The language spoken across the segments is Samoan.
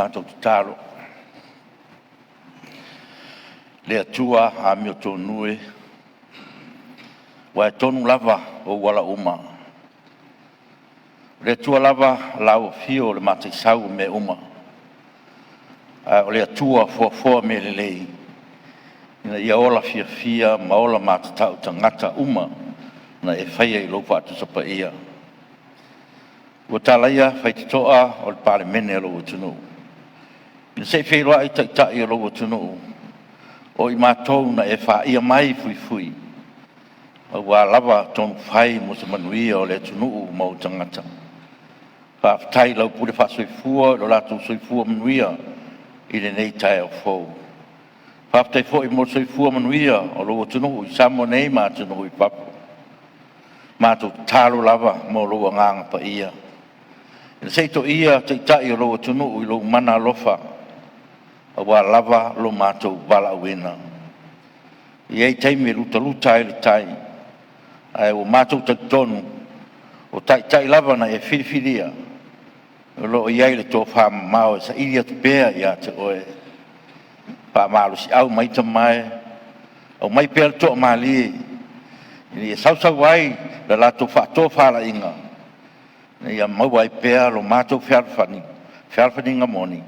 Tatou tatalo. Le Atua amiotonu e, aua e tonu lava ou ala uma. O le Atua lava Lau Afio o le Mataisau o mea uma, ae o le Atua foafoa mea lelei ina ia ola fiafia ma ola matatau tagata uma na e faia i lou faatusa paia. Ua talaia faitotoa o le Palemene a lou atunuu, ina se i feiloai Taitai o lou atunuu, o i matou na e faia mai fuifui aua lava tonufai mo se manuia o le atunuu ma ona tagata. Faafetai i lau pule faasoifua i lo latou soifua manuia i lenei taeao fou. Faafetai foi mo le soifua manuia o lou atunuu i Samoa nei ma atunuu i fafo. Matou tatalo lava mo lou agaga paia, ina se i toia Taitai o lou atunuu i lou mana alofa aua lava lo matou valaauina. E i ai taimi e lutaluta ai le tai, ae ua matou talitonu o Taitai lava na e filifilia o lo o i ai le tofamamao e saili atu pea ia te oe. Faamalosiau mai Tama e, aumai pea le toamalie ina ia sausau ai le latou faatofalaiga, ina ia maua ai pea lo matou fealofani, fealofaniga moni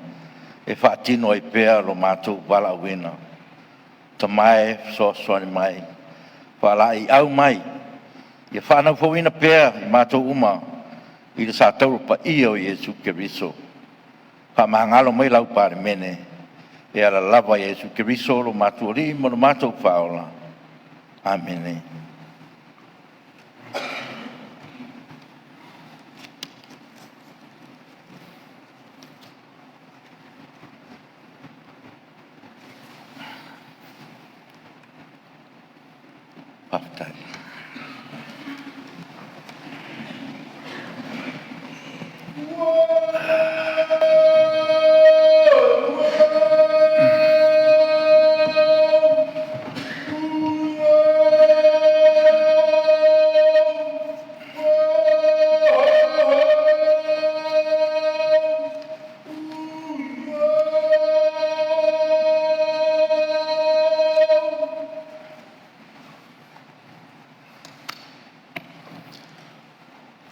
e faatino ai pea lo matou valaauina. Tama e, fesoasoani mai, faalaeiau mai, ia faanaufauna pea i matou uma i le satauro paia o Iesu Keriso. Faamagalo mai lau Palemene e ala lava ia Iesu Keriso lo matou Alii ma lo matou Faaola. Amene. Faafetai.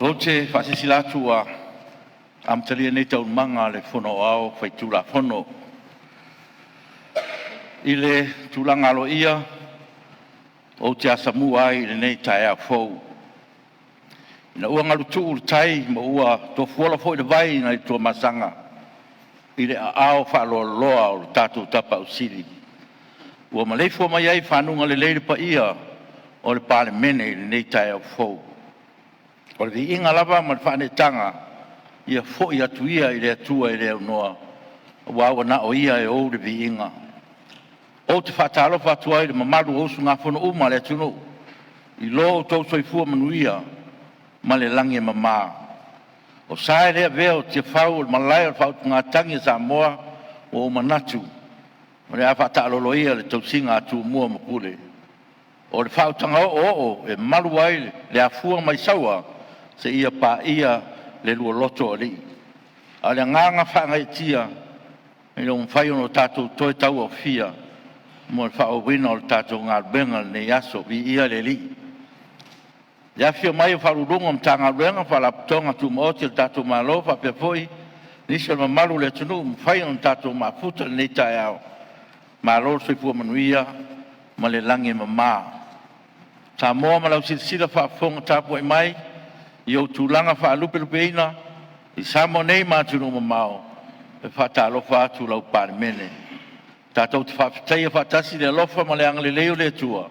Ou te faasilasila atu ua amatalia nei Taualumaga a le Fono Aoao Faitulafono. I le tulaga aloaia ou te asamua ai i lenei taeao fou, ina ua galutuu le tai ma ua tofuola foi le vai nai le Tuamasaga i le aao faaloaloa o le tatou Tapaau Sili ua maleifua mai ai i faguga lelei le paia o le Palemene i lenei taeao fou. O le viiga lava ma le faaneetaga ia foi atu ia i le Atua e le aunoa, aua ua na o Ia e ou le viiga. Ou te faatalofa atu ai i le mamalu o usugafono uma a le atunuu i lo outou soifua manuia ma le lagi e mama. O sa e le avea o Tiafau o le Malae o le Faautugatagi a Samoa, ua ou manatu o le a faataalolo ia le tausiga a Tumua ma Pule, o le faautaga oooo e malu ai le afua mai Saua seia paia le lualoto o alii. A o le agaga faagaeetia ina ua mafai ona tatou toe tauaofia mo le faaauauina o le tatou galuega i lenei aso. Viia le Alii. I le afifio mai o Ofisa Sili o Pulega o Matagaluega ma Faalapotopotoga Tumaoti a le tatou Malo faapea foi nisi o le mamalu o le atunuu ua mafai ona tatou mafuta i lenei taeao, malo le soifua manuia ma le lagi e mama. Samoa ma lau silasila faafofoga tapuai mai i ou tulaga faalupelupeina i Samoa nei ma atunuu mamao, e faatalofa atu lau Palemene. Tatou te faafetaia faatasi le alofa ma le agalelei o le Atua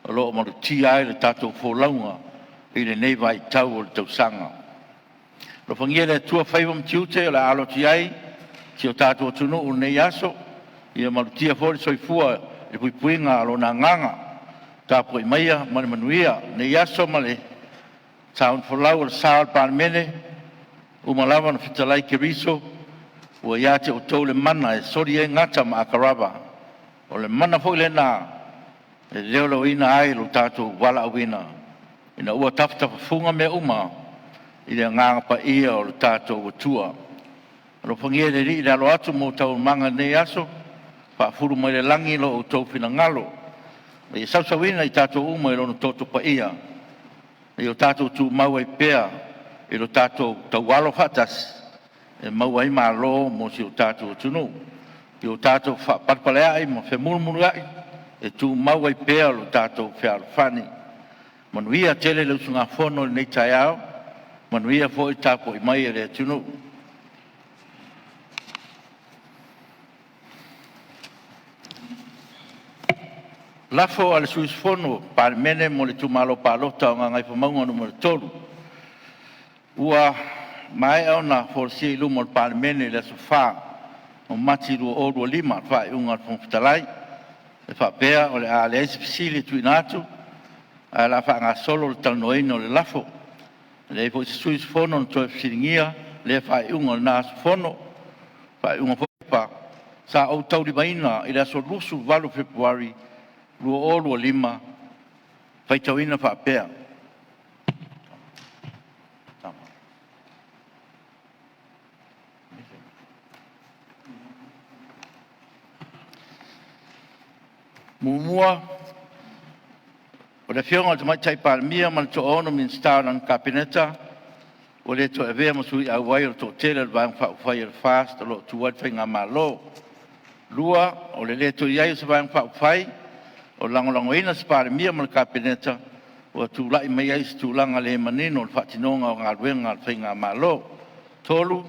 o lo o malutia ai le tatou folauga i lenei vaitau o le tausaga. Alofagia e le Atua faiva ma tiute o le a alo atu i ai si o tatou atunuu i lenei aso, ia malutia foi le soifua i le puipuiga a Lona Agaga. Tapuai maia ma le manuia i lenei aso ma le saunifolau o le sa o le Palemene. Ua uma lava ona fetalai Keriso ua ia te outou le mana e soli ai gata ma atarava, o le mana foi lena e leoleoina ai lo tatou valaauina ina ua tafatafafuga mea uma i le Agaga Paia o lo tatou Atua. Alofagia e le Alii le alo atu mo taualumaga i lenei aso, faafulu mai le lagi lo outou finagalo ina ia sausuina i tatou uma i Lona toto paia, ina ia o tatou tumau ai pea i lo tatou taualo faatasi e maua ai malo mo si o tatou atunuu. Ia o tatou faapalepaleai ma femuluuluiai e tumau ai pea lo tatou fealofani. Manuia tele le usugafono i lenei taeao, manuia foi le tapuai mai a le atunuu. Lafo a le Sui Usufono o le Palemene mo le Itumalo Palota o Gagaifomauga Nu.3. Ua maea ona folasia i luma o le Palemene i le aso 4 o Mati 2025 le faaiuga a le Fofoga Fetalai e faapea, o le a leai se fesili e tuuina atu, ae o le a faagasolo le talanoaina o le lafo. E leai foi se sui usufono na toe fesiligia lea faaiuga i lena aso Fono, faaiuga foi sa ou taulimaina i le aso 28 o Fepuari 2025, faitauina faapea, 1. O le Afioga i le Tamaitai Palemia ma le toaono Minisita o lana Kapeneta ua le toe avea ma sui auai o le toatele o le Vaega Faaupufai a le FAST o lo o tu ai le Faigamalo. 2. O le le toe i ai o se Vaega Faaupufai o lagolagoina se Palemia ma le Kapeneta, ua tulai mai ai se tulaga le manino o le faatinoga o galuega a le Faigamalo. 3.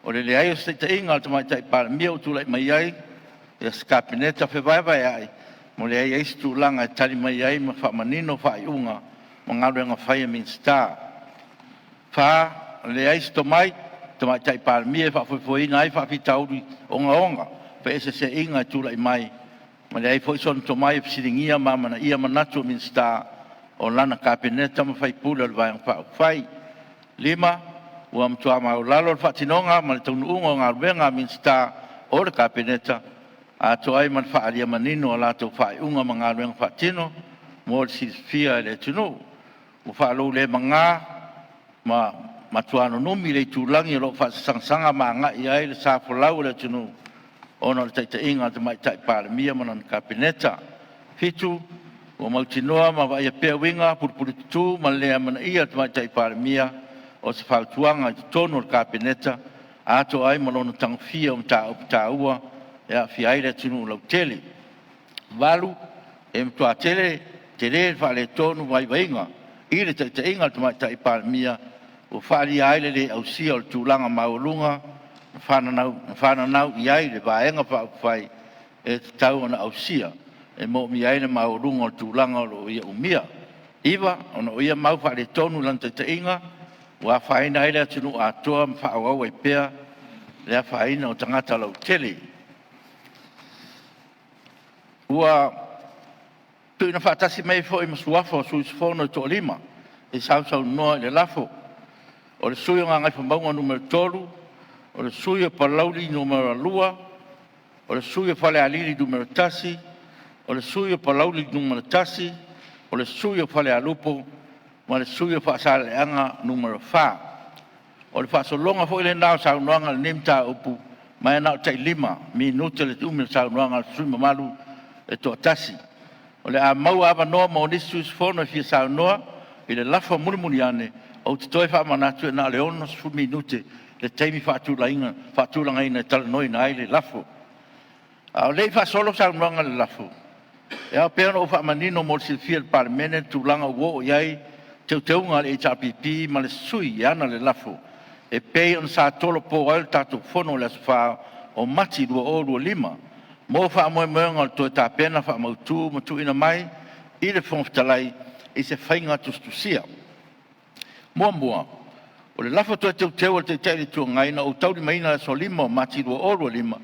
O le leai o se taitaiga a le Tamaitai Palemia ua tulai mai ai se Kapeneta fevaevaea'i ma ua leai ai se tulaga e tali mai ai ma faamanino faaiuga ma galuega fai a Minisita. 4. O le leai o se tomai i le Tamaitai Palemia e faafoefoeina ai faafitauli ogaoga, feeseeseaiga e tulai mai, ma e leai foi sona tomai e fesiligia ma amanaia manatu o Minisita o lana Kapeneta ma faipule o le Vaega Faaupufai. 5. Ua matua maualalo le faatinoga ma le taunuuga o galuega a Minisita o le Kapeneta, atoa ai ma le faaalia manino o a latou faaiuga ma galuega faatino mo le silafia e le atunuu. Ua faaloulemaga ma matua nunumi le itulagi o lo o faavasegasaga ma agai i ai le sa folau o le atunuu ona o le taitaiga a le Tamaitai Palemia ma lana Kapeneta. 7. Ua mautinoa ma vaaia pea uiga pulepuletutu ma le le amanaia e le Tamaitai Palemia o se fautuaga i totonu o le Kapeneta, atoa ai ma lona tagofia o mataupu taua e aafia ai le atunuu lautele. 8. E matua tele le faaletonu o vaivaiga i le taitaiga a le Tamaitai Palemia ua faaalia ai le le ausia o le tulaga maualuga na fananau i ai le Vaega Faaupufai e tatau ona ausia, e moomia ai le maualuga o le tulaga o lo o ia umia. 9. Ona o ia mau faaletonu i lana taitaiga ua afaina ai le atunuu atoa ma faaauau ai pea le afaina o tagata lautele. Ua tuuina faatasi mai ai foi ma suafa o sui usufono e toalima e sausaunoa i le lafo. O le sui usufono o Gagaifomauga Nu.3, o le sui usufono o Palauli Nu.2, o le sui usufono o Falealili Nu.1, o le sui usufono o Palauli 1, o le sui usufono o Falealupo ma le sui usufono o Faasaleleaga 4. O le faasologa foi lena o saunoaga i lenei mataupu, ma e na o le tai 5 minute le umi o le saunoaga a le sui usufono mamalu e toatasi. O le a maua avanoa mo nisi sui usufono e fia saunoa i le lafo mulimuli ane. Ou te toe faamanatu, e na o le 60 minute le taimi faatulagaina e talanoaina ai le lafo. A o le i faasolo saunoaga i le lafo, e ao pea ona ou faamanino mo le silafia e le Palemene le tulaga ua oo i ai Teuteuga a le HRPP ma le sui e ana le lafo e pei ona sa tolopo ai le tatou Fono i le aso 4 o Mati 2025, mo faamoemoega o le toe tapena faamautu ma tuuina mai i le Fofoga Fetalai i se faiga tusitusia. Muamua, o le Lafo Toe Teuteu a le Taitai o le Itu Agai na ou taulimaina i le aso 5 o Mati 2025,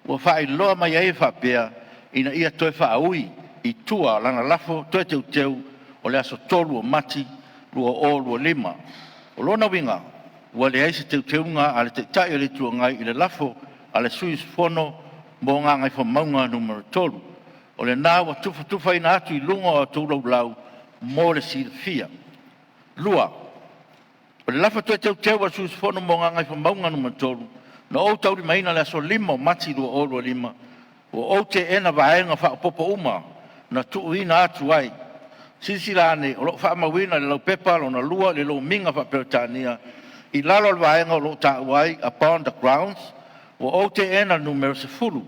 ua faailoa mai ai e faapea, ina ia toe faaui i tua lana Lafo Toe Teuteu o le aso 3 o Mati 2025. O lona uiga, ua leai se Teuteuga a le Taitai o le Itu Agai i le lafo a le sui usufono mo Gagaifomauga Nu.3. O lena ua tufatufaina atu i luga o a outou Laulau mo le silafia. Lua, o le Lafo Toe Teuteu a le sui usufono mo Gagaifomauga Nu.3, Na ou taulimaina i le aso 5 o Mati 2025, ua ou teena vaega faaopoopo uma na tuuina atu ai. Silasila ane o lo o faamauina i le Laupepa Lona Lua i le Lomiga faa-Peretania i lalo o le vaega o lo o taua ai, “Upon the grounds”. Ua ou teena le numera 10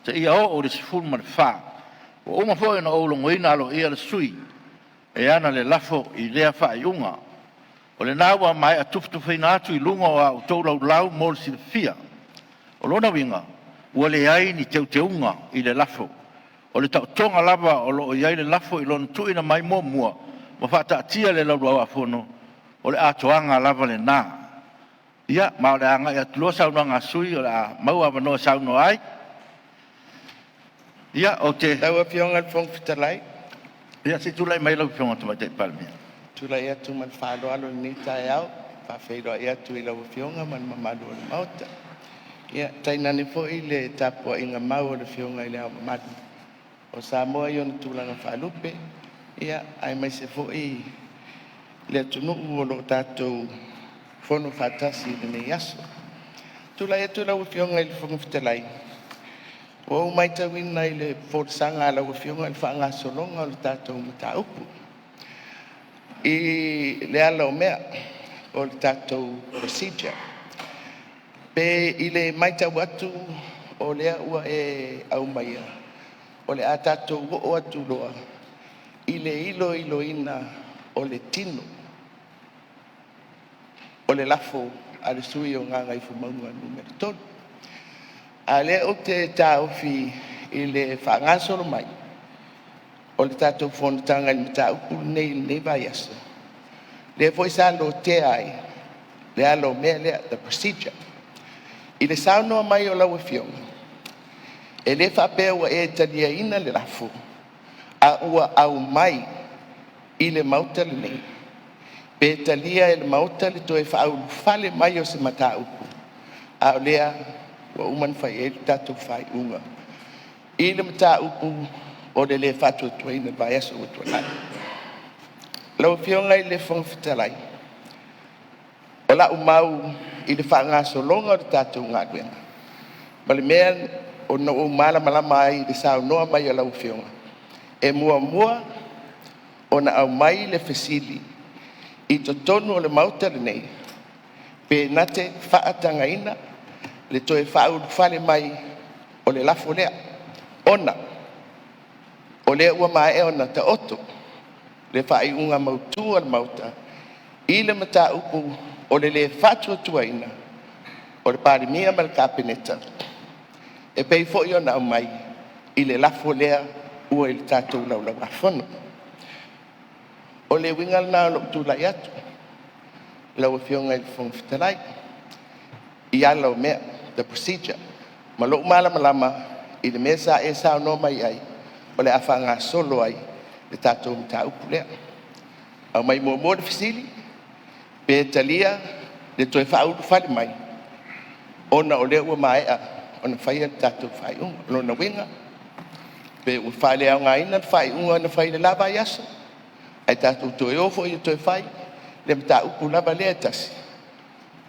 seia oo i le 14. Ua uma foi ona ou logoina aloaia le sui e ana le lafo i lea faaiuga. O lena ua maea tufatufaina atu i luga o a outou Laulau mo le silafia. O lona uiga, ua leai ni teuteuga i le lafo. O le taotoga lava o lo o i ai le lafo i lona tuuina mai muamua ma faataatia i le Laulau-a-Fono, o le atoaga lava lena. Ia, ma o le a agai atu loa saunoaga a sui usufono o le a maua avanoa e saunoa ai. Ia, ou te... Lau Afioga i le Fofoga Fetalai. Ia, se i tulai mai lau Afioga i le Tamaitai Palemia. Ou te tulai atu ma le faaaloalo i lenei taeao e faafeiloai atu i lau Afioga ma le mamalu o le Maota, tainane foi le tapuaiga mau a le Afioga i Le Ao Mamalu o Samoa i ona tulaga faalupe, aemaise foi le atunuu o lo o tatou fono faatasi i lenei aso. E tulai atu lau Afioga i le Fofoga Fetalai, ua ou matauina i le folasaga a lau Afioga i le faagasologa o le tatou mataupu i le ala o mea o le tatou procedure. Pe i le matau atu o lea ua e aumaia o le a tatou oo atu loa i le iloiloina o le tino o le lafo a le sui usufono o Gagaifomauga 3. A o lea ou te taofi i le faagasolo mai o le tatou fonotaga i le mataupu lenei i lenei vaiaso, lea foi sa lotea ai le ala o mea lea, the procedure. I le saunoa mai o lau Afioga, e le faapea ua e taliaina le lafo, a ua aumai i le Maota lenei pe talia e le Maota le toe faaulufale mai o se mataupu, a o lea ua uma ona fai i ai le tatou faaiuga i le mataupu o le le faatuatuaina i le vaiaso ua tuanai. Lau Afioga i le Fofoga Fetalai, o lau mau i le faagasologa o le tatou galuega ma le mea na ou malamalama ai i le saunoa mai a lau Afioga, e muamua ona aumai le fesili i totonu o le Maota lenei pe na te faatagaina le toe faaulufale mai o le lafo lea, ona o lea ua maea ona taoto le faaiuga mautu a le Maota i le mataupu o le le faatuatuaina o le Palemia ma le Kapeneta e pei foi ona aumai i le lafo lea ua i le tatou Laulau a Fono. O le uiga lena o lou tulai atu lau Afioga i le Fofoga Fetalai i ala o mea, the procedure. Ma lou malamalama i le mea sa e saunoa mai ai o le a faagasolo ai le tatou mataupu lea. Aumai muamua le fesili pe talia le toe faaulufale mai ona o lea ua maea ona faia le tatou faaiuga. O lona uiga, pe ua faaleaogaina le faaiuga na fai i le la vaiaso ae tatou toe o foi e toe fai le mataupu lava lea e tasi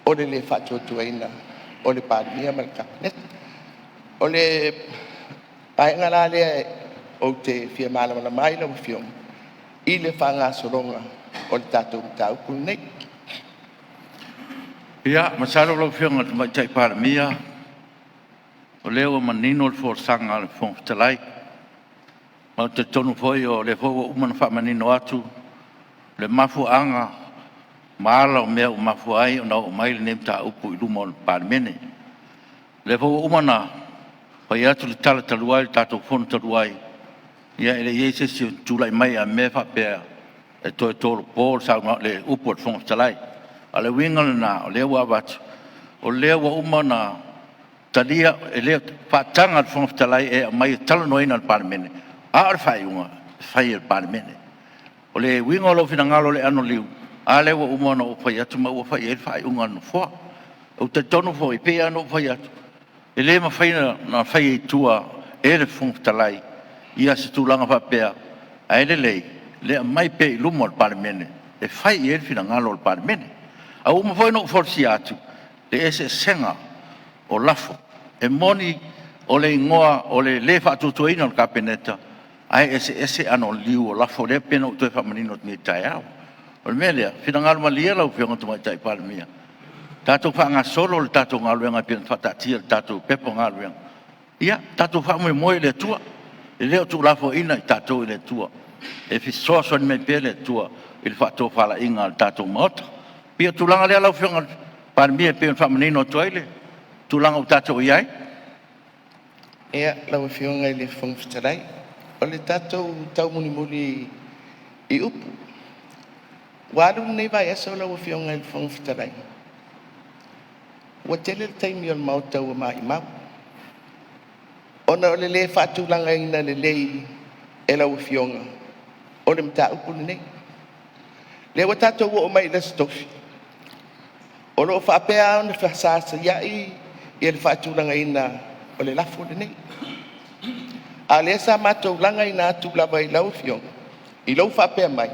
o le le faatuatuaina o le Palemia ma le Kapeneta. O le vaega la lea ou te fia malamalama ai lau Afioga i le faagasologa o le tatou mataupu lenei. Ia, masalo lau Afioga i le Tamaitai Palemia o lea ua manino le folasaga a le Fofoga Fetalai. Ma ou te talitonu foi o lea foi ua uma ona faamanino atu le mafuaaga ma ala o mea ua mafua ai ona oo mai lenei mataupu i luma o le Palemene. O lea foi ua uma ona fai atu le tala talu ai i le tatou Fono talu ai, ia e le i i ai se isi o tulai mai a mea faapea e toe tolopo le upu a le Fofoga Fetalai. A o le uiga lena o lea ua avatu, o lea ua uma ona talia, e faataga e le Fofoga Fetalai e aumai e talanoaina e le Palemene, a o le faaiuga, e fai e le Palemene. O le uiga o lou finagalo i le anoliu, a lea ua uma ona ou fai atu ma ua fai i ai le faaiuga a le Nofoa. Ou te talitonu foi, e pei lava ona ou fai atu, e le mafai ona faia i tua e le Fofoga Fetalai se tulaga faapea, ae lelei le aumai pea i luma o le Palemene e fai i ai le finagalo o le Palemene. Ae ua uma foi ona ou folasia atu le eseesega o lafo. E moni o le igoa o le lē faatuatuaina o le Kapeneta, ae eseese ano o liliu o lafo lea pei ona ou toe faamanino atu nei i le taeao. O le mea lea, finagalo malie lau Afioga i le Tamaitai Palemia, tatou faagasolo le tatou galuega e pei ona faataatia i le tatou Pepa o Galuega. Ia tatou faamoemoe i le Atua, e le o tuulafoaiina i tatou e le Atua, e fesoasoani mai pea le Atua i le faatofalaiga a le tatou Maota. E pei o le tulaga lea lau Afioga i le Palemia e pei ona faamanino atu ai le tulaga ua tatou i ai. Ia, lau Afioga i le Fofoga Fetalai, o le tatou taumulimuli i upu, ua alu lenei vaiaso lau Afioga i le Fofoga Fetalai, ua tele le taimi o le Maota ua maumau ona o le le faatulagaina lelei e lau Afioga o le mataupu lenei. O lea ua tatou oo mai i le Aso Tofi, o lo o faapea lava ona fesasaiai le faatulagaina o le lafo lenei. A o lea sa matou lagaina atu lava i lau Afioga i lou faapea mai,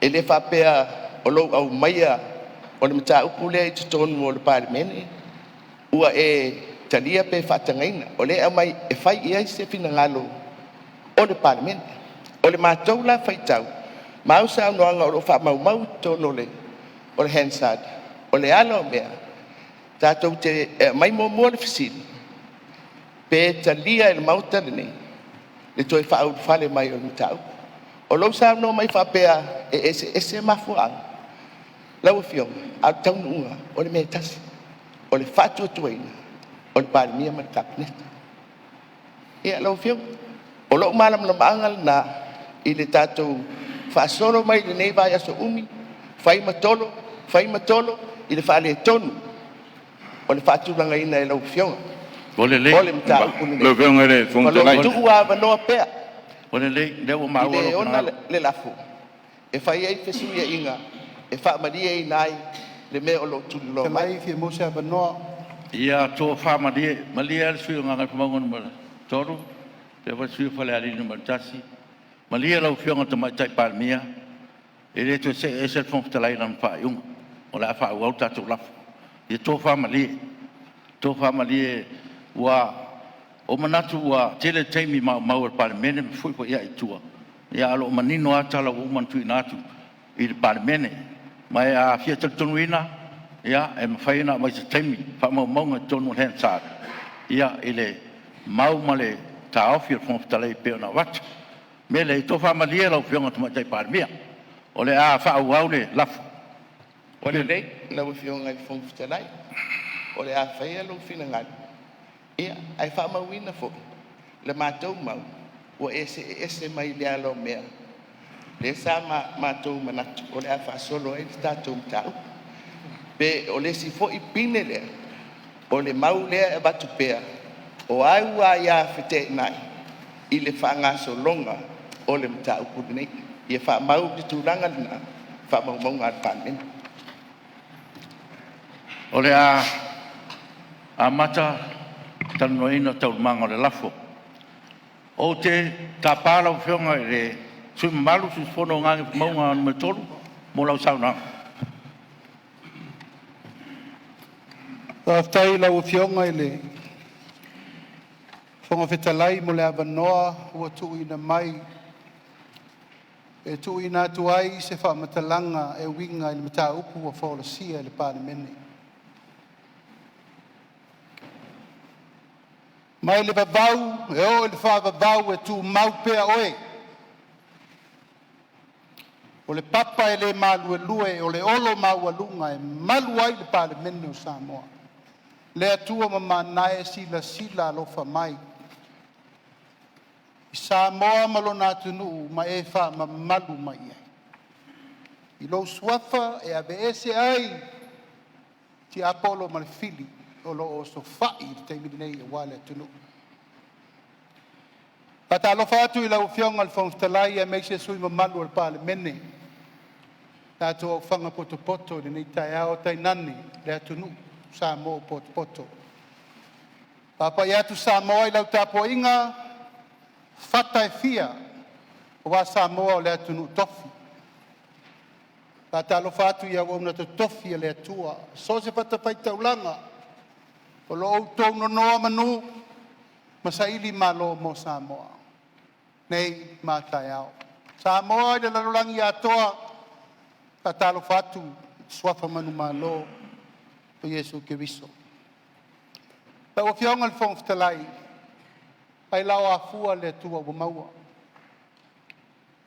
e le faapea o lou aumaia o le mataupu lea i totonu o le Palemene ua e talia pe faatagaina. O lea e aumai e fai i ai se finagalo o le Palemene. O le matou la faitau ma au saunoaga o lo o faamaumau i totonu o le Hansard, o le ala o mea, tatou te… e aumai muamua le fesili, pe talia e le Maota lenei le toe faaulufale mai o le mataupu. O lou saunoa mai faapea e eseese mafuaaga, lau Afioga, a o le taunuuga o le mea e tasi, o le faatuatuaina o le Palemia ma le Kapeneta. Ia lau Afioga, o lou malamalamaaga lena i le tatou faasolo mai lenei vaiaso umi, fai ma tolo, fai ma tolo i le faaletonu o le faatulagaina e lau Afioga Ua lelei. O le mataupu lenei. Lau Afioga i le O Fofoga lo o Fetalai, tuuavanoa pea Ua lelei, o lea ua i maua le lou e ona finagalo. le lafo e fai ai fesuiaiga e faamalieina ai le mea o lo o tuliloa mai. Fetalai fia maua se avanoa. Ia tofa malie, malie le sui usufono mo Gagaifomauga 3, faapea foi le sui usufono mo Falealili 1. Malie lau Afioga i le Tamaitai Palemia, e le toe see ese le Fofoga Fetalai i lana faaiuga, o le a faaauau le tatou lafo. Ia tofa malie, tofa malie. Ua ou manatu ua tele taimi maumau e le Palemene ma fefuifuiai i tua, ae o lo o manino lava tala ua uma ona tuuina atu i le Palemene. Ma a fia talitonuina, ia, e mafai ona aumai i se taimi faamaumauga i totonu o le Hansard i le mau ma le taofi a le Fofoga Fetalai e pei ona avatu. O le mea lea, ia tofa malie lau Afioga i le Tamaitai Palemia, o le a faaauau le lafo. Ua lelei lau Afioga i le Fofoga Fetalai, o le a faia lou finagalo, ia ae faamauina foi le matou mau ua e see ese mai le ala o mea lea sa matou manatu o le a faasolo ai le tatou mataupu. Pe o le isi foi pine lea o le mau lea e avatu pea, o au aia feteenai i le faagasologa o le mataupu lenei. Ia faamau le tulaga lena i faamaumauga a le Palemene. O le a amata le talanoaina o Taualumaga o le lafo. Ou te tapa lau Afioga i le sui usufono mamalu o Gagaifomauga 3 mo lau saunoaga. Faafetai i lau Afioga i le Fofoga Fetalai mo le avanoa ua tuuina mai e tuuina atu ai se faamatalaga e uiga i le mataupu ua folasia i le Palemene. Mai le vavau e oo i le faavavau, e tumau pea Oe, o le papa e le maluelue o le olo maualuga e malu ai le Palemene o Samoa. Le Atua mamana e, silasila alofa mai i Samoa ma lona atunuu ma e faamamalu mai i ai. I lou Suafa e aveese ai tiapolo ma le fili o lo o osofai i le taimi nei aua le atunuu. E faatalofa atu i lau Afioga i le Fofoga Fetalai aemaise sui usufono mamalu o le Palemene, tatou aofaga potopoto i lenei taeao, tainane le atunuu Samoa ua potopoto. E faapai atu Samoa i lau tapuaiga, fata e fia aua Samoa o le atunuu tofi. E faatalofa atu i auauna totofi a le Atua i so o se fatafaitaulaga, O lo o outou nonomanu ma sailimalo mo Samoa nei ma a taeao. Samoa i le lalolagi atoa, faatalofa atu i suafa manumalo o Iesu Keriso. Lau Afioga i le Fofoga Fetalai, ailao afua le Atua ua maua.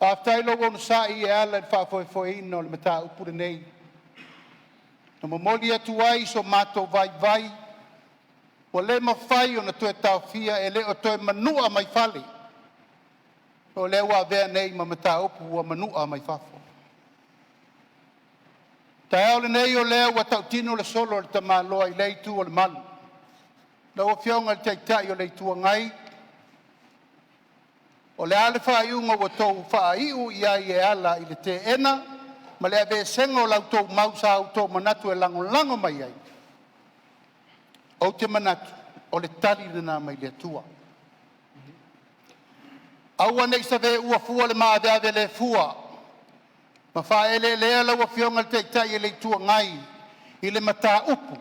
Faafetai lou onosai e ala i le faafoefoeina o le mataupu lenei, na momoli atu ai so matou vaivai ua le mafai ona toe taofia, e le o toe manua mai fale, o lea ua avea nei ma mataupu ua manua mai fafo. O le taeao lenei o lea ua tautino le solo a le tamaloa i lea itu o le malu. Lau Afioga i le Taitai o le Itu Agai, o le a le faaiuga ua outou faaiu i ai e ala i le teena ma le aveeseina o la outou mau sa outou manatu e lagolago mai ai, ou te manatu o le tali lena mai le Atua. Aua ne i saveua fua le maaveave le fua ma faaeleelea lau Afioga i le Taitai o le Itu Agai i le mataupu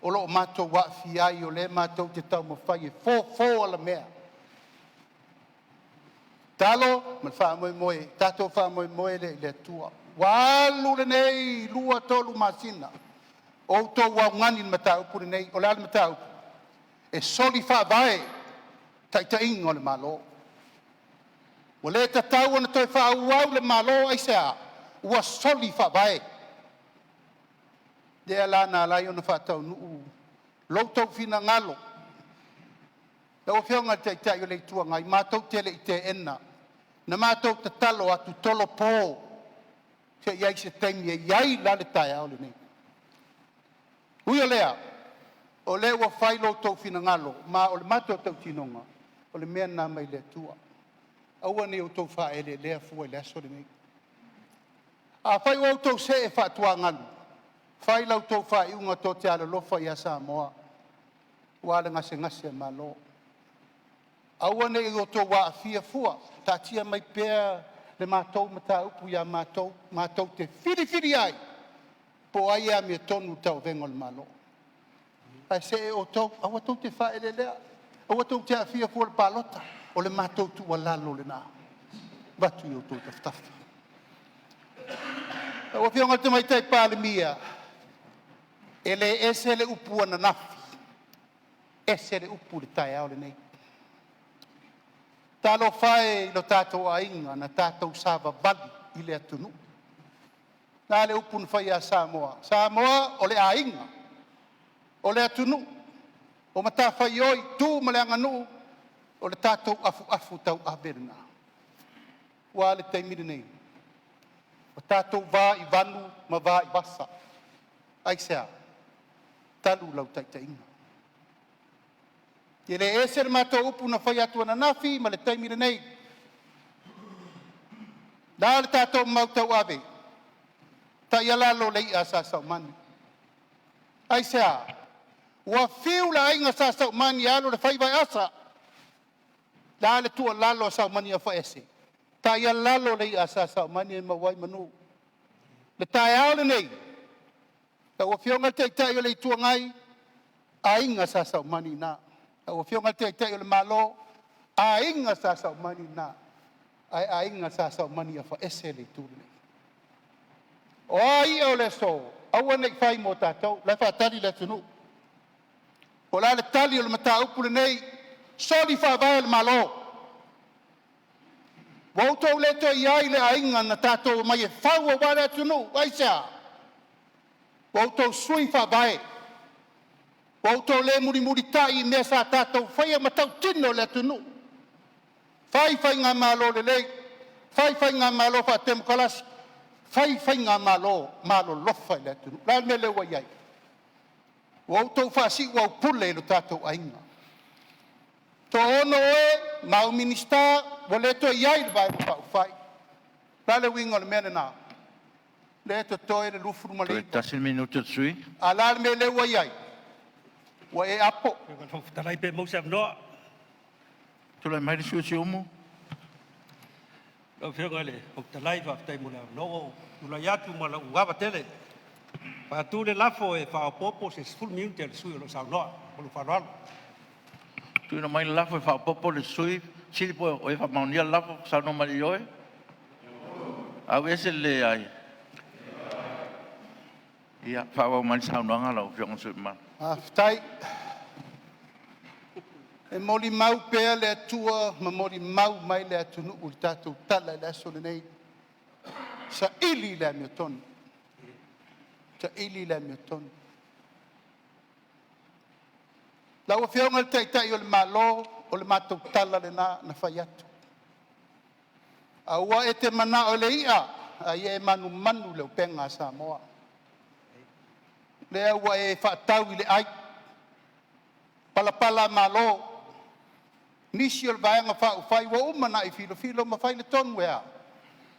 o lo o matou aafia ai, o lea matou te taumafai e fofo alamea. Tatalo ma le faamoemoe, tatou faamoemoe lea i le Atua. Ua alu lenei 2, 3 masina o outou augani i le mataupu lenei. O le a le mataupu? E soli faavae taitaiga o le Malo. Ua le tatau ona toe faaauau le Malo. Aisea? Ua soli faavae. Lea la na ala ai ona faataunuu lo outou finagalo. Lau Afioga i le Taitai o le Itu Agai, matou te le i teena, na matou tatalo atu, tolopo se i i ai se taimi e i ai la le taeao lenei. Ui o lea, o lea ua fai lo outou finagalo, ma o le matou tautinoga, o le mea lena mai le Atua. Aua ne i outou faaeleelea fua i le aso lenei. Afai ua outou see faatuagalu, fai la outou faaiuga tou te alolofa ia Samoa aua le gasegase a Malo. Aua ne i outou aafia fua, taatia mai pea le matou mataupu ia matou, matou te filifili ai po o ai e amiotonu i le tauavega o le Malo. Ae see outou, aua tou te faaeleelea, aua tou te aafia fua i le palota. O le matou tuualalo lena, e avatu i outou tafatafa. Lau Afioga i le Tamaitai Palemia, e le ese le upu ananafi, ese le upu i le taeao lenei. Talofa e i lo tatou aiga na tatou savavali i le atunuu. O le a le upu na fai ia Samoa? Samoa o le aiga, o le atunuu, o matafaioi, tu ma le aganuu, o le tatou afuafu tauave lena. Ua a le taimi lenei? Ua tatou va i vanu ma va i vasa. Aisea? Talu lau taitaiga. E le ese le matou upu na fai atu ananafi ma le taimi lenei. O le a le tatou mau tauave? Taialalo le i'a a Sa Saumani. Aisea? Ua fiu le aiga Sa Saumani e alu i le faiva e asa. O le a le tuualalo a Saumani afaese? Taialalo le i'a a Sa Saumani e maua ai manu. O le taeao lenei, lau Afioga i le Taitai o le Itu Agai, aiga Sa Saumani i ina. Lau Afioga i le Taitai o le Malo, aiga Sa Saumani i ina, ae aiga Sa Saumani afaese le itu lenei. O a ia o le aso, aua ne i fai mo tatou, o la e faatali le atunuu. Po o le a le tali o le mataupu lenei, soli faavae o le Malo. Ua outou le toe i ai le aiga na tatou omai e fau aua le atunuu. Aisea? Ua outou sui faavae, ua outou le mulimulitai i mea sa tatou faia ma tautino i le atunuu. Fai faigamalo lelei, fai faigamalo faatemokarasi, fai faigamalo malolofa i le atunuu. O le a le mea lea ua i ai? Ua outou faasiuaupule i lo tatou aiga. Toaono oe ma au Minisita ua le toe i ai le Vaega Faaupufai. O le a le uiga o le mea lena? Lea e totoe le Toe 29. tasi le minute o le sui. A o le a le mea lea ua i ai? Ua e apo. Fetalai pe maua se avanoa? Tulai mai le sui usufono mo Siumu. Lau Afioga i le Fofoga Fetalai, faafetai mo le avanoa. Ua ou tulai atu ma lou ava tele Faatu le lafo, E faaopoopo se 10 minute a le sui usufono o lo o saunoa. Ma lou faaaloalo. Tuuina mai le lafo e faaopoopo le sui usufono. Po o e faamaonia le lafo? Saunoa mai i le ioe. Aveese le leai. Ia faaauau mai le saunoaga lau Afioga i le sui usufono mamalu. Faafetai. E molimau pea le Atua ma molimau mai le atunuu i le tatou tala i le aso lenei, saili le amiotonu, saili le amiotonu. Lau Afioga i le Taitai o le Malo, o le matou tala lena na fai atu, aua e te manao i le i'a a ia e manumanu i le upega a Samoa. Lea ua e faatau i le ai, palapalamalo nisi o le Vaega Faaupufai ua uma ona e filofilo ma fai le tonu e a?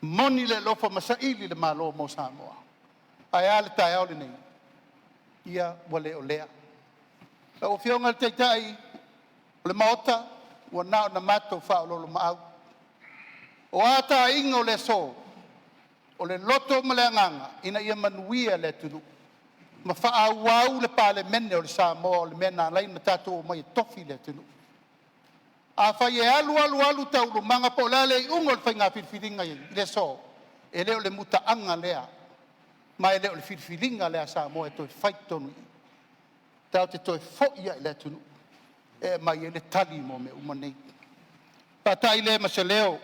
Moni le alofa ma saili le Malo mo Samoa. Ae a le taeao lenei? Ia ua le o lea. Lau Afioga i le Taitai o le Maota, ua na ona matou faaoloolomaau, o a taiga o le aso, o le loto ma le agaga ina ia manuia le atunuu ma faaauau le Palemene o le Samoa, o le mea na ala ai ona tatou omai e tofi le atunuu. Afai e alu alu alu taualumaga po o le a le iuga o le faiga filifiliga i le aso, e le o le mutaaga lea ma e le o le filifiliga lea a Samoa e toe fai i totonu i i. Tatou te toe foi lava i le atunuu e aumai ai le tali mo mea uma nei. Ona faatai lea ma se leo,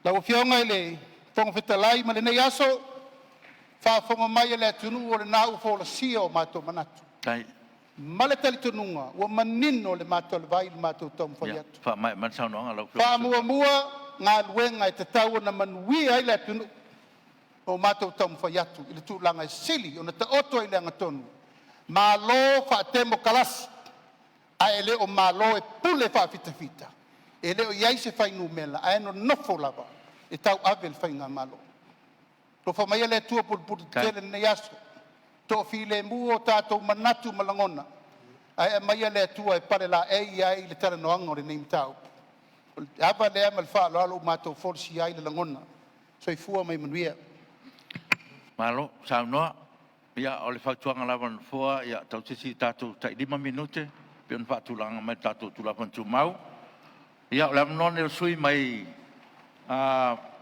lau Afioga i le Fofoga Fetalai ma lenei aso, faafofoga mai le atunuu o lena ua folasia o matou manatu ma le talitonuga ua manino le mata o le vai i le matou taumafai atu. Faamuamua galuega e tatau ona manuia ai le atunuu ma o matou taumafai atu i le tulaga e sili ona taoto ai i le agatonu, malo faatemokarasi ae le o malo e pule faafitafita, e le o i ai se fuainumera ae nonofo lava e tauave le faigamalo. Alofa maia le Atua pulepuletetele i lenei aso, toafilemu o tatou manatu ma lagona, ae aumaia le Atua e palelaei ai le talanoaga o lenei mataupu. O le ava lea ma le faaaloalo ua matou folasia ai le lagona. Soifua ma ia manuia. Malo saunoa. Ia o le fautuaga lava a le Nofoa, ia tausisi i tatou tai 5 minute pei ona faatulaga mai i le tatou Tulafono Tumau. Ia o le avanoa lenei o le sui usufono mai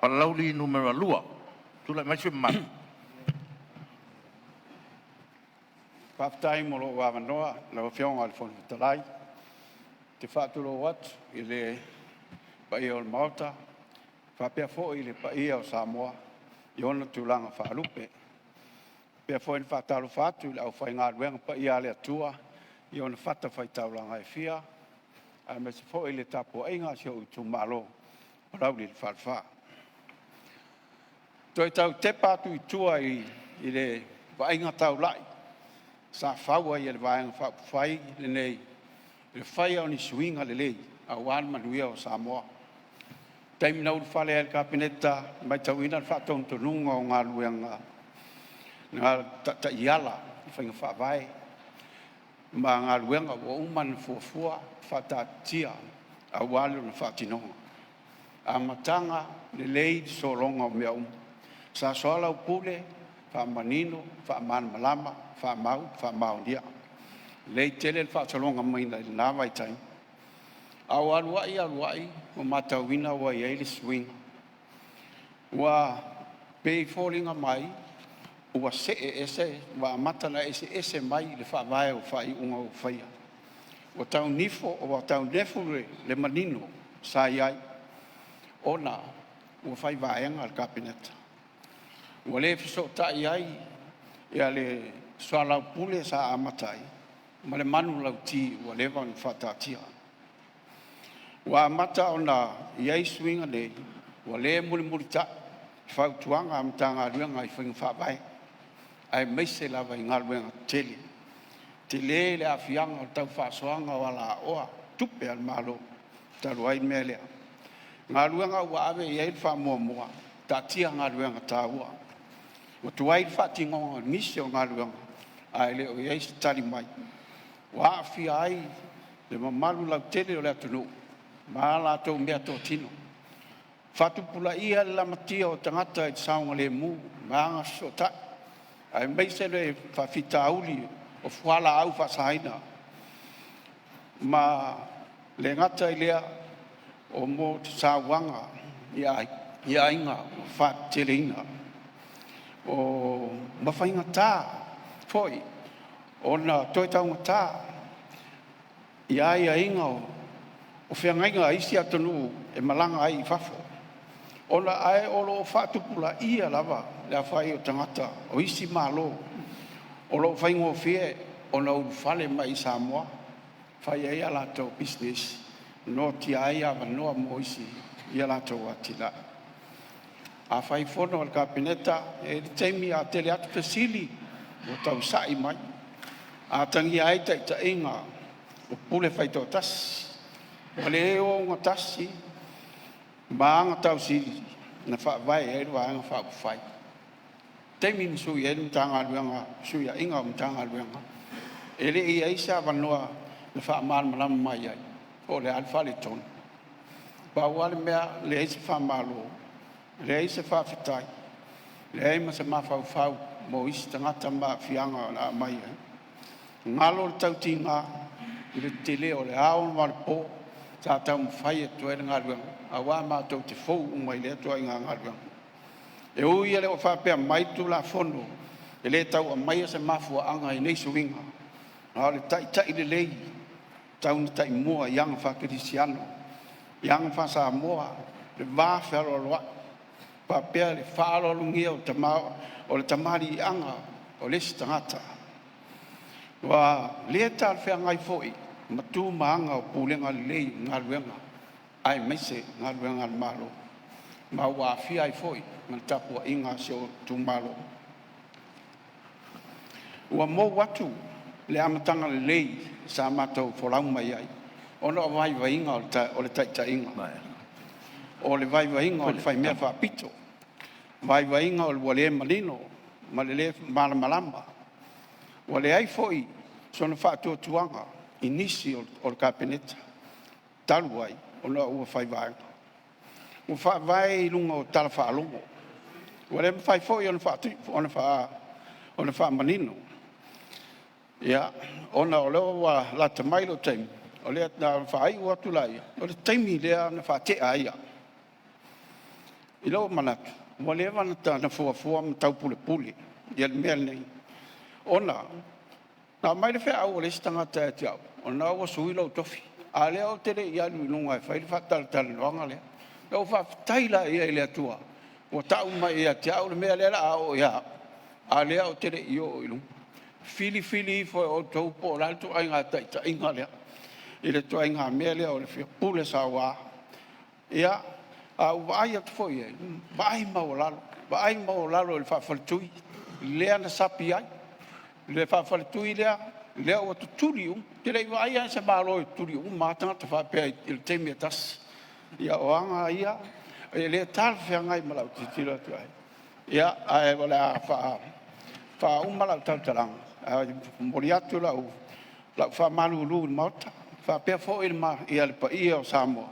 Palauli 2. Tulai mai le sui usufono mamalu. Faafetai mo lou avanoa lau Afioga i le Fofoga Fetalai. Ou te faatulou atu i le paia o le Maota faapea foi le paia o Samoa i ona tulaga faalupe. E faapea foi ona faatalofa atu i le aufaigaluega paia a le Atua i ona fatafaitaulaga e fia, aemaise foi le tapuaiga a si ou itumalo o Palauli le Falefa. E toe tau tepa atu i tua i le vaaiga taulai sa fau ai e le Vaega Faaupufai lenei i le faia o ni suiga lelei aua le manuia o Samoa. I le taimi na ulufale ai i le Kapeneta, na matauina le faatonutonuga o galuega na taiala i faiga faavae ma galuega ua uma ona fuafua ma faataatitia aua lona faatinoga. Amataga lelei le sologa o mea uma. Sa soalaupule, faamanino, faamalamalama, faamau, faamaonia. Lelei tele le faasologa maiga i lena vaitaimi, a ua alu ai alu ai ua matauina ua i ai le suiga. Ua pei e foliga mai ua see ese ua amata ona eseese mai le faavae o faaiuga ua faia. Ua tau nifo ua tau nefu le manino sa i ai ona ua fai vaega le Kapeneta. Ua le fesootai ai le soalaupule sa amata ai ma le manulauti ua leva ona faataatia. Ua amata ona i ai suiga nei, ua le mulimulita'i i fautuaga a Matagaluega i faiga faavae, aemaise lava i galuega tetele. Tele le aafiaga o le tau faasoaga o alaoa o tupe a le Malo talu ai le mea lea. O galuega ua ave i ai le faamuamua, taatia galuega taua ua tuai le faatinoga o nisi o galuega ae le o i ai se tali mai, ua aafia ai le mamalu lautele o le atunuu ma a latou meatotino. Faatupulaia le lamatia o tagata i le saogalemu ma agafesootai Aemaise le faafitauli o fualaau faasaina, ma le gata i lea o sauaga i aiga ua faateteleina, ma faigata foi ona toe taugata ia aiaiga o feagaiga a isi atunuu e malaga ai i fafo, ona ae o lo o faatupulaia lava le aofai o tagata o isi Malo o lo o faigofie ona ulufale mai i Samoa, fai ai a latou pisinisi, noatia ai avanoa mo isi ia latou atinae. A fai fono a le Kapeneta, e i ai le taimi a tele atu fesili ua tau sa'i mai, atagia ai taitaiga o pule faitoatasi, ua le ogatasi ma aga tausili na faavae ai le Vaega Faaupufai. Taimi na sui ai le Matagaluega, fesuiaiga o Matagaluega, e le i i ai se avanoa na faamalamalama mai ai po o le a le faaletonu. Pau lava le mea, leai se faamalo, leai se faafetai, leai ma se mafaufau mo isi tagata ma aafiaga o le a aumai ai. Galo le tautiga i le tele o le ao ma le po sa taumafai atu ai le galuega, aua matou te fou uma i lea ituaiga galuega. E ui e le o faapea mai le Tulafono e le tau aumaia se mafuaaga i nei suiga, a o le taitai lelei e tatau ona taimua i aga faakerisiano, i aga faasamoa, le vafealoaloai faapea le faaaloalogia o le tamaliiaga o le isi tagata. Ua le talafeagai foi ma tu ma aga o pulega lelei o galuega aemaise galuega a le Malo, ma ua aafia ai foi ma le tapuaiga a si ou itumalo. Ua mou atu le amataga lelei sa matou folau mai ai, ona o vaivaiga o le taitaiga, o le vaivaiga o le faimea faapito, vaivaiga ua le manino ma le le malamalama, ua leai foi sona faatuatuaga i nisi o le Kapeneta talu ai ona ua fai vaega. Ua faavae i luga o tala faalogo ua le mafai foi ona faamanino. Ia, ona o lea ua lata mai lou taimi, ona faaiu atu lea, o le taimi lea na faatea ai au. I lou manatu, ua leva ona fuafua ma taupulepule le mea lenei, ona na aumai le feau a le isi tagata ia te au, o lena ua sui lou tofi, a o lea ou te le i alu i luga e fai le faatalatalanoaga lea. Ona ou faafetai lea i le Atua ua tau mai ia te au le mea lea o le a oo ia au, a o lea ou te le i oo i luga. Filifili ifo e outou po o le a le ituaiga taitaiga lea, i le ituaiga mea lea o le fia pule saua. Ia, a ou vaai atu foi i ai, vaai maualalo, vaai maualalo i le faafaletui lea na sapi ai le faafaletui lea ua tutuli uma. Ou te le i vaaia lava se Malo e tutuli uma lava tagata faapea i le taimi e tasi. Ia, o aga ia e le talafeagai ma lau tilotilo atu i ai. Ia, ae o le a faauma lau tautalaga, ae momoli atu lau faamalulu i le Maota faapea foi le paia o Samoa,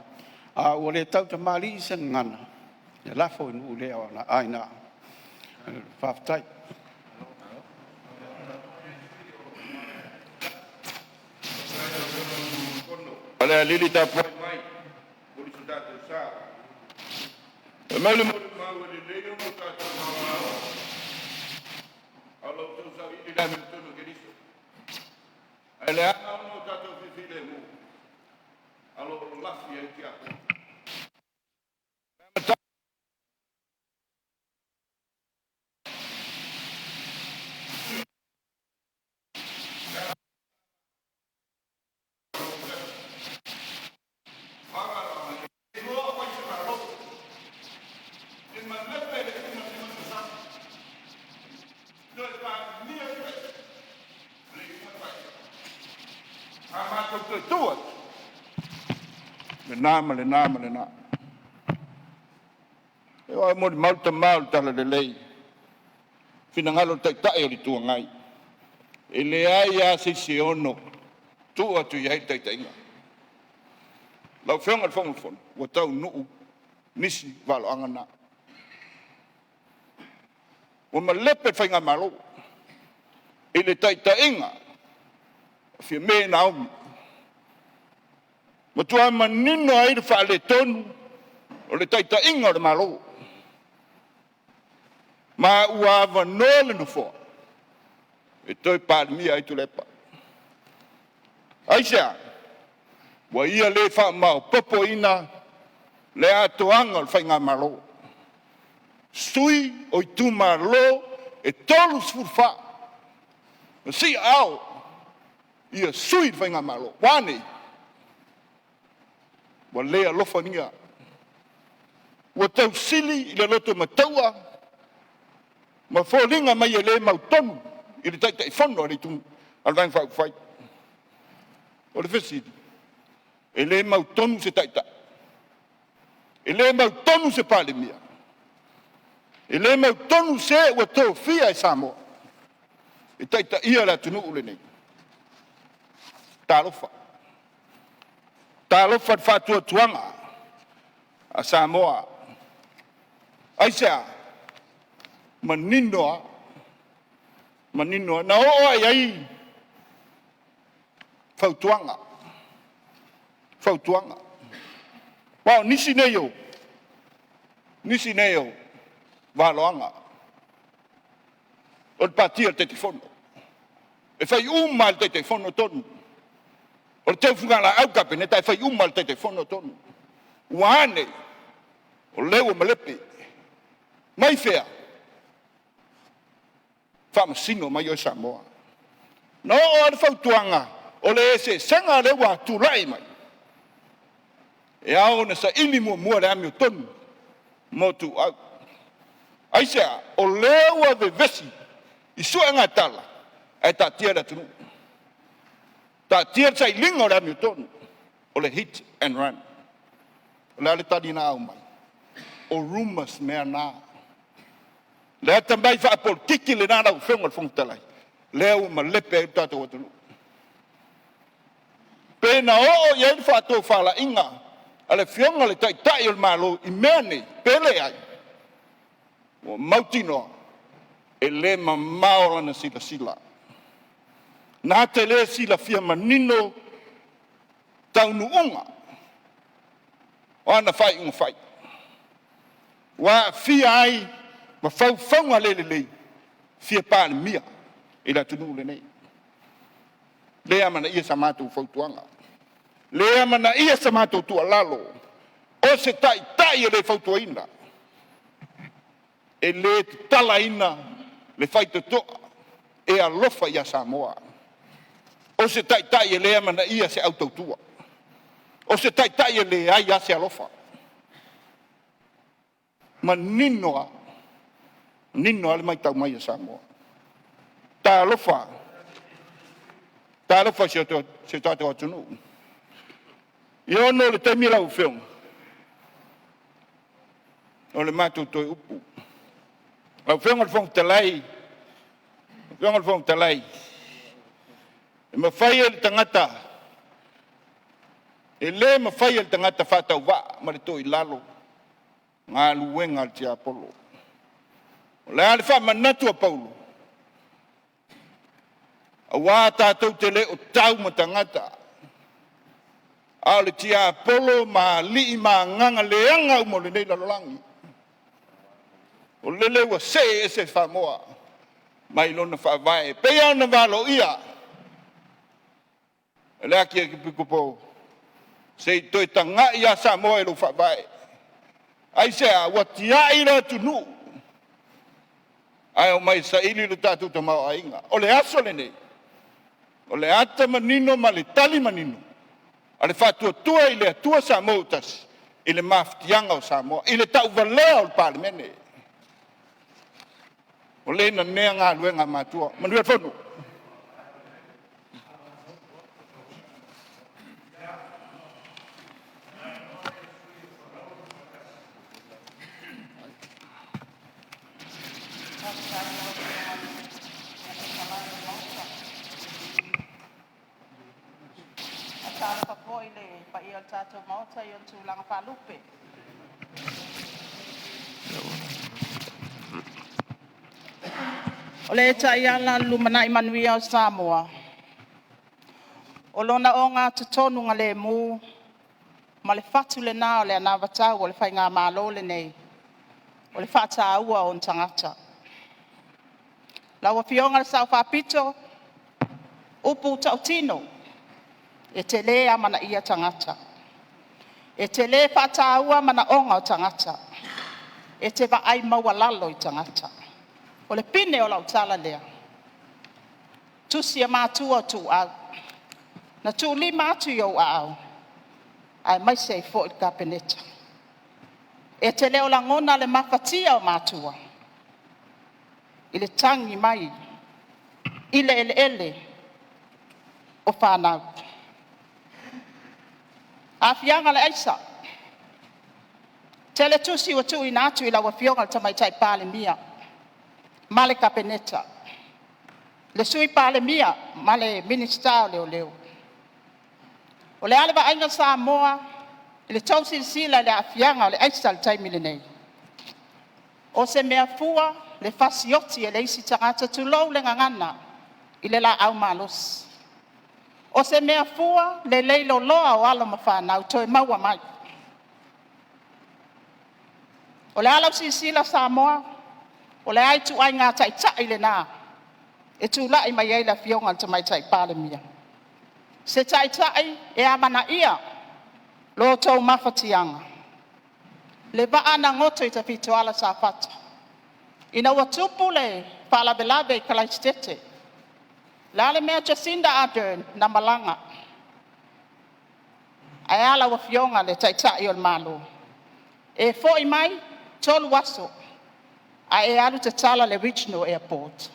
a ua le tautamalii se gagana, ia lafo i nuu le aina. Faafetai. Falealili tapuai mai, momoli so tatou sa. Fai mai le molimau, e lelei ona o tatou maumau, a o lo outou saili i le amiotonu a Keriso. Ae leaga ona o tatou fifilemu, a o lo o lalafi ai le tiakono. Lena ma lena ma lena. O ae molimau le tama o le Talalelei i finagalo o le Taitai o le Itu Agai, e leai lava se isi e ono tua atu i ai le taitaiga. Lau Afioga i le Fofoga Fetalai, ua taunuu nisi valoaga na, ua malepe le faigamalo. I le taitaiga o Fiame Naomi, matua manino ai le faaletonu o le taitaiga o le Malo, ma ua avanoa le Nofoa e toe Palemia ai Tuilaepa. Aisea? Ua ia le faamaopoopoina le atoaga o le faigamalo. Sui o itumalo e 34 na siaao ia sui le faigamalo. Ua a nei? Ua le alofagia, ua tausili i le lotomataua ma foliga mai e le mautonu i le Taitaifono a le Vaega Faaupufai. O le fesili, e le mautonu se Taitai? E le mautonu se Palemia? E le mautonu se ua tofia e Samoa e taitaia le atunuu lenei? Talofa, talofa i le faatuatuaga a Samoa. Aisea? Manino lava, manino lava. Na oo lava i ai fautuaga, fautuaga. Aua o nisi nei o valoaga o le pati a le Taitaifono. E fai uma lava e le Taitaifono tonu. O le teu fugalaau a le Kapeneta, e fai uma lava e le Taitaifono tonu. Ua a nei? O lea ua malepe. Mai fea? Faamasino mai oe Samoa. Na oo lava le fautuaga, o le eseesega lea ua tulai mai, e ao ona saili muamua le amiotonu mo ituau. Aisea? O lea ua vevesi i suegatala ae taatia le atunuu, taatia le sailiga o le amiotonu, o le hit and run. O le a le tali na aumai? O rumors mea na. Le atamai faapolokiki lena lau Afioga i le Fofoga Fetalai, lea ua malepe ai le tatou atunuu. Pe na oo i ai le faatofalaiga a le Afioga i le Taitai o le Malo i mea nei, pe leai, ua mautinoa e le mamao lana silasila, na te le silafia manino taunuuga o ana faaiuga fai, ua aafia ai ma faufauga le lelei fia Palemia i le atunuu lenei. Le amanaia sa matou fautuaga, le amanaia sa matou tuualalo, o se taitai e le fautuaina, e le tatalaina le faitotoa e alofa ia Samoa. O se taitai e le amanaia se au tautua. O se taitai e leai lava se alofa. Manino lava, manino lava le matau mai a Samoa. Talofa, talofa i si o tatou atunuu. Ia ona oo mai lea i le taimi lau Afioga, o le matou toe upu. Lau Afioga i le Fofoga Fetalai, lau Afioga i le Fofoga Fetalai, e mafai e le tagata, e le mafai e le tagata faatauvaa ma le toilalo galuega a le tiapolo. O le a le faamanatu a Paulo? Aua tatou te le o tau ma tagata, a o le tiapolo ma alii ma agaga leaga uma o lenei lalolagi. O lele ua see ese Samoa mai lona faavae, e pei lava ona valoia e le Akiepikopo, se i toe tagai lava Samoa i lou faavae. Aisea? Ua tiai le atunuu ae omai e saili lo tatou tamaoaiga. O le aso lenei, o le ata manino ma le tali manino a le Faatuatua i le Atua Samoa ua Tasi i le mafatiaga o Samoa, i le tauvalea o le Palemene. Ua le nanea galuega a matua. Manuia le fono. Faatalofa foi i le paia o le tatou Maota i ona tulaga faalupe. O le taiala o le lumanai manuia o Samoa, o lona ogatotonugalemu ma le fatu lena o le anavatau a le Faigamalo lenei, o le faataua o ona tagata. Lau Afioga i le Sao Faapito, upu tautino, e te le amanaia tagata, e te le faataua manaoga o tagata, e te vaai maualalo i tagata. O le pine o lau tala lea, tusi a matua o ituau, na tuulima atu i ou aao aemaise ai foi le Kapeneta. E te le o lagona le mafatia o matua i le tagi mai i le eleele o fanau. Aafiaga o le aisa, tele tusi ua tuuina atu i lau Afioga i le Tamaitai Palemia ma le Kapeneta, le Sui Palemia ma le Minisita o Leoleo. O le a le vaaiga a Samoa i le tou silasila i le aafiaga o le aisa i le taimi lenei? O se mea fua le fasioti e le isi tagata, tulou le gagana i le laau malosi. O se mea fua le leiloloa o alo ma fanau toe maua mai? O le a lau silasila Samoa? O le a ituaiga taitai lena e tulai mai ai le Afioga i le Tamaitai Palemia? Se taitai e amanaia lo outou mafatiaga, le vaa na goto i Tafitoala Safata ina ua tupu le faalavelave i Kalaisitete. O le a le mea Jacinta Ardern na malaga, ae a lau Afioga i le Taitai o le Malo? E foi mai, 3 aso ae e alu tatala le regional airport.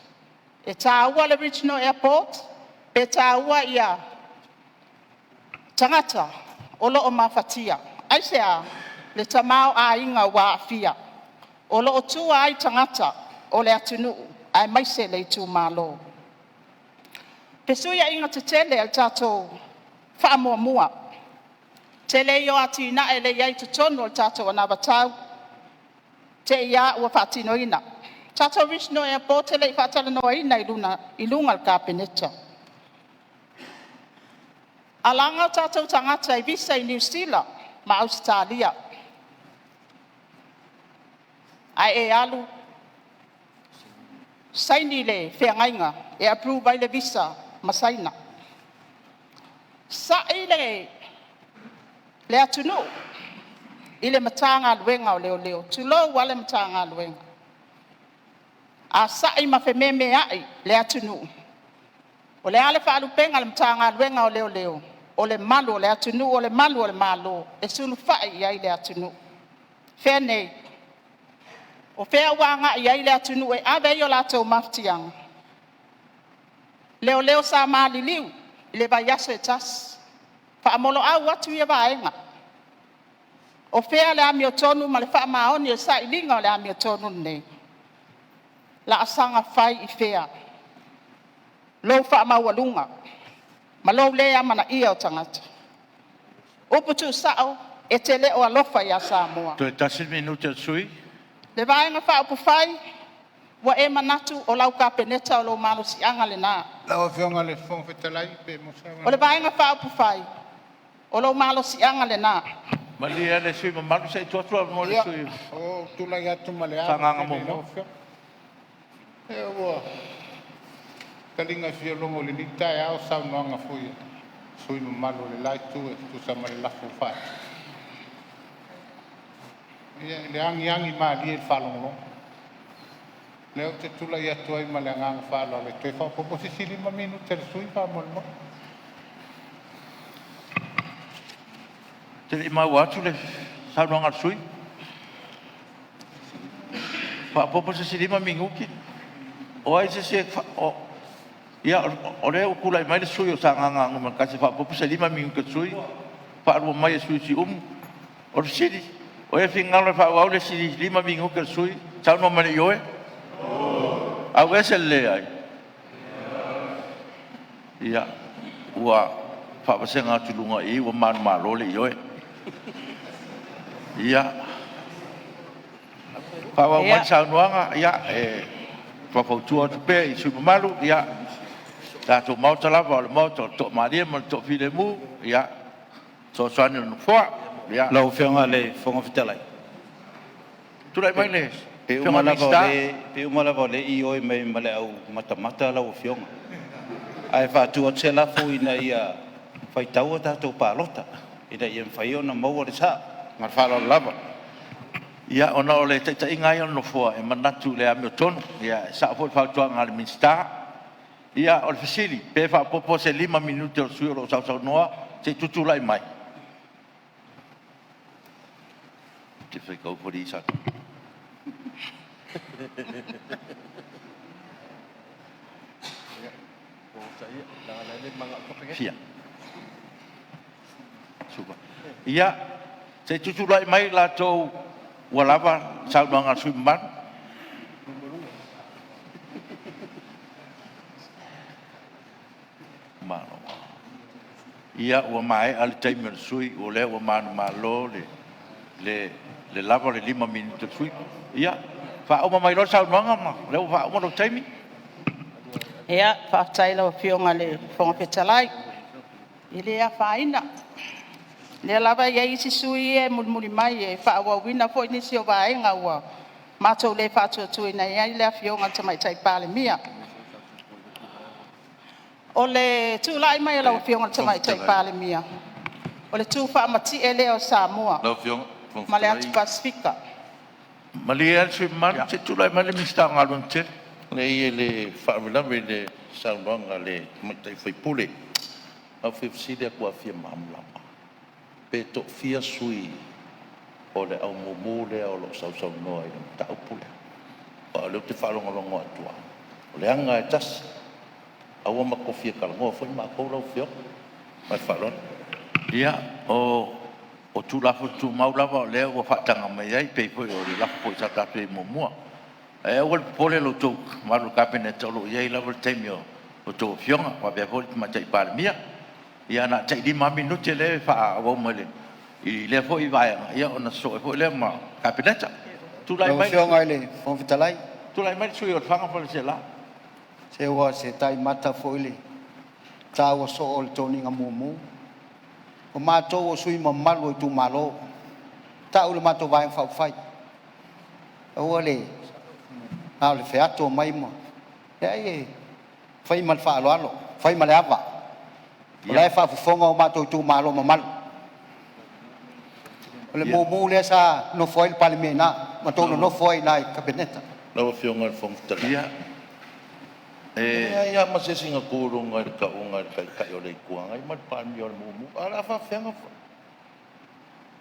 E taua le regional airport pe taua tagata o lo o mafatia? Aisea? Le tamaoaiga ua aafia, o lo o tua ai tagata o le atunuu aemaise le itumalo. Fesuiaiga tetele a le tatou faamuamua, tele ia o atinae lea e i ai i totonu o le tatou anavatau, te i lava ua faatinoina. Tatou regional airport e le i faatalanoaina i luga o le Kapeneta. Alaga o tatou tagata e visa i Niu Sila ma Ausetalia, ae e alu saini le feagaiga e approve ai le visa ma Saina. Sa'i le atunuu i le Matagaluega o Leoleo, tulou lava le Matagaluega. A sa'i ma fememea'i le atunuu, o le a le faalupega a le Matagaluega o Leoleo? O le malu o le atunuu, o le malu o le Malo, e sulufai i ai le atunuu. Fea nei? O fea ua agai i ai le atunuu e ave ai o latou mafatiaga? Leoleo sa maliliu i le vaiaso e tasi, faamoloau atu ia vaega. O fea le amiotonu ma le faamaoni o le sailiga o le amiotonu lenei? Laasaga fai i fea lou faamaualuga ma lou le amanaia o tagata? Upu tuusao, e te le o alofa ia Samoa. Toe tasi le minute o le sui usufono. Le Vaega Faaupufai, ua e manatu o lau Kapeneta o lou malosiaga lena. Lau Afioga i le Fofoga Fetalai pe maua se O le avanoa. Vaega Faaupufai, o lou malosiaga lena. Malie le sui usufono mamalu se i tuu atu le avanoa i le Ia, sui usufono ua ou tulai atu ma le mo ava Sagaga tele i lau 1. Afioga. Se ua taliga fialogo i lenei taeao saunoaga foi a sui usufono mamalu o le la itu e tusa ma le lafo ua faatu. Ia, i le agiagi malie i le faalogologo. O lea ou te tulai atu ai ma le agaga faaaloalo e toe faaopoopo se isi 5 minute a le sui usufono faamolemole. Ou te le i maua atu le saunoaga a le sui usufono. Faaopoopo se isi 5 minute. O ai se isi e... Ia, o lea ua tulai mai le sui usufono mo Sagaga 1 e faaopoopo se 5 minute o le sui usufono, faalua mai e le sui usufono o Siumu. O le fesili, o ai e finagalo e faaauau le isi 5 minute a le sui usufono? Saunoa mai i le ioe. Aveese le leai? Ia, ua faavasega atu i luga i i ua manumalo le ioe. Ia, faaauau mai le saunoaga. E Faufautua atu pea i sui usufono mamalu, ia, tatou Maota lava o le Maota o le toamalie ma le toafilemu, ia, fesoasoani a le Nofoa. Ia, Lau Afioga i le Fofoga Fetalai, tulai mai le pe Afioga uma i le lava o Minisita. lea, pe uma lava o lea e ioe mai ai ma le au matamata lau Afioga. Ae faatu atu se lafo, Ina ia faitau a tatou palota ina ia mafai ona maua le sao. Ma le faaaloalo lava. Ia, ona o le taitaiga lava ia o le Nofoa, e manatu i le amiotonu. Ia, e sao foi le fautuaga a le Minisita. Ia, o le fesili, pe faaopoopo se 5 minute o le sui usufono o lo o sausaunoa se i tutulai mai? Ia, se i tutulai mai latou ua lava le saunoaga a le sui usufono mamalu. Ia, ua maea le taimi o le sui usufono o lea ua manumalo i le lava o le 5 minute o le sui usufono. Ia, faauma mai loa le saunoaga ma o lea ua faauma lou taimi. Ia, faafetai i lau Afioga i le Fofoga Fetalai. E le afaina, o lea lava e i ai isi sui usufono ia e mulimuli mai e faaauauina foi nisi o vaega ua matou le faatuatuaina ai le Afioga i le Tamaitai Palemia. O le tulai mai o lau Afioga i le Tamaitai Palemia, o le tu faamatie lea o Samoa ma le atu Pasefika. Malie lava le sui usufono mamalu, se i tulai mai le Minisita o Galuega Tetele. Leai e le faalavelave i le saunoaga a le tamaitai sui usufono. Ae ou te fia fesili atu lava e fia malamalama, pe toafia sui o le au mumu lea o lo o sausaunoa i le mataupu lea? Aua o lea ou te faalogologo atu lava, o le aga lava e tasi. Ae ua matou fia talanoa foi matou lau Afioga. Ma le faaaloalo. Ia, o Tulafono Tumau lava o lea ua faataga mai ai, pei foi o le lafo sa tatou i ai muamua. Ae aua le popole lo outou mamalu i le Kapeneta, o lo o i ai lava le taimi a outou afioga faapea foi le Tamaitai Palemia. Ia na o le tai 5 lava minute lea e faaauau mai i lea foi vaega, ona sosoo ai foi lea ma le Kapeneta. Tulai Lau mai Afioga i le Fofoga Fetalai, le sui usufono mo Lefaga ma Faleaseela. Se ua se taimata foi le taua soo o le toniga mumu. O matou o sui mamalu o itumalo, tau le matou Vaega Faaupufai, aua le na o le feato mai ma… Leai, e fai ma le faaaloalo, fai ma le ava, o la e faafofoga o matou itumalo mamalu. O le mumu lea sa nofo ai le Palemia i ina, matou nonofo ai i ina i le Kapeneta. Lau Afioga i le Fofoga Fetalai, e leai lava ma se isi na tu i luga i le tauga o le Taitai o le Itu Agai ma le Palemia o le mumu. Ae o le a faapefea ona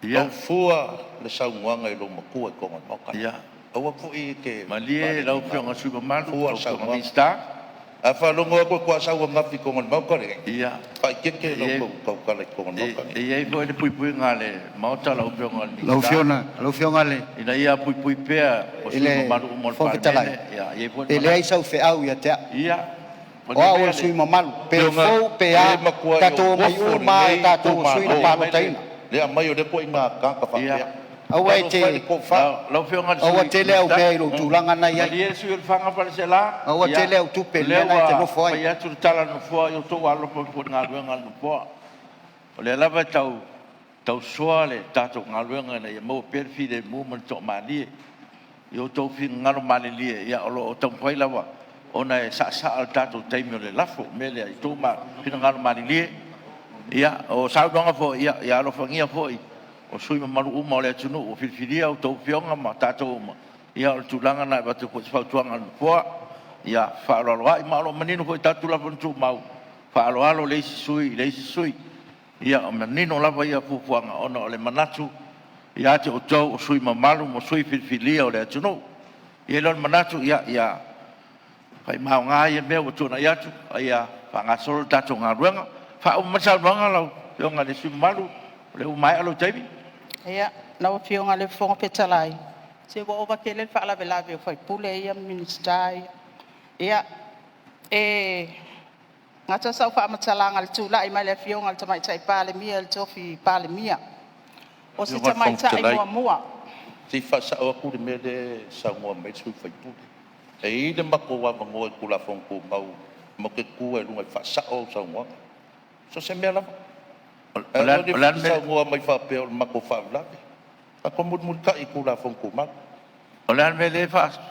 tau fua le saunoaga i lou matua i totonu o le Maota lenei? Aua foi e te Malie lau Afioga i le sui usufono mamalu, Fua lau le Afioga i le saunoaga. Minisita. A faalogo atu faatoa sau ananafi i totonu o le Maota lenei, faaeteete E lau tautala i totonu o le Maota i lenei. ai foi le puipuiga a le Maota lau Afioga i le Lau Minisita, Afioga, Afioga i ina ia puipui pea o le sui usufono mamalu uma o le Fofoga Fetalai, Palemene. E i ai foi le e leai manatu. sau feau ia te au. O Malie au o maia le le sui mamalu, pe Afioga, fou pe e a, matuai tatou ou omai ofo uma lava o lenei tatou o sui na itumalo palotaina. i le aumai o lea ituaiga tagata faapea. Aua e Talofa e i te le tofa. Lau Afioga i le aua Sui tele au Minisita, mea i lou tulaga na e i ai. malie le sui usufono mo Lefaga ma Faleaseela, Aua ia, tele au tupe o i le lea mea lena e te ua nofo ai. fai atu le tala a le Nofoa, ia outou alolofa ifo i le galuega a le Nofoa. O lea lava e tausoa le tatou galuega ina ia maua pea le filemu ma le toamalie. I outou finagalo malilie, ia o lo o taumafai lava ona e saasaa le tatou taimi o le lafo. O le mea lea, ia outou finagalo malilie, o saunoaga foi, ia alofagia foi o sui usufono mamalu uma o le atunuu ua filifilia a outou afioga ma tatou uma. Ia o le tulaga lena e avatu ai foi se fautuaga a le Nofoa, ia fefaaaloaloai, ma o lo o manino foi i tatou Tulafono Tumau, e faaaloalo le isi sui usufono i le isi sui usufono. Ia, e manino lava ia fuafuaga ona o le manatu ia te outou o sui usufono mamalu ma sui usufono filifilia o le atunuu. Ona i ai lea o le manatu, ia fai ma aoga ia mea ua tuanai atu a ia faagasolo le tatou galuega. Faauma mai le saunoaga lau Afioga i le sui usufono mamalu, o lea ua maea lou taimi. Ia, lau Afioga i le Fofoga Fetalai, se ua ova tele le faalavelave o sui usufono ia ma Minisita ia. Ia, e gata sau faamatalaga i le tulai mai o le Afioga i le Tamaitai Palemia i le tofi Palemia. O Lau se Afioga i le Fofoga tamaitai Fetalai, muamua. se i faasao atu le mea lea e saunoa mai ai le sui usufono. E i ai le matou avanoa i Tulafono Tumau matou te tu ai i luga e faasao au saunoaga, so o se mea lava. Ae aua e te saunoa mai faapea o le matou faalavelave. Tatou mulimulitai i Tulafono Tumau. O le a le mea lea e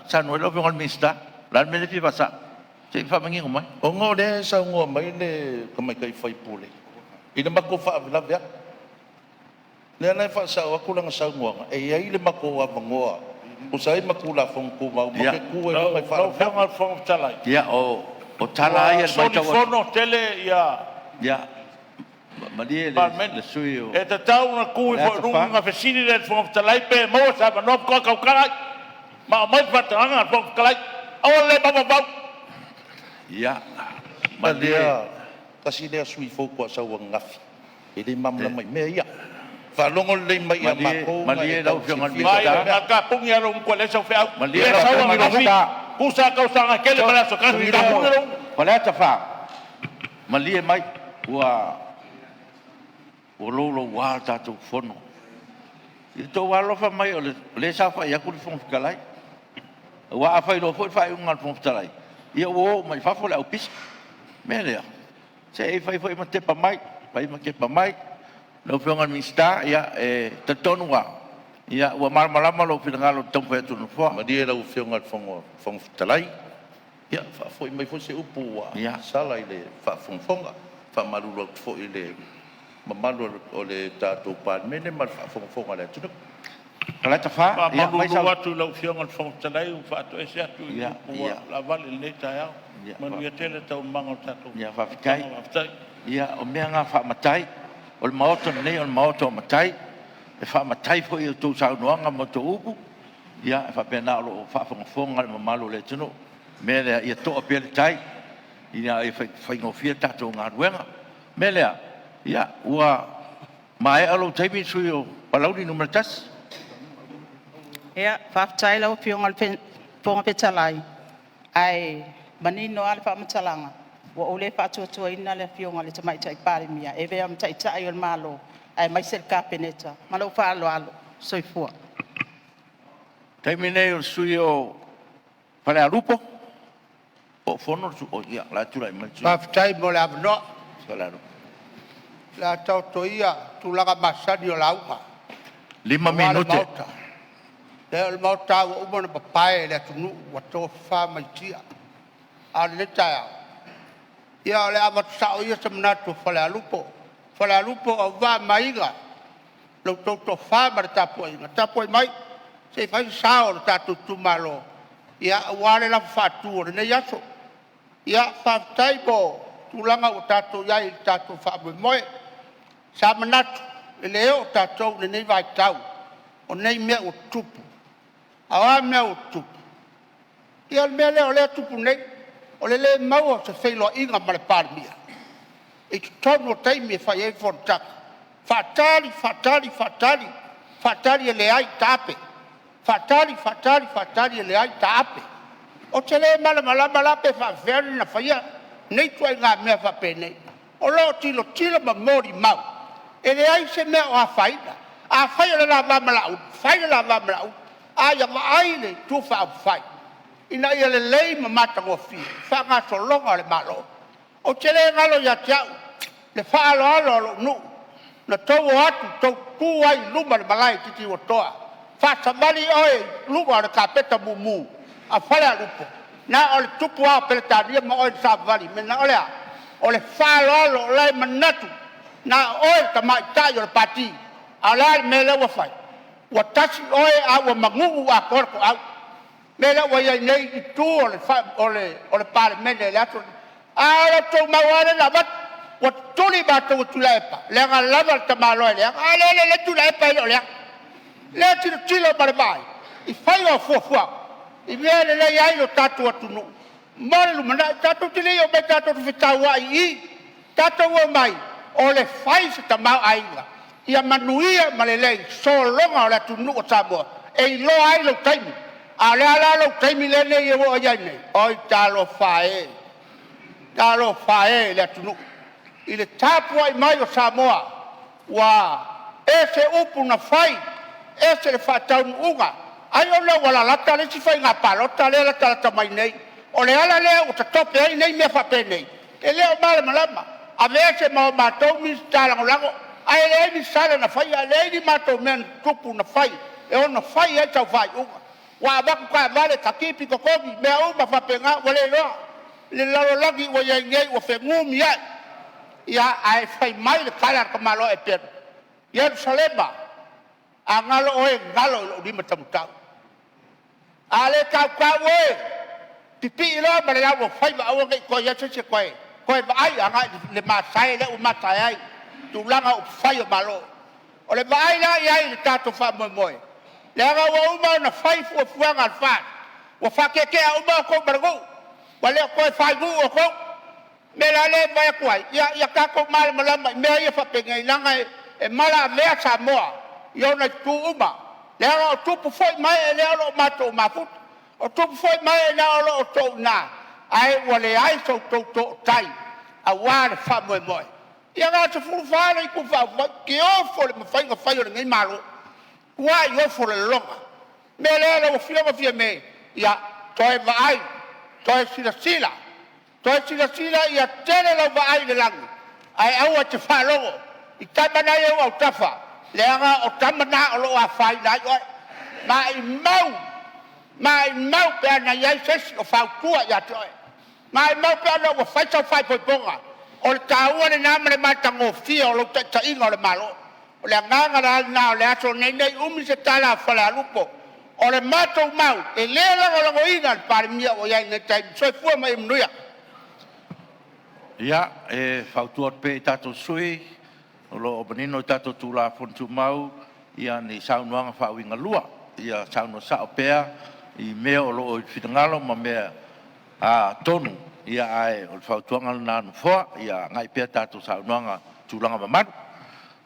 saunoa ai lau Afioga i le Minisita? O le a le mea lea e fia faasao? Se i faamanino mai. Ona o lea e saunoa mai le tamaitai sui usufono i le matou faalavelave atu. O lea la e faasao atu lana saunoaga, e i ai le matou avanoa e tusa ai ma Tulafono Tumau matou te tu ai i luga e Lau Afioga i faalavelave. le Fofoga Fetalai, Ia, o tala lava ia ua i le matau atu. solifono tele ia Ia, malie le le sui usufono Palemene. mo E tatau ona tu ifo i Faleata luga 4. ona fesili lea i le Fofoga Fetalai pe maua se avanoa faatoa tautala ai ma aumai le faatagaga a le Fofoga Fetalai. Aua le mafaufau. Ia, malie. Tasi lea sui usufono fou faatoa sau ananafi e le malamalama i mea ia. Faalogo lelei mai ia Malie, matou ona malie e lau tau Afioga i le silafia Vaai, lea Minisita. mea. na o le tapuni lava o lou gutu e leai sau feau. Malie E le lau sau Afioga i le ananafi, Minisita. tusa lava tausaga e tele ma le aso e tasi, Sui tapuni o lou gutu. Faleata 4, malie mai, ua louloua le tatou Fono. Ia outou alolofa mai o lea e saofai atu le Fofoga Fetalai. Aua a fai loa foi le faaiuga a le Fofoga Fetalai, ia ua o uma i fafo le au pisa. O le mea lea, se i fai foi ma tepa mai, fai ma tepa mai. Lau Afioga i le Minisita, ia, e talitonu lava ua malamalama lou finagalo i le taumafai atu o le Nofoa. Malie lau Afioga i le Fofoga Fetalai, ia faafoi mai foi se upu ua sala i le faafogafoga. E faamalulu atu foi i le mamalu o le tatou Palemene ma le faafogafoga a le atunuu. Faleata 4, ia fai Faamalulu sau. atu i lau Afioga i le Fofoga Fetalai ua faatoese atu i upu ua laavale i lenei taeao. Manuia tele taualumaga o le tatou Ia, fonotaga. faafetai. Faafetai. Ia, o mea na faa-matai. O le Maota lenei o le Maota o matai. E faa-matai foi a outou saunoaga ma outou upu, e faapena o lo o faafogafoga le mamalu o le atunuu. O le mea lea, ia toa pea le tai ina ia faigofie le tatou galuega. O le mea lea, ia, ua maea lou taimi le sui usufono mo Palauli 1. Ia, faafetai i lau Afioga i le Fofoga Fetalai, ae manino lava le faamatalaga, ua ou le faatuatuaina le Afioga i le Tamaitai Palemia e avea ma Taitai o le Malo aemaise le Kapeneta. Ma lou faaaloalo. Soifua. O le taimi lenei o le sui usufono mo Falealupo. Po o fono le sui usufono? Ia, o la e tulai mai le sui usufono Faafetai mo le avanoa. mo Falealupo. O le a taoto ia tulaga masani o lauga 5 aua le minute. Maota. E leai o le Maota lava ua uma ona papae e le atunuu ua tofafa maitia. A o lenei taeao, ia o le a avatu sao ia se manatu o Falealupo. Falealupo, Auvaa ma Aiga, la outou tofa ma le tapuaiga, tapuai mai se i fai se sao o le tatou itumalo aua le lafo faatu o lenei aso. Ia, faafetai mo tulaga ua tatou i ai i le tatou faamoemoe. Sa manatu e le oo tatou i lenei vaitau o nei mea ua tutupu. A o a mea ua tutupu? Ia o le mea lea o lea e tupu nei, o le le maua o se feiloaiga ma le Palemia i totonu o taimi e fai ai fonotaga. Faatali, faatali, faatali, faatali e leai, taape. Faatali, faatali, faatali e leai, taape. Ou te le malamalama la pe faapefea ona faia nei ituaiga mea faapenei. O lo o tilotilo ma molimau, e leai se mea o afaina. Afai o le la va ma Laauli, fai le la va ma Laauli, a ia vaai le Itu Faaupufai ina ia lelei ma matagofie le faagasologa o le Malo. Ou te le galo ia te au le faaaloalo a lou nuu na outou o atu tou tutu ai i luma o le malae i Titiuatoa, faasavali oe i luga o le kapeta mumu a Falealupo, na o le tupu lava o Peretania ma oe na savavali ai. O le a? O le faaaloalo o la e manatu na o oe o le tamaitai o le pati. A o le a le mea lea ua fai? Ua tasi oe ae ua magu'u atoa le toau. O le mea lea ua i ai nei i itu o le Palemene i le aso lenei, a o le tou mau lava lea na avatu, ua tutuli matou e Tuilaepa leaga lava le tamaloa e leaga. A lea e lelei Tuilaepa e le o leaga. Lea e tilotilo ma le vaai i faiga o fuafuaga i mea e lelei ai lo tatou atunuu mo le lumanai. Tatou te le i omai tatou te fetauai i i, tatou omai o le fai se tamaoaiga ia manuia ma lelei sologa o le atunuu o Samoa e iloa ai lou taimi. A o le a la lou taimi lenei ua i ai nei? Oi talofa e, talofa e i le atunuu i le tapuai mai o Samoa, ua ese upu na fai, ese le faataunuuga. Ai ona ua lalata le isi faiga palota lea e latalata mai nei, o le ala lea ua tatope ai nei mea faapenei, e le o malamalama. Aveese ma o matou Minisita Lagolago, ae leai ni sala na faia, leai ni matou mea na tutupu na fai e ono fai ai sau faaiuga. Ua avatu taavale, tatipi totogi, mea uma faapena, ua le iloa le lalolagi ua i ai nei ua fenumiai. Ia, ae fai mai le tala a le tamaloa Eperu, “Ierusalema, a galo oe, galo i lou lima taumatau. A le tautau oe, pipii loa ma le lau aufaiva aua ne i toe i ai se isi e toe vaai agai i le masae lea ua masae ai tulaga o upufai o Malo.” O le vaai la i ai i le tatou faamoemoe, leaga ua uma ona fai fuafuaga a le FAST, ua faatetea uma outou ma le nuu, ua le o toe fainuu outou. O le mea la lea e fai atu ai, ia tatou malamalama i mea ia faapenei, leaga e malaavea Samoa i ona itu uma, leaga o tupu foi ma ee lea o lo o matou mafuta, o tupu foi ma ee o lo o outou i ina, ae ua leai so outou tootai aua le faamoemoe. Ia na o le 14 le Itu Faaupufai, ou te ofo i le mafai ona fai o lenei Malo, matua ofo lolona. O le mea lea lau Afioga Fiame, ia toe vaai, toe silasila, toe silasila ia tele lau vaai i le lagi, ae aua e te faalogo i tama na e i ou autafa, leaga o tama na o lo o afaina ai oe. Maumau, maumau pe ana i ai se isi o fautua ia te oe, maumau pe ana ua fai sau faaipoipoga. O le taua lena ma le matagofie o lou taitaiga o le Malo. O le agaga la lena o le aso lenei, ne i umi se tala a Falealupo. O le matou mau, e le lagolagoina le Palemia ua i ai i lenei taimi. Soifua ma ia manuia. Ia, e fautua atu pea i tatou sui usufono, o lo o manino i tatou Tulafono Tumau ni saunoaga faauigalua. Ia saunoa sao pea i mea o lo o i le finagalo ma mea tonu, ae o le fautuaga lena a le Nofoa, ia agai pea tatou saunoaga i tulaga mamalu.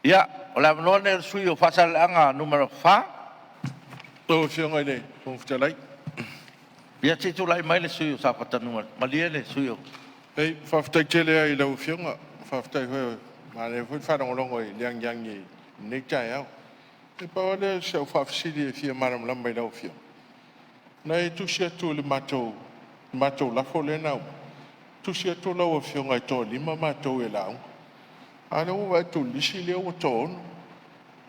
Ia, o le avanoa lenei o le sui usufono mo Faasaleleaga 4. Lau Afioga i le Fofoga Fetalai. Ia, se i tulai mai le sui usufono mo Safata 1. Malie le sui usufono. Faafetai tele lava i lau Afioga, faafetai foi, manaia foi le faalogologo i le agiagi i lenei taeao. E pau lava lea o si au faafesili e fia malamalama i lau Afioga, na e tusi atu i le matou lafo lea na aumai, tusi atu lau Afioga e toalima matou e lauga, a o lea ua ou vaai atu i le lisi lea ua toaono.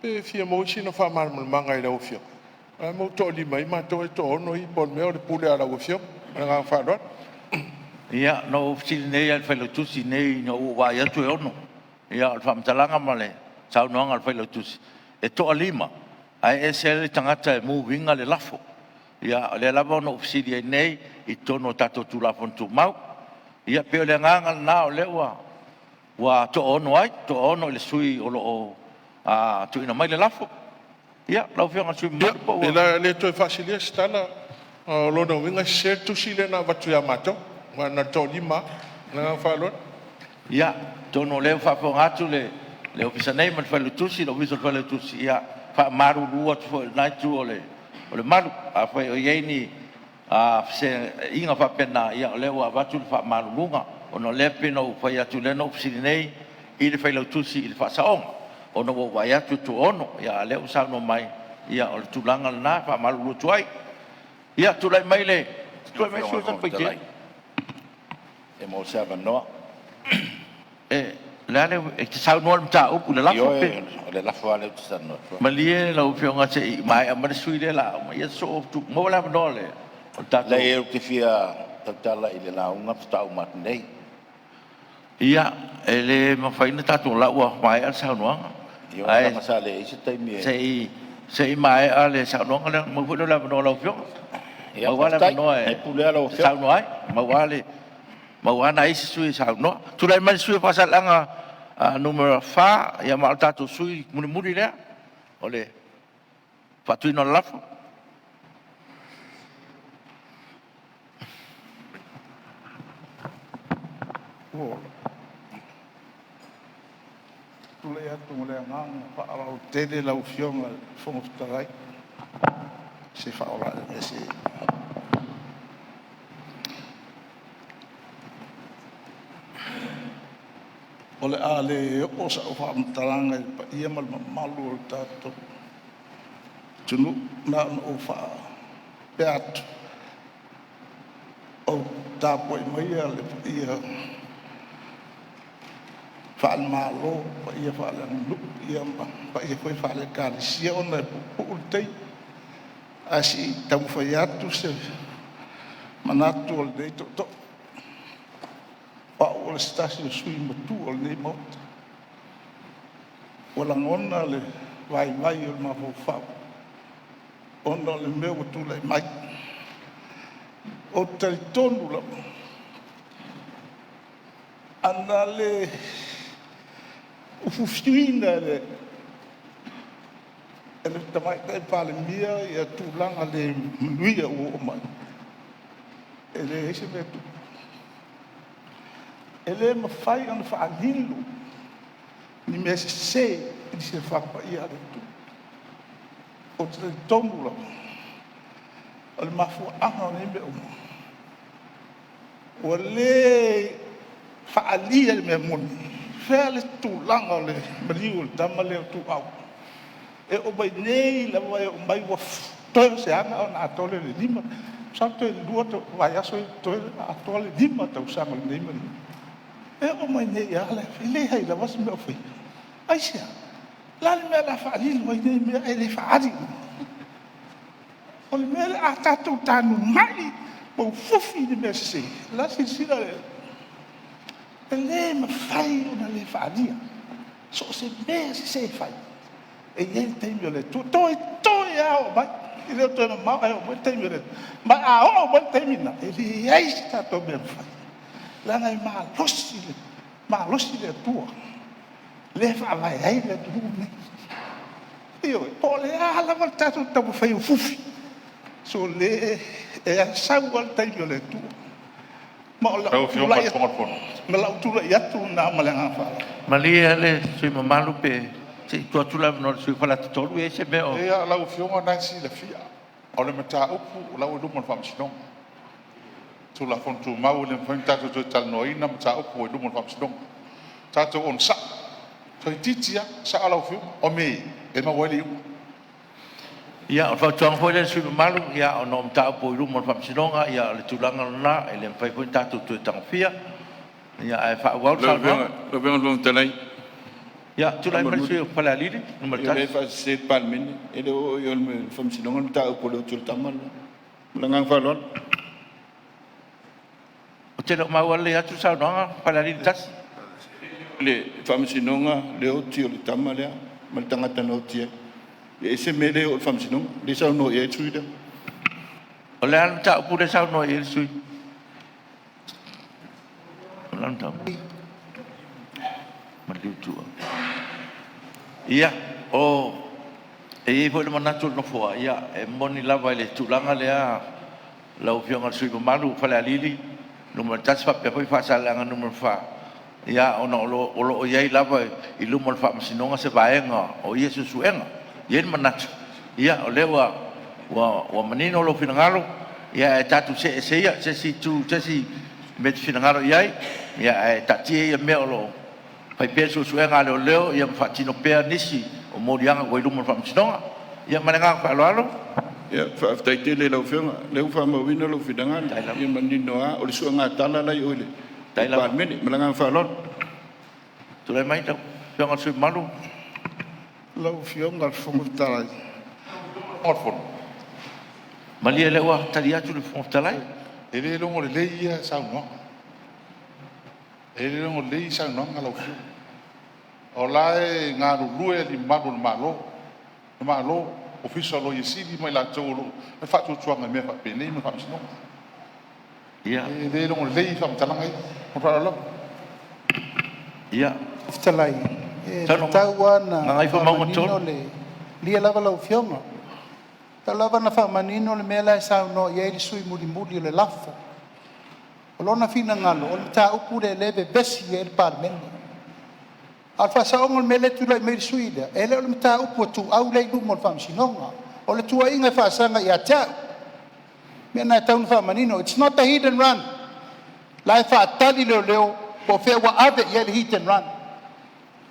Pe fia maua sina faamalamalamaga i lau Afioga, o le a le mea ua toalima ai matou ae toaono ia, po o le mea o le pule lava a lau Afioga. Ma le agaga faaaloalo. Ia, na ou fesili nei lava i le Failautusi nei ina ua ou vaai atu e 6. Ia, o le faamatalaga ma le saunoaga a le Failautusi, e toa-5 ae ese le tagata e move ina le lafo. Ia, o lea lava na ou fesili ai nei i totonu o tatou Tulafono Tumau. Ia pei o le agaga lena o lea ua toaono ai, toaono i le sui usufono o lo o tuuina mai le lafo. Ia, lau Afioga i le sui usufono mamalu po ua… Ia, o le a le toe faasilia se tala, o lona uiga e sese le tusi lea na avatu ia matou, aua na o le toalima lava. Ma le agaga faaaloalo. Ia, atonu o lea ua faafofoga atu le Ofisa nei ma le Failautusi, le Ofisa o le Failautusi, ia e faamalulu atu foi i lena itu o le malu. Afai o i ai ni feseaiga faapena, ia o lea ua avatu le faamaluluga, ona o lea e pei ona ou fai atu, lea na ou fesili nei i le Failautusi i le faasaoga, ona ua ou vaai atu e toaono, a o lea ua saunoa mai, ia o le tulaga lena e faamalulu atu ai. Ia, tulai mai le sui usufono mo Satupaitea. Pe maua se avanoa. O le a le uiga, e te saunoa i le mataupu i le lafo pe… Ioe, o le lafo lava lea ou te talanoa atu ai. Malie lau Afioga se i maea mai le sui usufono lea o le a uma, ia sosoo atu, maua le avanoa o le tatou… Leai ou te fia tautala i le lauga faatoa uma atu nei. Ia, e le mafai ona tatou… o la ua maea le saunoaga. Ioe, leaga sa leai se taimi e… Ae se i maea le saunoaga lea ona maua foi lea o le avanoa o lau Afioga. Maua lava le avanoa Faafetai, e pule lava lau e te saunoa ai, maua lava nai isi sui usufono e saunoa. Tulai mai le sui usufono mo Faasaleleaga 4, ia ma o le tatou sui usufono mulimuli lea o le faatuina o le lafo. Tulai atu ma le agaga faaaloalo tele lau Afioga i le Fofoga Fetalai, se O le a le oo sau faamatalaga i le paia ma le mamalu o le tatou atunuu, na ona ou faapipii faapea atu, o tapuai maia le paia faale-Malo, paia faaleaganuu ma paia foi faale-Ekalesia ona e puupuu le taimi. Ae se i taumafai atu se manatu o lenei tootoo. O au o le se tasi o sui usufono matua o lenei Maota, ua lagona le vaivai o le mafaufau ona o le mea ua tulai mai. Ou te talitonu lava, ana le ufiufiina e le Tamaitai Palemia ia tulaga le manuia ua oo mai, e leai se mea e tupu. E le mafai ona faalilo ni mea sese i le silafaga paia a le Atua. Ou te talitonu lava, o le mafuaaga o nei mea uma, ua le faaalia le mea moni. Fea le tulaga o le maliu o le tama lea o Tuuau? E oo mai nei lava e oo mai ua toe o se aga ona atoa lea o le 5, masalo toe 2 vaiaso ia totoe ona atoa lea o le 5 tausaga o lenei maliu. E oo mai nei lava e leai lava se mea o faia. Aisea? O le a le mea o le a faalilo ai nei mea ae le faaali uma? O le mea lea, a tatou taluai ma fufi i le mea sese, o la e silasila le Alii. E le mafai ona le faaalia. So o se mea sese e fai, e i ai le taimi o le Atua, toetoe lava oo mai, e le o toe mamao ae oo mai le taimi o le Atua. Ma a oo mai le taimi lena, e leai se tatou mea e mafai, leaga e malosi, malosi le Atua lea e faavae ai le atunuu lenei. Ioe. Po o le a lava le tatou taumafai e fufi, sole, e sau lava le taimi o le Atua. Ma o lau tulai atu lena ma le agaga faaaloalo. Malie le sui usufono mamalu, pe se i tuu atu le avanoa i le sui usufono mo Faleata 3, e i ai se mea o… Ia, lau Afioga o lena e silafia, o le mataupu o la e ua i luma o le Faamasinoga. O Tulafono Tumau e le mafai ona tatou toe talanoaina mataupu ua i luma o le Faamasinoga. Tatou onosai, toeitiiti lava sao lau Afioga, o mea e maua ai le iuga. Ia, o le fautuaga foi lea i le sui usufono mamalu, ona o mataupu ua i luma o le Faamasinoga, ia o le tulaga lena, e le mafai foi ona tatou toe tagofia. Ae faaauau le saunoaga. Lau Afioga i le Fofoga Fetalai… Ia, tulai mai le sui usufono mo Falealili 1. Ia o lea e faasese le Palemene, e le o oo i o i le Faamasinoga le mataupu o le oti o le tama le la. Ma le agaga faaaloalo. Ou te le o maua lelei atu le saunoaga Falealili 1. O le Faamasinoga le oti o le tama lea ma le tagata na oti ai. E ese mea lea e oo i le Faamasinoga, lea e saunoa i ai le sui usufono lea. O le a le mataupu lea e saunoa i ai le sui usufono? Ia, e i ai foi le manatu o le Nofoa, e moni lava i le tulaga lea lau Afioga i le sui usufono mamalu mo Falealili 1 faapea foi Faasaleleaga 4, ona o lo o i ai lava i luma o le Faamasinoga se vaega o ia suesuega. E i ai le manatu o lea ua manino lou finagalo, ae tatou see ese ia i se isi itu i se isi mea e te finagalo i ai, ae taatia ia mea o lo o fai pea suesuega a leoleo ma faatino pea nisi o moliaga ua i luma o le Faamasinoga. Ia ma le agaga faaaloalo. Faafetai tele i lau Afioga, o lea ua faamauina lou finagalo, ia manino lava o le suegatala la e i o i le Palemene. Ma le agaga faaaloalo. Tulai mai lau Afioga i le sui usufono mamalu. Lau Afioga i le Fofoga Fetalai… Malie o lea ua tali atu le Fofoga Fetalai. E le logo lelei ia saunoaga, e le logo lelei saunoaga lau Afioga. O la e galulue alii mamalu o le Malo, le Malo, Ofisa o le Loia Sili ma i latou o lo o… le faatuatuaga i mea faapenei ma le Faamasinoga. E le logo lelei faamatalaga ia. Ma le faaaloalo lava. Fetalai, e tatau lava ona faamanino le… Malie lava lau Afioga, e tatau lava ona faamanino le mea la e saunoa i ai le sui usufono mulimuli o le lafo. O lona finagalo o le mataupu lea o lea e vevesi ai le Palemene. A o le faasaoga o le mea lea e tulai mai ai le sui usufono lea, e le o le mataupu a Ituau lea e i luma o le Faamasinoga. O le tuuaiga e faasaga ia te au. O le mea lena e tatau ona faamanino. It's not a hit and run. O la e faatali leoleo po o fea ua ave i ai le hit and run.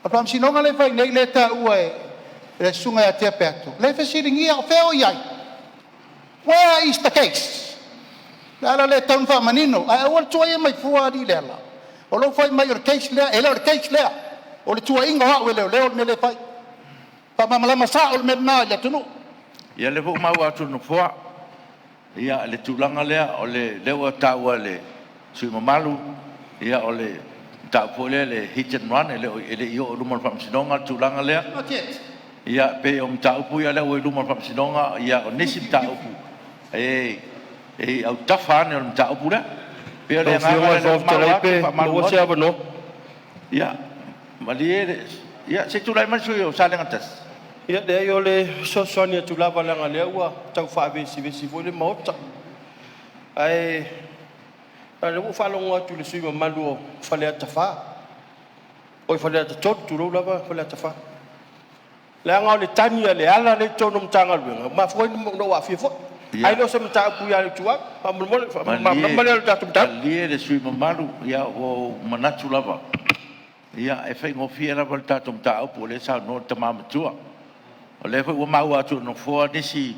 O le faamasinoga lea e fai nei lea e taua e le Susuga ia Tea Peato, lea e fesiligia o fea o i ai? Where is the case? O le ala lea e tatau ona faamanino, ae aua le tuuaia mai fua alii Leala o lou fai mai o le case lea. E le o le case lea, o le tuuaiga o au e leoleo le mea lea e fai. Faamalamalama sao le mea lena i le atunuu. Ia o lea foi ua maua atu e le Nofoa le tulaga lea, o lea ua taua e le sui usufono mamalu, o le mataupu foi lea o le hit and run, e le i oo i luma o le Faamasinoga le tulaga lea. E pei o mataupu ia o lea ua i luma o le Faamasinoga, o nisi mataupu e i autafa ane o le mataupu lea. E pei o le agaga lea ua pe maua maua atu. se avanoa? Ia malie le… Ia se i tulai mai le sui usufono mo Salega 1. Ia leai o le fesoasoani atu lava leaga o lea ua tau faavesivesi foi le Maota. Ae o lea ua ou faalogo atu i le sui usufono mamalu o Faleata 4, oi Faleata 3, tulou lava Faleata 4. Leaga o le tagi a Leala lea i totonu o Matagaluega ua mafua ai ona ou aafia foi. Ae le o se mataupu ia Ituau. Faamolemole, o le faamalamalamaga lea o le tatou mataupu. Malie le sui usufono mamalu, ua ou manatu lava e faigofie lava le tatou mataupu o lea e saunoa le tama matua. O lea foi ua maua atu e le Nofoa nisi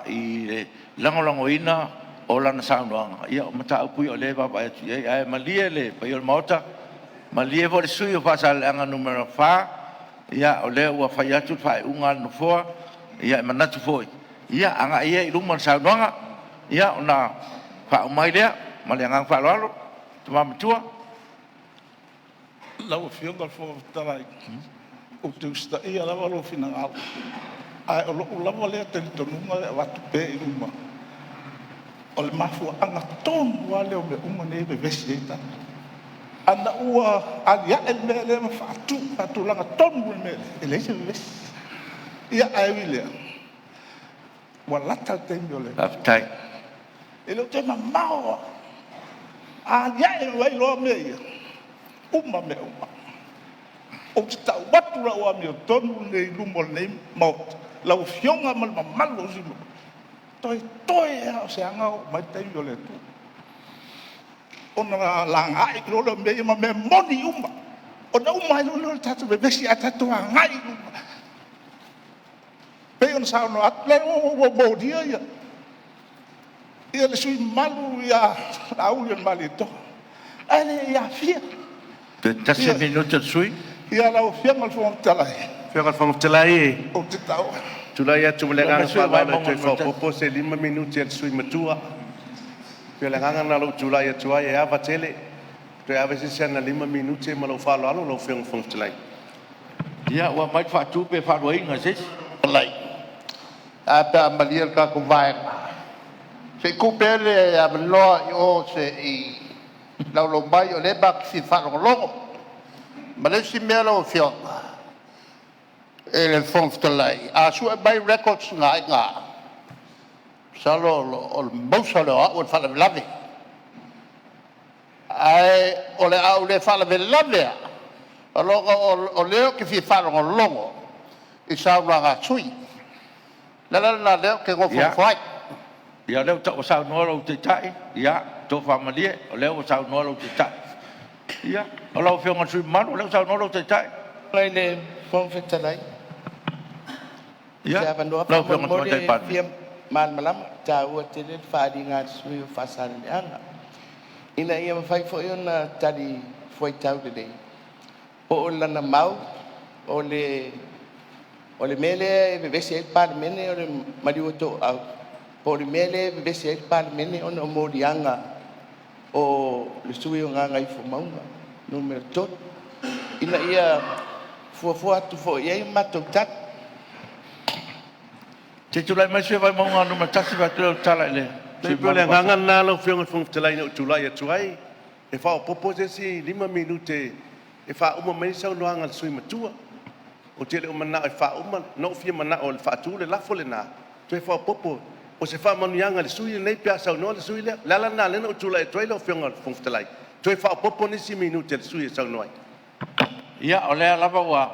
i le lagolagoina o lana saunoaga, ia o mataupu ia o lea e vaavaai atu i ai. Ae malie le paia o le Maota, malie foi le sui usufono mo Faasaleleaga 4, ia o lea ua fai atu le faaiuga a le Nofoa. E manatu foi, ia agai ia i luma le saunoaga ona faauma ai lea. Ma le agaga faaaloalo le tama matua. Lau Afioga i le Fofoga Fetalai, ou te usitaia lava lou finagalo, ae o lou lava lea talitonuga e avatu pea i luma, o le mafuaaga tonu lava lea o mea uma nei e vevesi ai tatou. Ana ua alia'e le mea lea ma faatulaga tonu le mea lea, e leai se vevesi. Ia, ae ui i lea, ua lata le taimi o le… E le o toe mamao lava. A alia'e mai loa mea ia, uma mea uma. Ou te tau atu lau amiotonu lenei i luma o lenei Maota, lau Afioga ma le mamalu o sui usufono mamalu, toetoe lava o se aga oo mai le taimi o le Atua ona lagaai loa lea o mea ia ma mea moni uma, ona uma ai loa lea o le tatou vevesi ae tatou agai i luma. E pei ona saunoa atu, leai ua ou molia le sui usufono mamalu ia Laaulialemalietoa, ae le i aafia. Toe tasi le minute o le sui usufono. Lau Afioga i le Fofoga Fetalai, Afioga i le Fofoga Fetalai, ou te tau… tulai atu ma le Tulai mai agaga le sui usufono mo faaaloalo e Vaimauga toe 1. faaopoopo se 5 minute a le sui usufono matua. E pei o le agaga lena o lou tulai atu ai, e ava tele, toe ave se isi ana 5 minute ma lou faaaloalo lau Afioga i le Fofoga Fetalai. Ia ua aumai le faatu pe faaluaina e se isi. Ae a pe a malie le tatou Vaega, se i tuu pea le avanoa i o se i laulau mai, o lea matou te fia faalogologo. Ma le isi mea lau Afioga i le Fofoga Fetalai, a sue mai records na i ina, masalo o le mausa lea o au o le faalavelave. Ae o le a ou le faalavelave lava ona o lea ou te fia faalogologo i saunoaga a sui usufono. O le ala lena o lea ou te nofonofo ai. Ia, o lea ua saunoa lou Taitai, ia tofa malie, o lea ua saunoa lou Taitai. Ia, o lau Afioga i le sui usufono mamalu, o lea ua saunoa lou Taitai. Lau Afioga i le Fofoga Fetalai, Ia, se avanoa lau Afioga i le faamolemole Tamaitai e Palemia. fia malamalama. E taua tele le faaaliga a le sui usufono mo Faasaleleaga, ina ia mafai foi ona talifuaitau lelei, po o lana mau o le mea lea e vevesi ai le Palemene o le maliu o Toau, po o le mea lea e vevesi ai le Palemene ona o moliaga o le sui usufono o Gagaifomauga 3, ina ia fuafua atu foi i ai a matou tali. Se i tulai mai le sui usufono mo Vaimauga 1, vaeatu lea o le tala i le sui E pei o le usufono mamalu mo agaga lena lau Afioga i le Fofoga Fetalai na ou tulai atu ai, e faaopoopo se isi 5 minute e faauma mai ai le saunoaga a le sui usufono matua. Ou te le o manao e faauma, na ou fia manao e faatu le lafo lena, toe faaopoopo o se faamanuiaga i le sui usufono lenei pe a saunoa le sui usufono lea. O le ala lena lea na ou tulai atu ai lau Afioga i le Fofoga Fetalai, toe faaopoopo nisi minute o le sui usufono e saunoa ai. Ia, o lea lava ua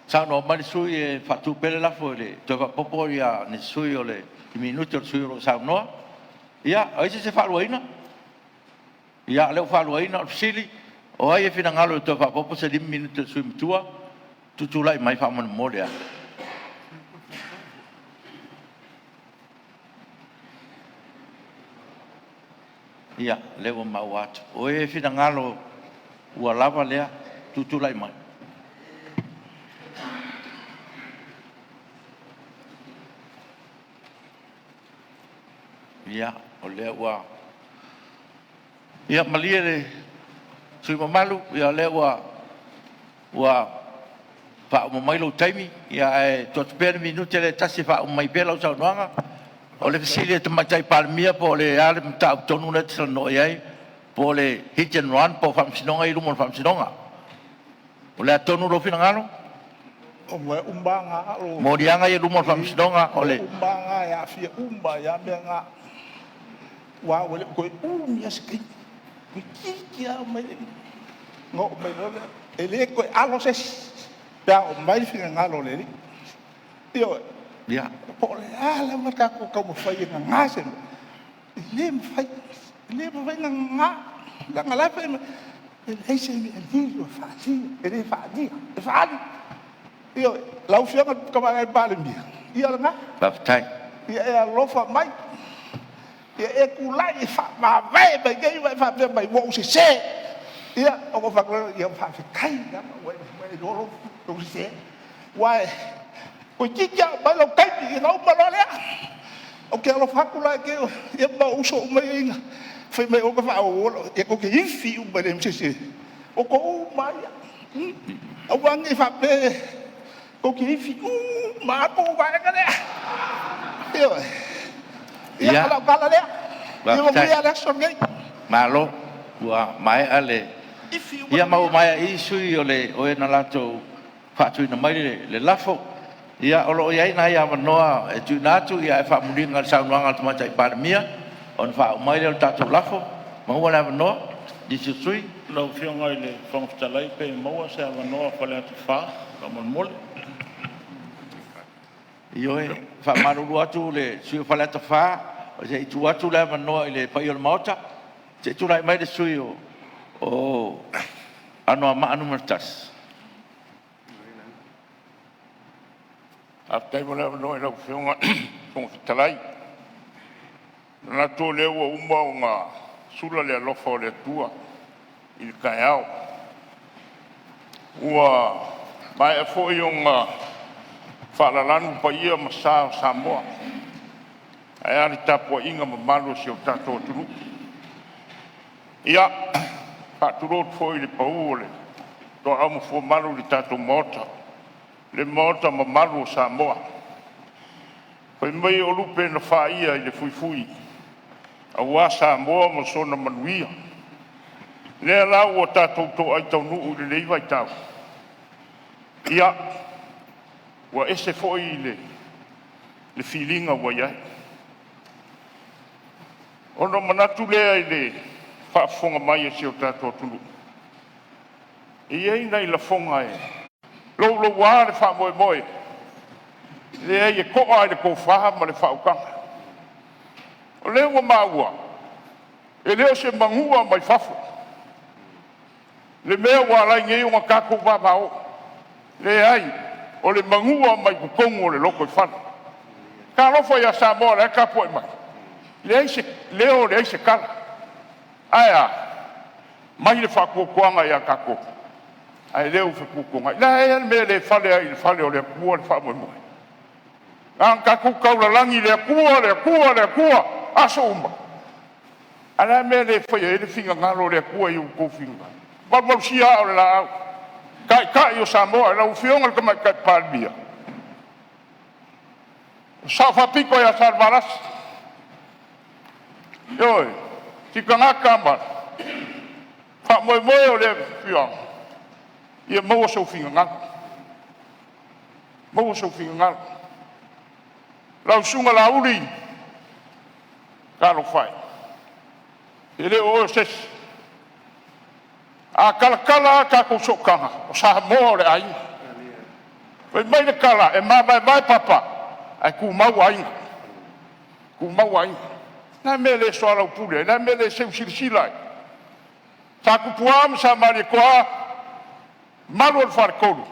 saunoa mai le sui usufono e faatu pea le lafo e toe faaopoopo minute o le sui usufono o lo o saunoa. Ia, o ai se isi e faaluaina? Ia, o lea ua faaluaina. O le fesili, o ai e finagalo e toe faaopoopo se 5 minute o le sui usufono matua? Tutulai mai faamolemole lava. Ia, lea ua maua atu. O e finagalo ua lava lea, tutulai mai. Ia, o lea ua... Ia malie le sui usufono mamalu, o lea ua faauma mai lou taimi, ae tuu atu pea le minute lea e tasi e faauma ai pea lau saunoaga. O le fesili a le Tamaitai Palemia po o le a le mataupu tonu lea e te talanoa i ai, po o le hit and run po o faamasinoga ia e i luma o le faamasinoga. O le a tonu lou finagalo? O mea uma lava na... O moliaga ia i luma o le faamasinoga o le... O mea uma lava na e aafia uma ai lava mea na, aua ua le toe umi lava se taimi, toeitiiti lava oo mai le... ona oo mai loa lea, e le toe alo se isi pe a oo mai le finagalo o le Alii. Ioe. Po o le a lava le tatou taumafai e nana se mea, e le mafai, e le mafai ona nana, leaga o la e fai mai, e leai se mea e lilo e faasino, e le faaalia, e faaali. Ioe. Lau Afioga i le Tamaitai Palemia, ia o lena. Faafetai. Ia e alofa mai, ia e tulai e faamavae mai nei ma e faapea mai, ua ou sese. Ia, ona ou fai atu lea, ia faafetai leaga ua e iloa lou sese. Aua toeitiiti lava oo mai lou taimi ona uma loa lea. Ou te alofa atu la i ma ou uso uma ia fai mai e aua ne i faaauaua lau... Ia tou te ifi uma e leai ma se isi e... Outou uma lava ia. Aua ne i faapea... tou te ifi uma lava la outou vaega lea. Ioe. Ia, o lau tala lea. Ia manuia le aso lenei. Malo, ua maea le... Ia ma ua maea i i sui usufono o e na latou faatuina mai le lafo. Ia, o lo o i ai nai avanoa e tuuina atu, ae faamuliga i le saunoaga a le Tamaitai Palemia ona faauma ai lea o le tatou lafo. Maua le avanoa nisi o sui usufono. Lau Afioga i le Fofoga Fetalai pe maua se avanoa o Faleata 4 faamolemole. Ioe, e faamalulu atu le sui usufono mo Faleata 4, se i tuu atu le avanoa i le paia o le Maota. Se i tulai mai le sui usufono mo Anoamaa 1. Faafetai mo le avanoa i lau Afioga i le Fofoga Fetalai. E manatu o lea ua uma ona sula le alofa o le Atua i le taeao, ua maea foi ona faalalanu paia ma sa o Samoa, ae a le tapuaiga mamalu a si o tatou atunuu. Ia, e faatulou atu foi i le pau o le toaau ma fuamalu i le tatou Maota, le Maota mamalu o Samoa. Fai mai o lupe na faia i le fuifui aua Samoa ma sona manuia, lea la ua tatou toai taunuu i lenei vaitau, ia, ua ese foi le filiga ua i ai. Ona ou manatu lea i le faafofoga mai a si o tatou atunuu, e i ai nai lafoga e louloua le faamoemoe, e leai e to'a lava i le tofa ma le faautaga. O lea ua maua, e le o se manua mai fafo le mea ua ala ai nei ona tatou vavao. Leai, o le manua mai totonu o le lotoifale. Talofa ia Samoa o la e tapuai mai, leai se leo leai se tala. Ae a? Mai le faatuatuaga ia tatou, ae le o fetuatuanai. O le a ea le mea e le fale ai i le fale o le Atua le faamoemoe? Na ona tatou taulalagi i le Atua, le Atua, le Atua aso uma. Ae o le a le mea e le faia ai le finagalo o le Atua i outou finagalo? Valuvalusia aa o le laau, Taitai o Samoa, lau Afioga i le Tamaitai Palemia, le Sao Faapito ia Salevalasi, ioe, Tikagata ma le faamoemoe o le afioaga, ia maua sou finagalo, maua sou finagalo. Lau Susuga Laauli, talofa e, e le o oe o se isi. A talatala lava tatou sootaga, o Samoa o le aiga. Fai mai le tala, e mavaevae papa ae tumau aiga, tumau aiga. O le a le mea e le soalaupule ai? O le a le mea e le seu silasila ai? Sa Tupua ma sa Malietoa, mamalu o le Faletolu,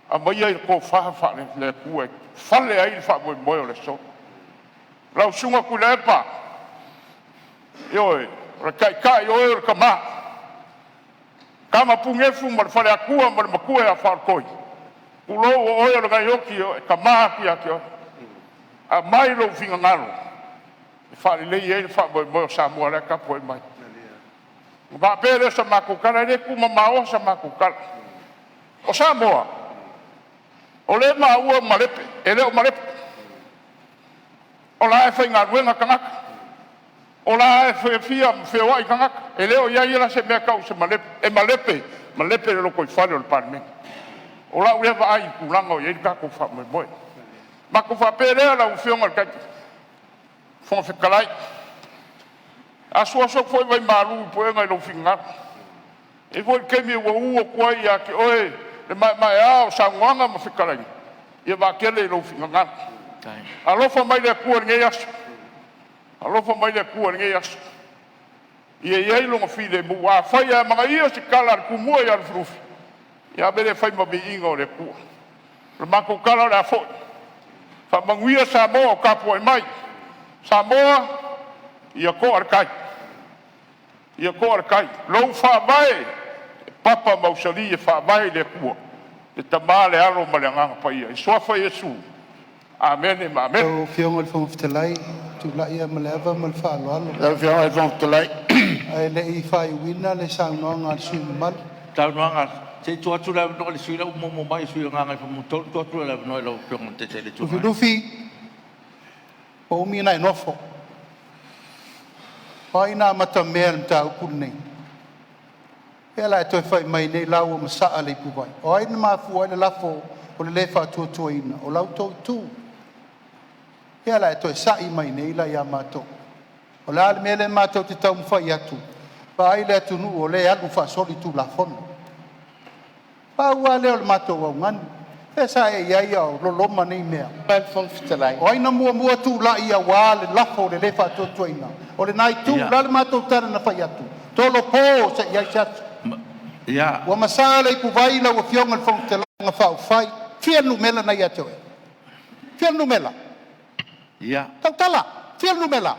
aumaia le tofa faale-Atua e fale ai le faamoemoe o le aso. Lau Susuga Tuilaepa, ioe, O le taitai o oe o le tama, tama punefu ma le faleatua ma le matua ia Faletoi, tulou o oe o le gaioti e tama atu ia te oe. Aumai lou finagalo e faalelei ai le faamoemoe o Samoa la e tapuai mai. Ona faapea lea o sa matou tala, e le tuumamaoa sa matou tala. O Samoa, o lea e maua e malepe, e le o malepe. O la e faigaluega tagata, o la e fiafia ma feoai tagata, e le o i ai la se mea e tau o se malepe. E malepe, malepe le lotoifale o le Palemene. O lau lea vaai i le tulaga o i ai le tatou faamoemoe. Ona matou faapea lea lau Afioga i le Fofoga Fetalai, asuasu atu foi vaimalu i puega i lou finagalo. E i ai foi le taimi ua u atu ai ia te oe le maemaea o saunoaga ma fetalaiga, ia vaatele i lou finagalo. Alofa mai le Atua i lenei aso, alofa mai le Atua i lenei aso, ia i ai Lona filemu. Afai e amanaia se tala a le Tumua ia Lufilufi, ia ave lea e fai ma viiga o le Atua. O le matou tala o le a foi, faamanuia Samoa o tapuai mai. Samoa, ia toa le tai, ia toa le tai, lou faavae e papa mausali e faavae i le Atua, le Tama le Alo ma le Agaga Paia. I le Suafa o Iesu, amene ma amene. Lau Afioga i le Fofoga Fetalai, ou te tulai lava ma le ava ma le faaaloalo. Lau Afioga i le Fofoga Fetalai. Ae le i faaiuina le saunoaga a le sui usufono mamalu. Se i tuu atu le avanoa i le sui usufono la ua muamua mai, le sui usufono mo Gagaifomauga 3. Tuu atu le avanoa i lau Afioga i le Taitai o le Itu Agai. Lufilufi, ua umi ona e nofo. O ai na amatamea i le mataupu lenei? O fea la e toe fai mai nei o la ua masaa le ipuvai? O ai na mafua ai le lafo o le lē Faatuatuaina? O la outou itu. O fea la e toe sa'i mai nei la ia matou? O le a le mea lea matou te taumafai atu? Vaai le atunuu o lea e alu faasolitulafono. Pau lava lea o le matou augani, o fea sa e i ai a o loloma nei mea? O ai na muamua tulai aua le lafo o le lē Faatuatuaina? O lena itu. O le a le matou tala na fai atu? Tolopo seia i ai se aso. Ua masaa le ipuvai lau Afioga i le Fofoga Fetalai Faaupufai. Fia le numera na ia te oe? Fia le numera? Tautala, fia le numera?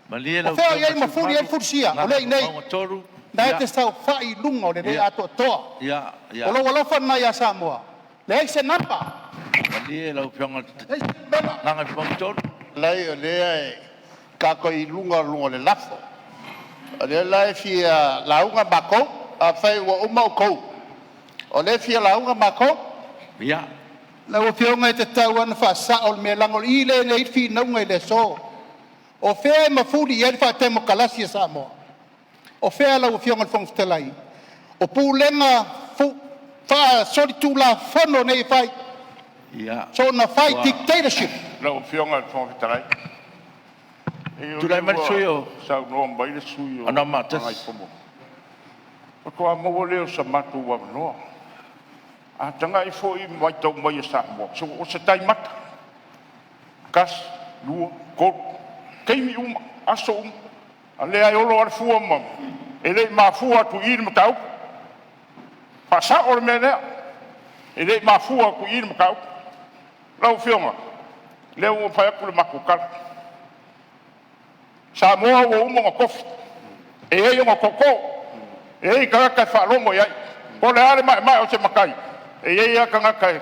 Malie lau O fea o Afioga i ai i le sui usufono mafuli ai le mamalu fulisia? O lea e i inei. Gagaifomauga 3. Na e te saofai i luga o le le atoatoa. O lou alofa lena ia Samoa. Leai se namba. Malie lau Afioga Gagaifomauga 3. Leai o lea e tatou te i luga o le lafo, o lea la e fia lauga matou. Afai ua uma outou, o lea e fia lauga matou. Lau Afioga e tatau lava ona faasao le mea leaga o i lea e i ai le finauga i le aso. O fea e mafuli i ai le faatemokarasi a Samoa? O fea lau Afioga i le Fofoga Fetalai? O pulega faasolitulafono nei e fai, soona fai dictatorship. Lau Afioga i le Fofoga Fetalai, o Tulai lea mai le sui ua usufono saunoa mo mai le sui usufono o Anoamaa 1. Gagaifomauga 3, faatoa maua lea o se matou avanoa. A tagai foi ma matau mai e Samoa, o se tai mata, tasi, lua, tolu, taimi uma, aso uma, a o lea e olo lava le fua ma e le i mafua atu i i le mataupu. Faasao le mea lea, e le i mafua atu i i le mataupu. Lau Afioga, o lea ua fai atu le matou tala, Samoa ua uma ona tofi, e i ai ona tootoo, e i ai tagata e faalogo i ai. Po o le a le maemae o se matai, e i ai lava tagata e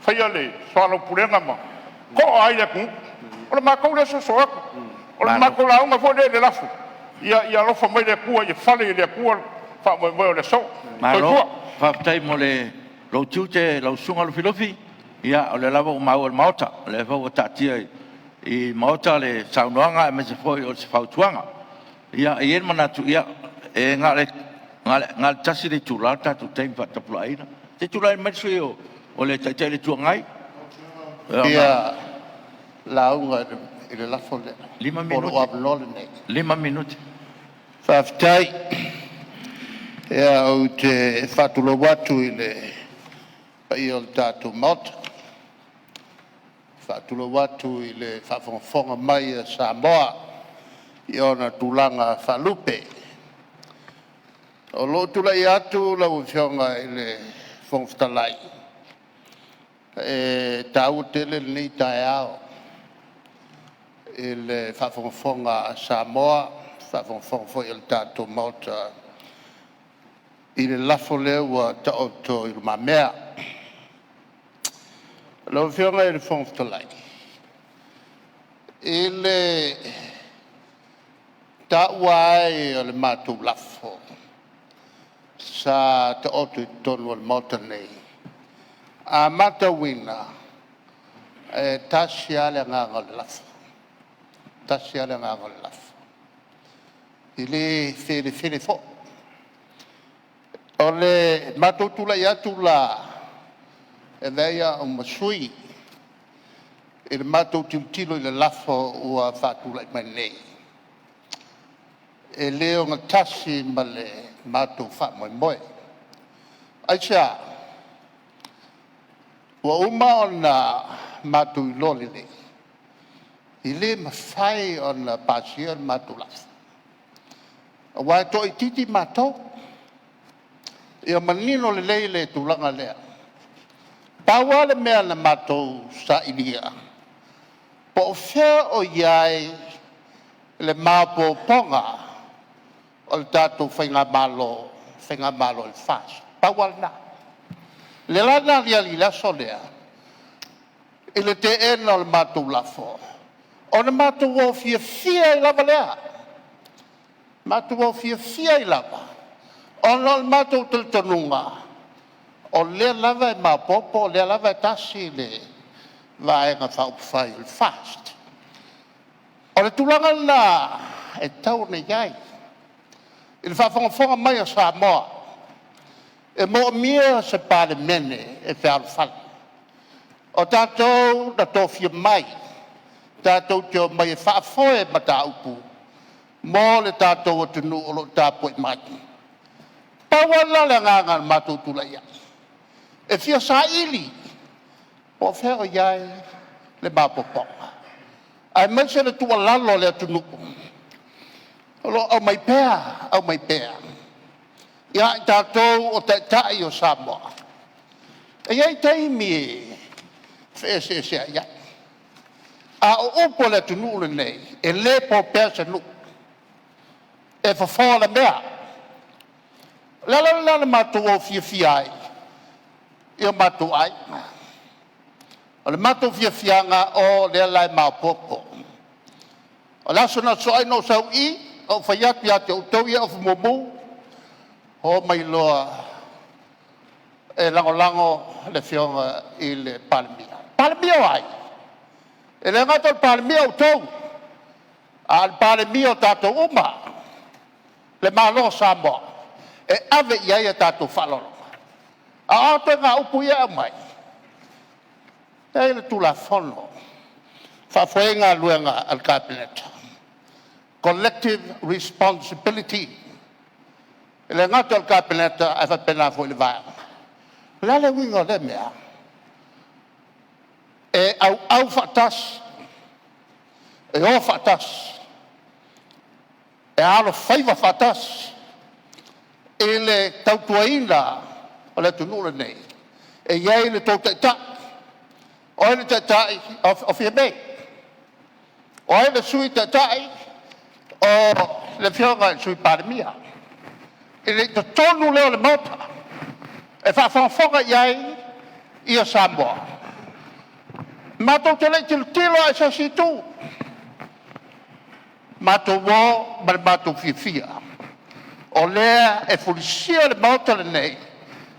faia le soalaupulega ma toa ai le atunuu. O le matou lea soso atu, o le matou lauga foi lea i le lafo, ia alofa mai le Atua ia fale i le Atua le faamoemoe o le aso. Malo Soifua. faafetai mo lou tiute lau Susuga Lufilufi. O lea lava ua maua e le Maota, o lea foi ua taatia i le Maota le saunoaga aemaise foi o se fautuaga. E i ai le manatu, e na o le tasi le itula le tatou taimi faatapulaaina. Se i tulai mai le sui usufono o le Taitai o le Itu Agai. Ia lauga i le lafo lea, 5 po o lou minute. avanoa lenei. 5 minute. Faafetai. Ia ou te faatulou atu i le paia o le tatou Maota, faatulou atu i le faafogafoga mai a Samoa i ona tulaga faalupe. O lou tulai atu lau Afioga i le Fofoga Fetalai, e taua tele lenei taeao i le faafogafoga a Samoa faafogafoga foi a le tatou Maota i le lafo lea ua taoto i lumamea. Lau Afioga i le Fofoga Fetalai, i le taua ai o le matou lafo sa taoto i totonu o le Maota nei, a matauina, e tasi lava le agaga o le lafo, e tasi lava le agaga o le lafo, e le felefele foi. O le matou tulai atu la e avea ai au ma sui i le matou tilotilo i le lafo ua faatulai mai nei, e le ogatasi ma le matou faamoemoe. Aisea? Ua uma ona matou iloa lelei, e le mafai ona pasia le matou lafo, aua e toaitiiti matou. Ia manino lelei le tulaga lea. Pau lava le mea na matou sailia, po o fea o i ai le maopoopoga o le tatou Faigamalo, le Faigamalo a le FAST. Pau lava lena. O lea la na aliali i le aso lea i le teena o le matou lafo, ona matou o fiafia ai lava lea, matou o fiafia ai lava ona o le matou talitonuga, o lea lava e maopoopo o lea lava e tasi le Vaega Faaupufai o le FAST. O le tulaga lena e tatau ona i ai i le faafogafoga mai a Samoa, e moomia se Palemene e fealofani. O tatou na tofia mai tatou te omai e faafoe mataupu mo le tatou atunuu o lo o tapuai mai. Pau lava lena o le agaga na matou tulai ai, e fia saili po o fea o i ai le maopoopoga, aemaise le tuualalo a le atunuu o lo o aumai pea, aumai pea ia i tatou o Taitai o Samoa. E i ai taimi e feeseeseai ai, a o upu a le atunuu lenei, e le po pea se nuu, e fofo alamea. O le ala lena na matou o fiafia ai i o matou aiga. O le matou fiafiaga o lea la e maopoopo. O le aso na sosoo ai na ou sau i i, ou fai atu ia te outou ia e ofi mumu, omai loa e lagolago le Afioga i le Palemia. Palemia o ai? E le gata o le Palemia o outou, a o le Palemia o tatou uma, le Malo o Samoa e ave i ai a tatou faaaloaloga. A o a ituaiga upu ia e aumai? E i ai le Tulafono e faafoe ai galuega a le Kapeneta, Collective Responsibility. E le gata i le Kapeneta ae faapena foi i le Vaega. O le a le uiga o lea mea? E auau faatasi, e o faatasi, e alofaiva faatasi i le tautuaina o le atunuu lenei. E i ai le tou Taitai. O ai le Taitai? O Fiame. O ai le Sui Taitai? O le Afioga i le Sui Palemia. I totonu lea o le Maota e faafogafoga i ai Samoa. Matou te le i tilotilo lava i se isi itu, matou o ma le matou fiafia, o lea e fulisia le Maota lenei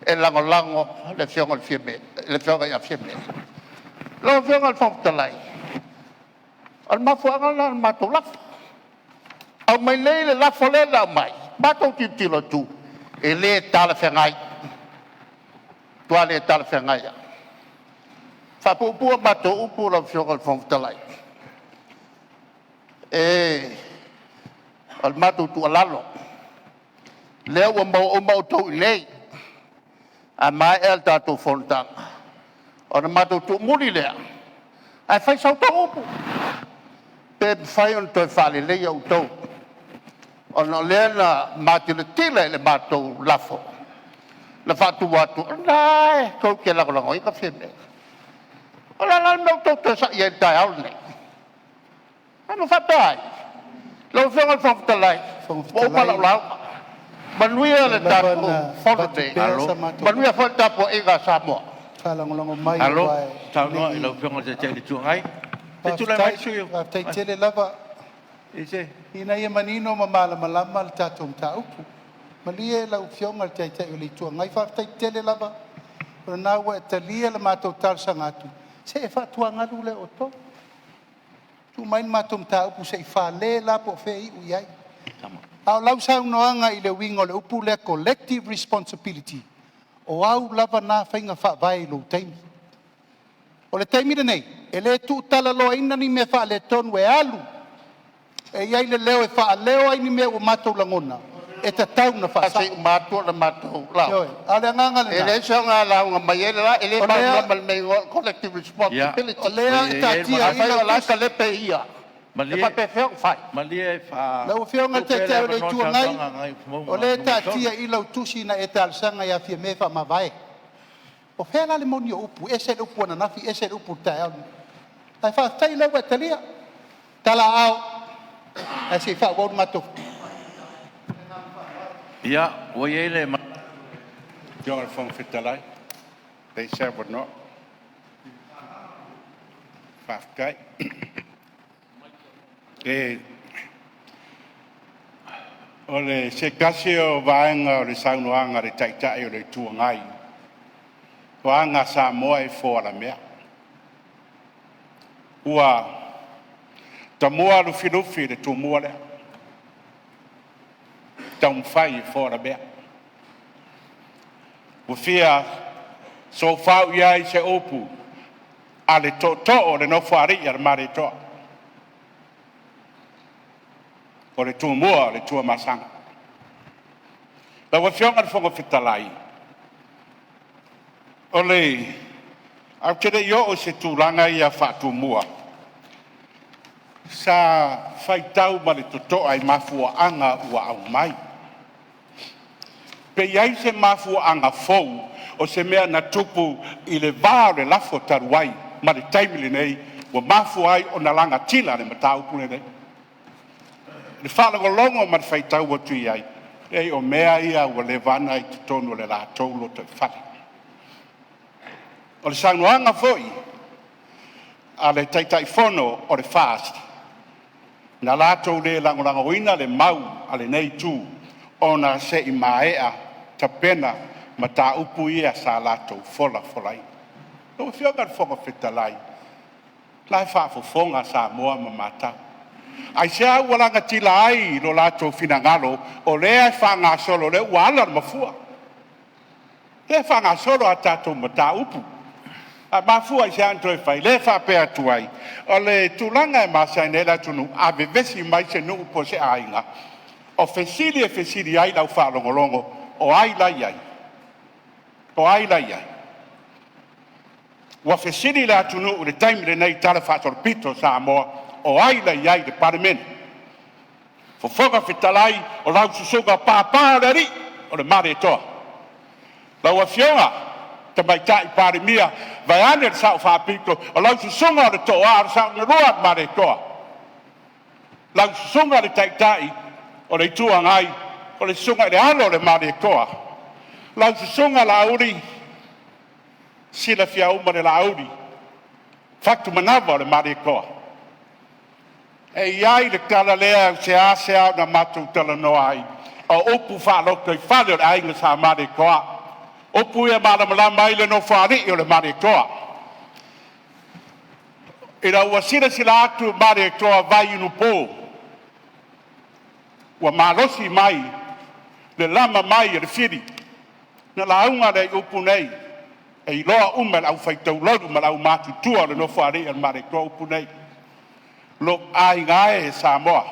e lagolago le Afioga ia Fiame. Lau Afioga i le Fofoga Fetalai, o le mafuaaga lena o le matou lafo. Aumai nei le lafo lea na aumai, matou tilotilo atu, e le talafeagai, matua le talafeagai lava. Faapuupuu a matou upu lau Afioga i le Fofoga Fetalai, o le matou tuualalo, lea ua maua uma outou i inei. A maea le tatou fonotaga ona matou tuumuli lea, ae fai sa outou upu, pe mafai ona toe faaleleia outou, ona o lea na matilatila i le matou lafo na faatu atu, o lena e tou te lagolagoina Fiame. O le a la le mea ua outou toe sai ai i le taeao lenei? A na ou faapea ai? Lau Afioga i le Fofoga Fetalai, ua uma lau lauga. Manuia le tatou fono nei, manuia foi le tapuaiga a Samoa. Malo saunoa i lau Afioga i le Taitai o le Itu Agai. Se i tulai mai le sui usufono. Faafetai tele lava ina ia manino ma malamalama le tatou mataupu. Malie lau Afioga i le Taitai o le Itu Agai, faafetai tele lava o lena ua e talia le matou talosaga atu, se e faatuagalu lea o outou. Tuu mai le matou mataupu se i fale la po o fea e iu i ai. A o lau saunoaga i le uiga o le upu lea collective responsibility, o au lava na faiga faavae i lou taimi. O le taimi lenei, e le tuutalaloaina ni mea faaletonu e alu e i ai le leo e faaleo ai ni mea ua matou lagona e tatau ona faasao. Se i uma atu le matou lauga. Ioe, a o le agaga E lena, leai se aoga e lauga mai ai le la, e le o lea malamalama i le mea e igoa o le collective responsibility. O lea e taatia i Afai lau o la e tusi. talepe ia, e Malie, faapefea ona fai? malie Lau tuu Afioga i le pea le Taitai o le avanoa i le Itu Agai, saunoaga a o Gagaifomauga lea e 3. taatia i lau tusi na e talosaga ia Fiame faamavae. O fea la le moni o upu? E ese le upu ananafi ese le upu i le taeao lenei. Ae faafetai o lea ua e talia. Talaaao, ae se i faaauau le matou… Ia, ua i ai le Afioga i le Fofoga Fetalai, pe maua se avanoa. Faafetai. O se tasi o vaega o le saunoaga a le Taitai o le Itu Agai, o aga a Samoa e fo alamea. Ua tamua Lufilufi i le tumua lea, taumafai e fo alamea. Ua fia soofau i ai se upu a le tootoo o le Nofoalii a le Malietoa, o le Tumua o le Tuamasaga. Lau Afioga i le Fofoga Fetalai, ae ou te le i oo i se tulaga ia faatumua, sa faitau ma le totoa i mafuaaga ua aumai. Pe i ai se mafuaaga fou o se mea na tupu i le va o le lafo talu ai ma le taimi lenei ua mafua ai ona lagatila le mataupu lenei. I le faalogologo ma le faitau atu i ai, leai o mea ia ua leva lava ona i totonu o le latou lotoifale. O le saunoaga foi a le Taitaifono o le FAST, na latou le lagolagoina le mau a lenei itu, ona se i maea tapena mataupu ia sa latou folafolaina. Lau Afioga i le Fofoga Fetalai, o la e faafofoga Samoa ma matau, aisea ua lagatila ai lo latou finagalo o lea e faagasolo o lea ua ala le mafua, lea e faagasolo a tatou mataupu. Ae mafua i se a ona toe fai? Lea e faapea atu ai, o le tulaga e masani ai le atunuu, a vevesi mai se nuu po o se aiga, o fesili e fesili ai lau faalogologo, o ai la e i ai? O ai la e i ai? Ua fesili le atunuu i le taimi lenei i talafaasolopito o Samoa, o ai la e i ai i le Palemene? Fofoga Fetalai, o lau Susuga Papa o le Alii, o le Malietoa, lau Afioga i le Tamaitai Palemia, vaeane le Sao Faapito, o lau susuga o le Tootoo o le Saolelua o le Malietoa, lau susuga i le Taitai o le Itu Agai, o le susuga i le alo o le Malietoa, lau susuga Laauli, silafia uma le Laauli Fatumanava o le Malietoa. E i ai le tala lea, e seasea ona matou talanoa ai, o upu faalotoifale o le aiga Sa Malietoa, upu ia e malamalama ai le Nofoalii o le Malietoa. Ina ua silasila atu Malietoa Vaiulupo ua malosi mai le lama mai e le fili, ona lauga lea i upu nei, e iloa uma e le aufai taulolu ma le aumatutua o le Nofoalii o le Malietoa upu nei. Lou aiga e Samoa,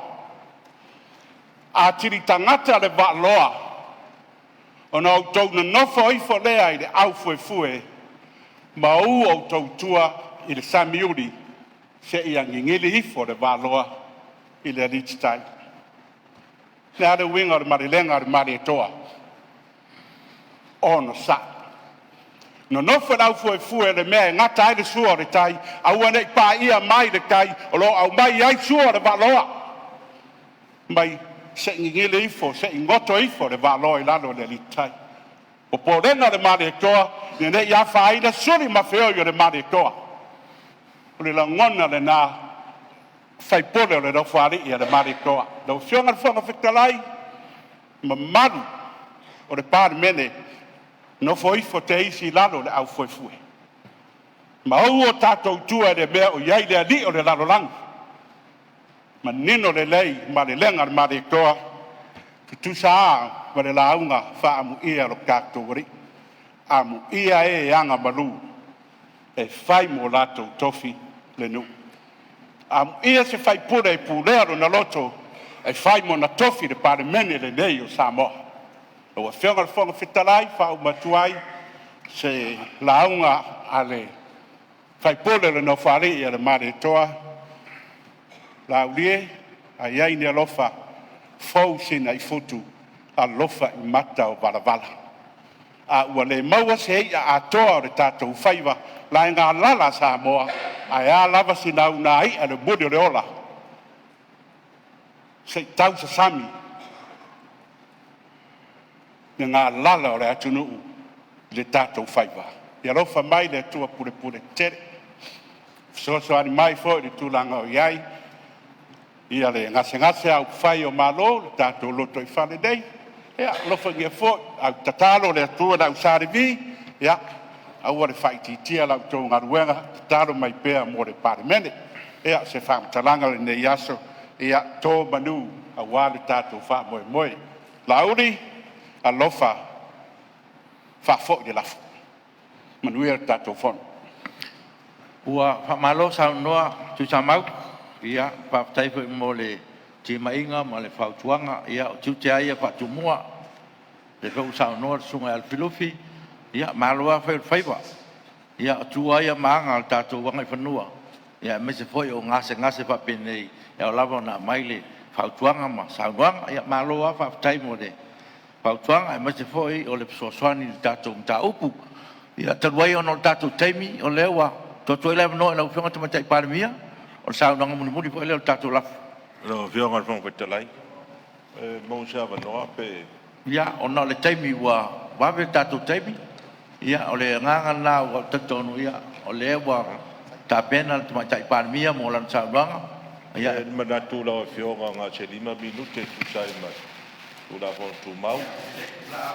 a tilitagata le vaaloa, ona outou nonofo ifo lea i le aufuefue ma u outou i tua i le samiuli seia gigili ifo le vaaloa i le alititai. O le a le uiga o le malelega a le Malietoa? Onosai, nonofo le aufuefue i le mea e gata ai le sua o le tai, aua ne i paia mai le tai o lo o aumai ai sua o le vaaloa. Mai se i gigili ifo, se i goto ifo le vaaloa i lalo o le aliitai. Popolega o le Malietoa, ina ne i afaina suli ma feoi o le Malietoa. O le lagona lena o sui usufono o le Nofoalii a le Malietoa. Lau Afioga i le Fofoga Fetalai, mamalu o le Palemene, nofo ifo te isi i lalo le aufuefue ma ou o tatou i tua i le mea o i ai le alii o le lalolagi. Manino lelei malelega a le Malietoa, tutusa a ma le lauga faaamuia a lo tatou Alii. Amuia e e agamalu e fai mo latou tofi le nuu. Amuia se faipule e pulea lona loto e fai mona tofi le Palemene lenei o Samoa. Lau Afioga i le Fofoga Fetalai, faauma atu ai se lauga a le sui usufono o le Nofoalii o le Malietoa, Laauli e, a i ai ni alofa, fou sina i futu, alofa i mata o valavala. A ua le maua se i'a atoa o le tatou faiva laegalala a Samoa, ae a lava sina unai'a i le muli o le ola, se i tausasami le galala o le atunuu i le tatou faiva. Ia alofa mai le Atua Pulepule Tetele, fesoasoani mai foi i le tulaga o i ai ia le gasegase a upufai o Malo i le tatou lotoifale nei. Ia alofagia foi, ae tatalo le Atua le au Sa Levi, ia aua le faaitiitia la outou galuega, tatalo mai pea mo le Palemene. Ia, o se faamatalaga i lenei aso, ia to manu aua le tatou faamoemoe. Laauli, alofa faafoi le lafo. Manuia le tatou Fono. Ua faamalo saunoa Tuisamau, ia faafetai foi mo le timaiga ma le fautuaga. Ia o tiute lava ia faatumua, o lea foi ua saunoa le Susuga ia Lufilufi, ia malo lava fai o le faiva. Ia o tu lava ia ma aga o le tatou agaifanua, aemaise foi o gasegase faapenei e ao lava ona aumai le fautuaga ma saunoaga. Ia malo lava faafetai mo le fautuaga aemaise foi o le fesoasoani i le tatou mataupu. Ia talu ai ona o le tatou taimi o lea ua tuu atu ai le avanoa i lau Afioga i le Tamaitai Palemia, o le saunoaga mulimuli foi lea o le tatou lafo. Lau Afioga i le Fofoga Fetalai, pe maua se avanoa pe... Ia, ona o le taimi ua vave le tatou taimi, ia o le agaga lena ua ou talitonu o lea ua tapena le Tamaitai Palemia mo lana saunoaga. E i ai le manatu lau Afioga na o se 5 minute e tusa ai ma le Tulafono Tumau.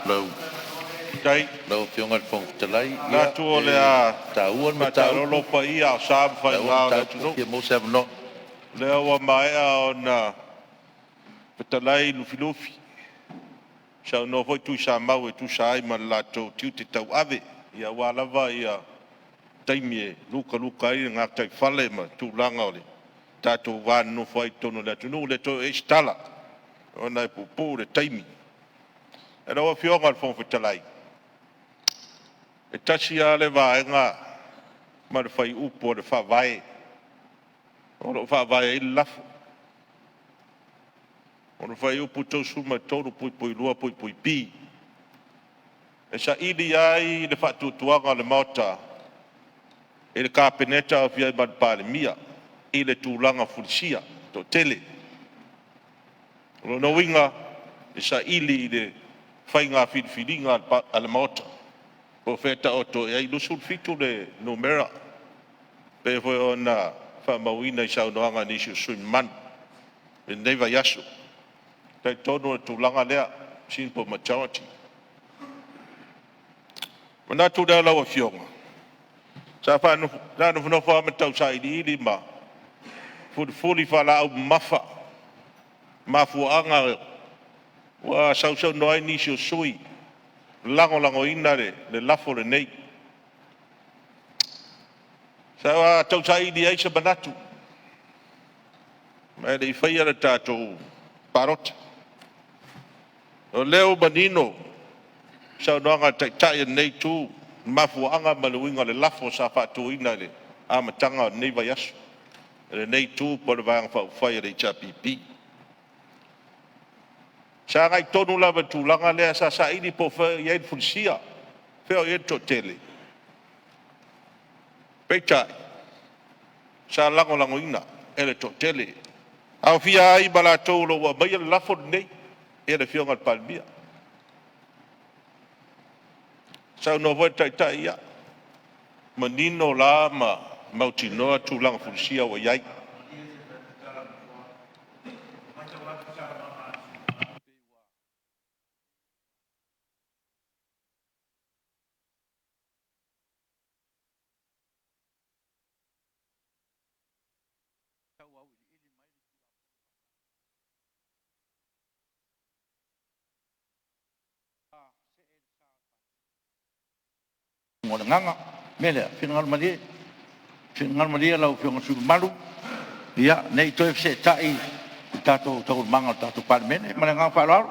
Lau Afioga i le Fofoga Fetalai, E manatu o le e a taua le mataupu, faataalolo paia o sa ma e taua le faiga o le mataupu e atunuu. fia maua se avanoa. O lea ua maea ona fetalai Lufilufi, saunoa foi Tuisamau e tusa ai ma le latou tiute tauave aua lava taimi e lutaluta ai le gataifale ma tulaga o le tatou va nonofo ai i totonu o le atunuu. E le toe oo i ai se tala ona e puupuu le taimi. Ae lau Afioga i le Fofoga Fetalai, e tasi lava le vaega ma le fuaiupu o le Faavae o lo o faavae ai le lafo. O le fuaiupu 33(2)(b), e saili ai le faatuatuaga o le Maota i le Kapeneta aofia ai ma le Palemia i le tulaga fulisia toatele. O lona uiga, e saili i le faiga filifiliga a le Maota po o fea e taoto i ai, e 27 le numera pei foi ona faamauina i saunoaga a nisi o sui usufono mamalu i lenei vaiaso. E talitonu o le tulaga lea, simple majority. Ona manatu lea lau Afioga, sa nofonofo lava ma tausailiili ma fulifuli faalaau mamafa mafuaaga ua sausaunoa ai nisi o sui usufono e lagolagoina le lafo lenei. Sa tausaili ai se manatu ae le i faia le tatou palota. O lea ua manino saunoaga a le Taitai o lenei Itu i le mafuaaga ma le uiga o le lafo sa faatuina i le amataga o lenei vaiaso e lenei Itu po o le Vaega Faaupufai a le HRPP. Sa agai tonu lava i le tulaga lea sa saili po o fea o i ai le fulisia, fea o i ai le toatele. Peitai, sa lagolagoina e le toatele. Aofia ai ma latou o lo o ua aumaia le lafo lenei e le Afioga i le Palemia. Saunoa foi le Taitai, ia, manino la ma mautinoa tulaga fulisia ua i ai. O le agaga. O le mea lea, finagalo malie lau Afioga i le sui usufono mamalu, ne i toe feseetai i tatou taualumaga o le tatou Palemene. Ma le agaga faaaloalo.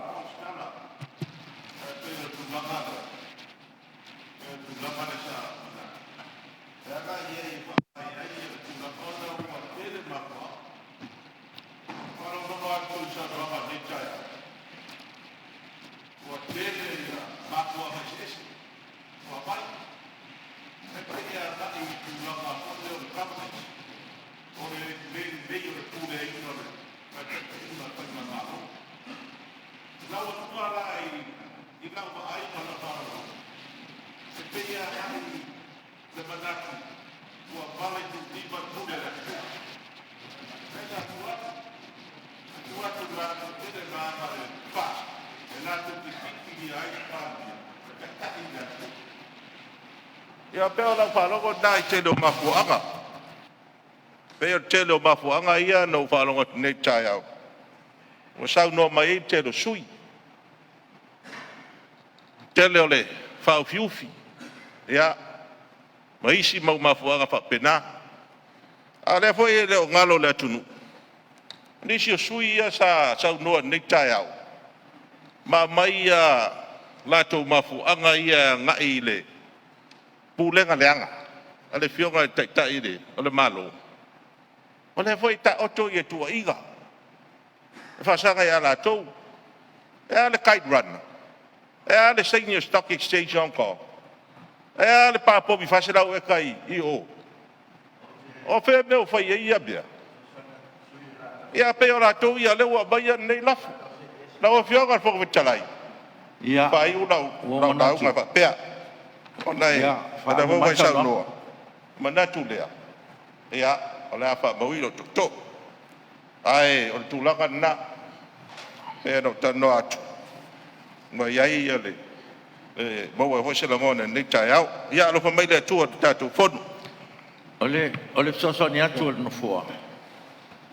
Ia pei o lau faalogo lena i le tele o mafuaaga. E pei o le tele o mafuaaga ia na ou faalogo atu nei i le taeao ua saunoa mai ai le tele o sui usufono. Tele o le faaufiufi ia ma isi mau mafuaaga faapena. A o lea foi e le o galo i le atunuu nisi o sui usufono ia sa saunoa i lenei taeao ma aumai a latou mafuaaga ia e agai i le pulega leaga a le Afioga i le Taitai o le Malo. O lea foi e taoto tuuaiga e faasaga ia latou. E a le Kite Runner? E a le saini o le Stock Exchange i Hong Kong? E a le pa povi 400 eka i o? O fea le mea o fai ai ia mea? Ia pei o latou ia o lea ua aumaia lenei lafo. Lau Afioga i le Fofoga Fetalai, faaiu lau Ua ou manatu lauga e faapea, ona o lea faauma foi mai ua le e saunoaga. saunoa, ona manatu lea, ia, o le a faamauina lou tootoo. Ae o le tulaga lena, pei ona ou talanoa atu, ua i ai le maua ai foi se lagona i lenei taeao. Ia alofa mai le Atua i le tatou Fono. O le fesoasoani atu a le Nofoa,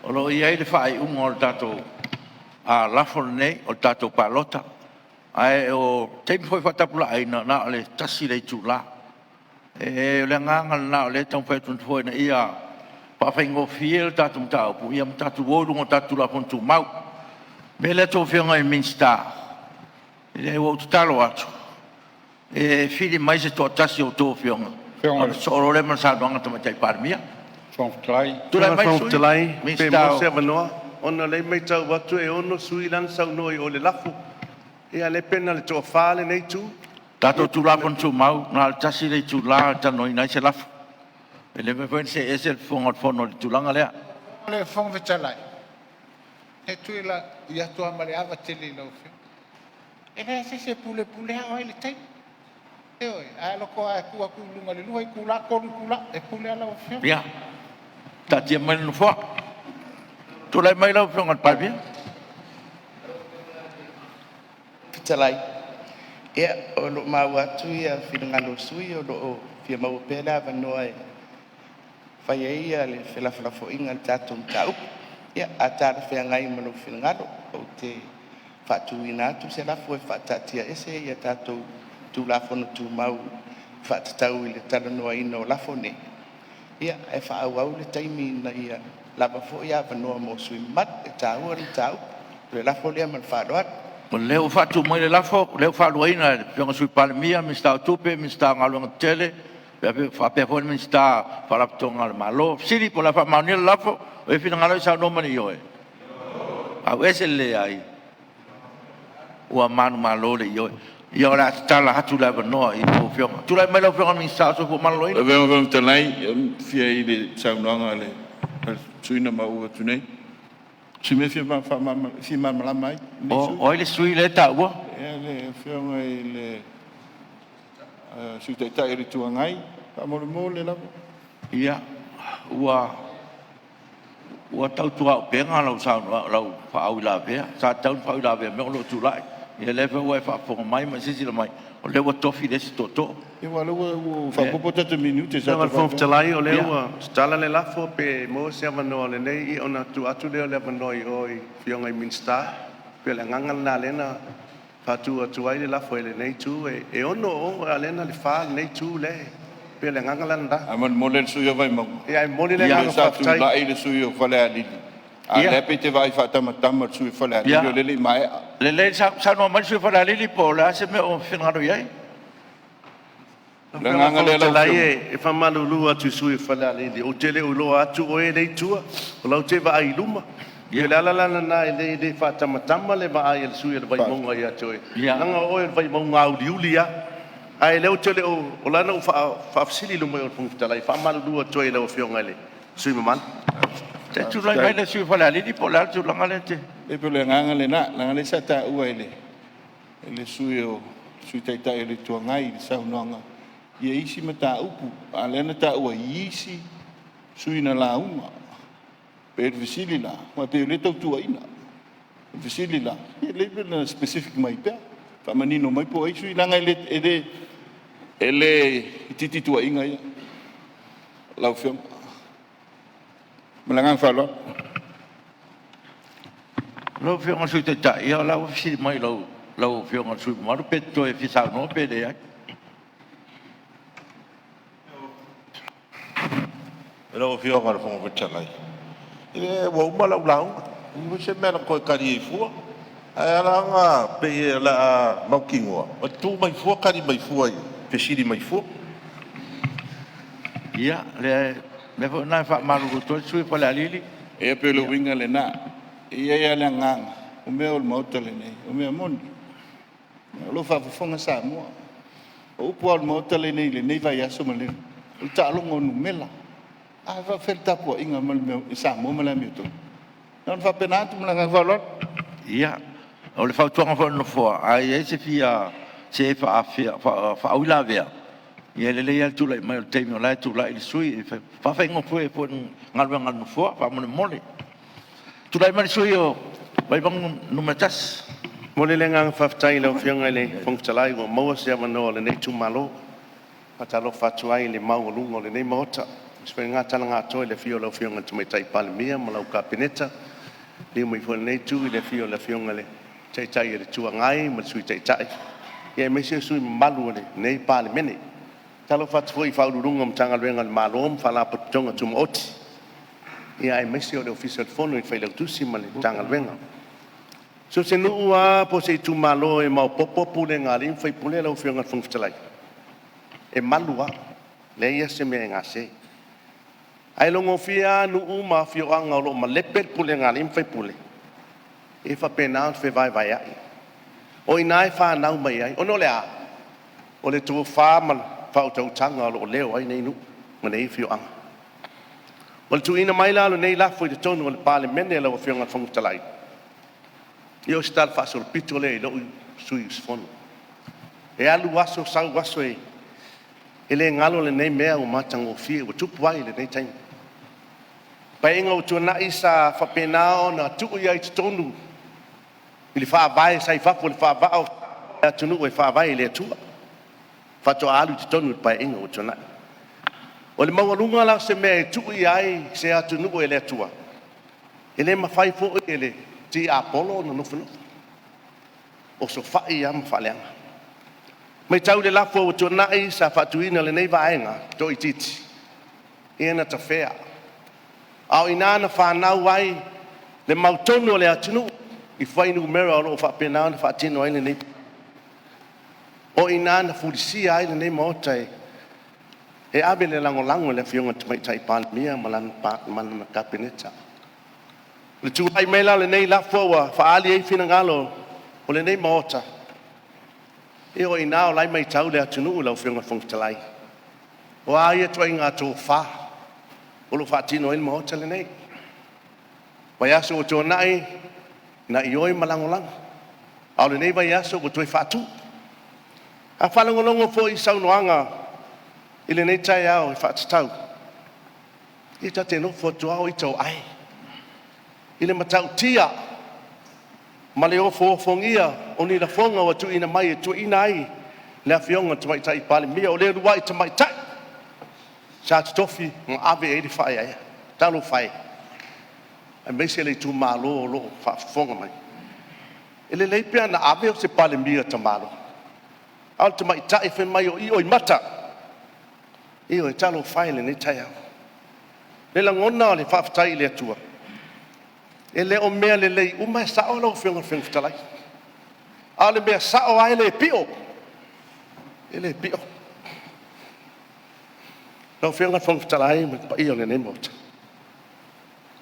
o lo o i ai le faaiuga o le tatou lafo lenei o le tatou palota. Ae o taimi foi faatapulaaina, na o le 1 le itula. O le agaga lena o lea e taumafai atu le Nofoa ina ia faafaigofie le tatou mataupu ma tatou o i luga o tatou Tulafono Tumau. O le mea lea a outou Afioga i Minisita, ua ou tatalo atu, e fili mai se toatasi o a outou afioga ona sosoo loa lea ma le saunoaga a le Tamaitai Palemia. Tulai mai le Fofoga Fetalai, pe Minisita maua o se avanoa, ona o lea e matau atu e 6 sui usufono la na saunoa i o i le lafo. Ia a o lea pei na o le toafa lenei itu. Tatou Tulafono Tumau, na o le 1 le itula e talanoaina ai se lafo. E le mafai foi ona see ese le Fofoga o le Fono i le tulaga lea. Lau Afioga i le Fofoga Fetalai, e tui atu lava ma le ava tele i lau Afioga, e leai lava se isi e pulepulea oe i le taimi. Ioe. A loto lava e tuu atu i luga i le 2 itula, 3 itula, e pule lava lau Afioga. Ia, taatia mai le Nofoa. Tulai mai lau Afioga i le Palemia. Fetalai, ia o lo o maua atu finagalo o sui usufono o lo o fia maua pea le avanoa e fai ai le felafolafoaiga i le tatou mataupu. Ia, a talafeagai ma lou finagalo, ou te faatuina atu se lafo, E faataatiaese tatou Tulafono Tumau e faatatau i le talanoaina o lafo nei, ae faaauau le taimi ina ia lava foi avanoa mo sui usufono mamalu. E taua le mataupu. O le lafo lea ma le faaaloalo. O lea ua faatu mai le lafo, o lea ua faaluaina e le Afioga i le Sui Palemia, Minisita o Tupe, Minisita o Galuega Tetele, faapea foi le Minisita o Faalapotopotoga a le Malo. O le fesili po o le a faamaonia le lafo? O i ai se finagalo ia saunoa ma le ioe. Fauese le leai. Ua manumalo le ioe. Ia o le a tatala atu le avanoa i lau Afioga. Tulai mai lau Afioga i le Minisita o le Soifua Maloloina. Lau Afioga i le Fofoga Fetalai, e fia i le saunoaga a le sui usufono na maua atu nei. Si mea e fia malamalama ai. O ai le sui usufono lea e taua? Ia, le Afioga i le Sui Taitai o le Itu Agai, faamolemole lava. Ia, ua tautuaupega lau faauilavea. Sa tatau ona faauilavea mai a o lou tulai. Ia o lea foi ua e faafofoga mai ma e silasila mai, o lea ua tofi le isi tootoo. Ia aua o lea ua faaopoopo a tatou minute Lau Afioga i le Fofoga Fetalai, o lea ua tatala le lafo, pe maua se avanoa o lenei… Ia ona tuu atu lea o le avanoa i o i Afioga i Minisita. E pei o le agaga lena lea na faatu atu ai le lafo e lenei itu. E 6 o o, a o lea na o le 4 lenei itu lea e… Pei o le agaga la lena. Ae molemole le sui usufono o Vaimauga, Ia ae momoli le agaga sa faafetai. tulai le sui usufono o Falealili, a o lea pei e te vaai faatamatama i le sui usufono o Falealili o lea e le i maea. Lelei, saunoa mai le sui usufono mo Falealili po o le a se mea o finagalo i ai. O le agaga lea lau Fetalai, Afioga. e faamalulu atu i le sui usufono o Falealili, ou te le o iloa atu o oe lea e i tua, o la e ou te vaai i luma. Ia o le ala la lena e le faatamatama le vaai a le sui usufono o le Vaimauga ia te oe, leaga o oe o le Vaimauga auliuli lava. Ae o lea ou te le o… o la e na ou faafesili i luma o le Fofoga Fetalai, e faamalulu atu ai i lau Afioga i le sui usufono mamalu. Se i tulai mai le sui usufono mo Falealili po o le a le tulaga lea e te… E pei o le agaga lena, leaga o lea sa taua e le Sui Taitai o le Itu Agai i le saunoaga isi mataupu, a o lea na taua i isi sui usufono na lauga. E pei o le fesili la, aua pei o lea e tau tuuaiina. O le fesili la, pe lelei pe ana specific mai pea, faamanino mai po o ai sui usufono leaga e le itiiti tuuaiga ia lau Afioga. Ma le agaga faaaloalo. Lau Afioga i le Sui Taitai, ia o la e ua fesili mai i lau Afioga i le sui usufono mamalu pe e te toe fia saunoa pe leai. Lau Afioga i le Fofoga Fetalai, ua uma lau lauga, e leai foi se mea na toe tali ai fua. Ae ala ona pei o le a mautinoa, e tu mai fua tali mai fua i fesili mai fua. Ia, o le mea foi lena e faamalulu atu ai le sui usufono mo Falealili. Ia pei o le uiga lena. E i ai lava le agaga, o mea o le Maota lenei, o mea moni. O lo o faafofoga Samoa. O upu lava o le Maota lenei i lenei vaiaso ma le, o le taaloga o numera. A faapefea le tapuaiga mai a Samoa ma le amiotonu? Na ona faapena atu ma le agaga faaaloalo. Ia, o le fautuaga foi a le Nofoa, a i ai se e faauilavea, ia e lelei lava le tulai mai o le taimi o la e tulai le sui usufono, e faafaigofie ai foi le galuega a le Nofoa faamolemole. Tulai mai le sui usufono mo Vaimauga 1. E Momoli le agaga faafetai i lau Afioga i le Fofoga Fetalai ua maua se avanoa o lenei itumalo. E faatalofa atu ai i le maualuga o lenei Maota, aemaise foi lena talaga atoa i le afio o lau Afioga i le Tamaitai Palemia ma lau Kapeneta, liliu mai foi i lenei itu i le afio o le Afioga i le Taitai o le Itu Agai ma le Sui Taitai, aemaise o sui usufono mamalu o lenei Palemene. E faatalofa atu foi i Ofisa Sili o Pulega o Matagaluega a le Malo ma Faalapotopotoga Tumaoti, aemaise o le Ofisa o le Fono i le Failautusi ma le Matagaluega. So o se nuu lava po o se itumalo e maopoopo pulega a alii ma faipule lau Afioga i le Fofoga Fetalai, e malu lava, e leai lava se mea e gase. Ae logofie lava nuu ma afioaga o lo o malepe le pulega a alii ma faipule, e faapena ona fevaevaeai. O i ina e fanau mai ai, ona o le a? O le tofa ma le faautautaga o lo o leo ai nei nuu ma nei afioaga. O le tuuina mai la o lenei lafo i totonu o le Palemene lau Afioga i le Fofoga Fetalai, ia o se talafaasolopito lea i lou sui usufono. E alu aso sau aso e le galo lenei mea ua matagofie ua tupu ai i lenei taimi. Paeaiga ua tuanai sa faapena ona tuu i ai i totonu i le Faavae sa i fafo o le faavaa o le atunuu e faavae i le Atua faatoa alu i totonu i le Paeaiga ua tuanai. O le maualuga la o se mea e tuu i ai se atunuu e le Atua, e le mafai foi e le tiapolo ona nofonofo, osofai lava ma faaleaga. Matau i le lafo ua tuanai sa faatuina e lenei vaega toaitiiti, ia na tafea, a o i ina na fanau ai le mautonu o le atunuu i fuainumera o lo o faapena ona faatino ai lenei. O i ina na fulisia ai lenei Maota e ave le lagolago i le Afioga i le Tamaitai Palemia ma lana Kapeneta. I le tulai mai la o lenei lafo ua faaali ai finagalo o lenei Maota, ia o i ina la e matau le atunuu lau Afioga i le Fofoga Fetalai. O a ia ituaiga tofa o lo o faatino ai le Maota lenei? Vaiaso ua tuanai na ioe ma lagolago, a o lenei vaiaso ua toe faatu. A faalogologo foi i saunoaga i lenei taeao e faatatau, ia ta te nofo atu a o ita o ae i le matautia ma le ofoofogia o ni lafoga ua tuuina mai e tuuaina ai le Afioga i le Tamaitai Palemia, o le uluai tamaitai sa totofi ma ave i ai le faaeaea. Talofa e, aemaise le itumalo o lo o faafofoga mai. E lelei pe ana ave o se Palemia tamaloa, a o le tamaitai fai mai o ioimata. Ioe, talofa e i lenei taeao. O le lagona o le faafetai i le Atua, e le o mea lelei uma e sao lau Afioga i le Fofoga Fetalai, a o le mea sao lava e le pio, e le pio. Lau Afioga i le Fofoga Fetalai ma le paia o lenei Maota,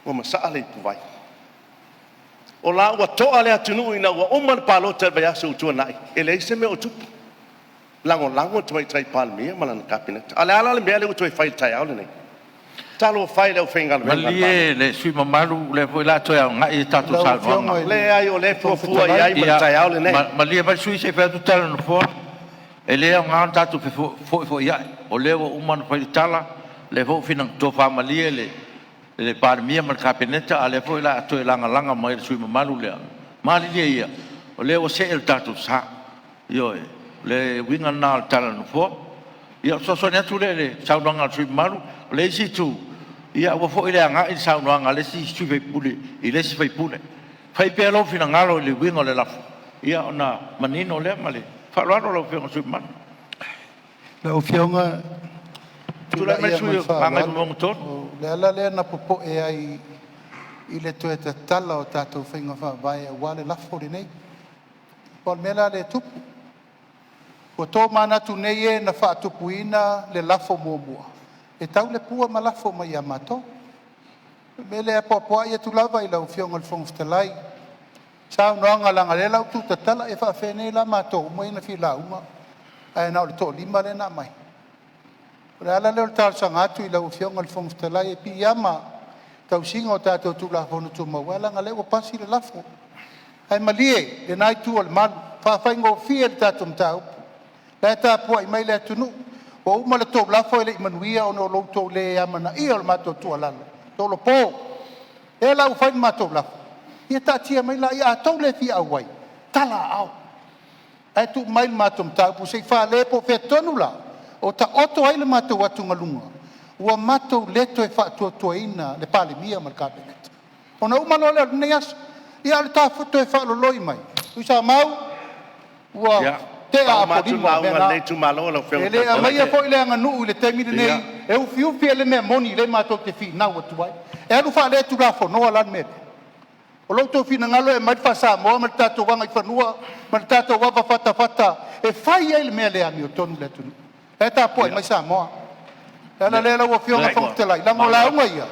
ua masaa le ipuvai, o la ua toa le atunuu ina ua uma le palota i le vaiaso ua tuanai, e leai se mea o tupu, lagolago le Tamaitai Palemia ma lana Kapeneta. A o le a la le mea lea ua toe fai i le taeao lenei? Talofa e i le aufaigaluega a le Malo. Malie le sui usufono mamalu, o lea foi o le a toe agai a tatou saunoaga. Leai o lea e fuafua i ai mo le taeao lenei. Malie mai le sui usufono se i fai atu le tala a le Nofoa. E le aoga ona tatou fefoifoiai, o lea ua uma ona fai le tala, o lea foi ua tofa malie le Palemia ma le Kapeneta, a o lea foi o le a toe lagalaga mai e le sui usufono mamalu lea. Malilie ia, o lea ua see le tatou sa. Ioe. O le uiga lena o le tala a le Nofoa. Ia o le fesoasoani atu lea i le saunoaga a le sui usufono mamalu. O le isi itu, ia aua foi le agai le saunoaga a le isi sui usufono i le isi sui usufono. Fai pea lou finagalo i le uiga o le lafo, ona manino lea. Ma le faaaloalo lau Afioga i le sui usufono mamalu. Lau Afioga, Tulai mai le tulai sui lava ma usufono le mo Gagaifomauga faaaloalo. 3. O le ala lea na popoe ai i le toe tatala o tatou faiga faavae aua le lafo lenei. Aua o le mea la lea e tupu, ua tomanatu nei e na faatupuina le lafo muamua, e tau le pua ma lafo mai ia matou. O le mea lea e apoapoai atu lava i lau Afioga i le Fofoga Fetalai, saunoaga leaga o lea la ua tuutatala, e faafenei la matou uma ia na fia lauga ae na o le toalima lea na aumai? O le ala lea o le talosaga atu i lau Afioga i le Fofoga Fetalai, e piiama i le tausiga o tatou Tulafono Tumau, ae leaga o lea ua pasi le lafo. Ae malie lena itu o le malu, faafaigofie le tatou mataupu, o la e tapuai mai le atunuu. Ua uma le tou lafo e le i manuia ona o lo outou le amanaia o le matou tuualalo, tolopo. O lea la ua fai le matou lafo, ia taatia mai laia, a outou le fia auai, tala aao, ae tuu mai le matou mataupu se i fale po o fea tonu lava o taoto ai le matou atugaluga, ua matou le toe faatuatuaina le Palemia ma le Kapeneta. Ona uma loa lea o lenei aso. Ia a o le ta toe faaloloi mai, Tuisamau, ua tea Faauma atu le Apolima o lauga mea a na. lenei itumalo lau Afioga E i le le Fofoga aumaia Fetalai. foi le aganuu i le taimi lenei e ufiufi ai le mea moni lea matou te finau atu ai. E alu faaletulafonoa la le mea lea? O lo outou finagalo e aumai le faasamoa ma le tatou agaifanua ma le tatou avafatafata e fai ai le mea le amiotonu i le atunuu. O la e tapuai mai Samoa. O le ala lea lau Afioga i le Lea Fofoga ua Fetalai, leaga o maua lauga atu. ia,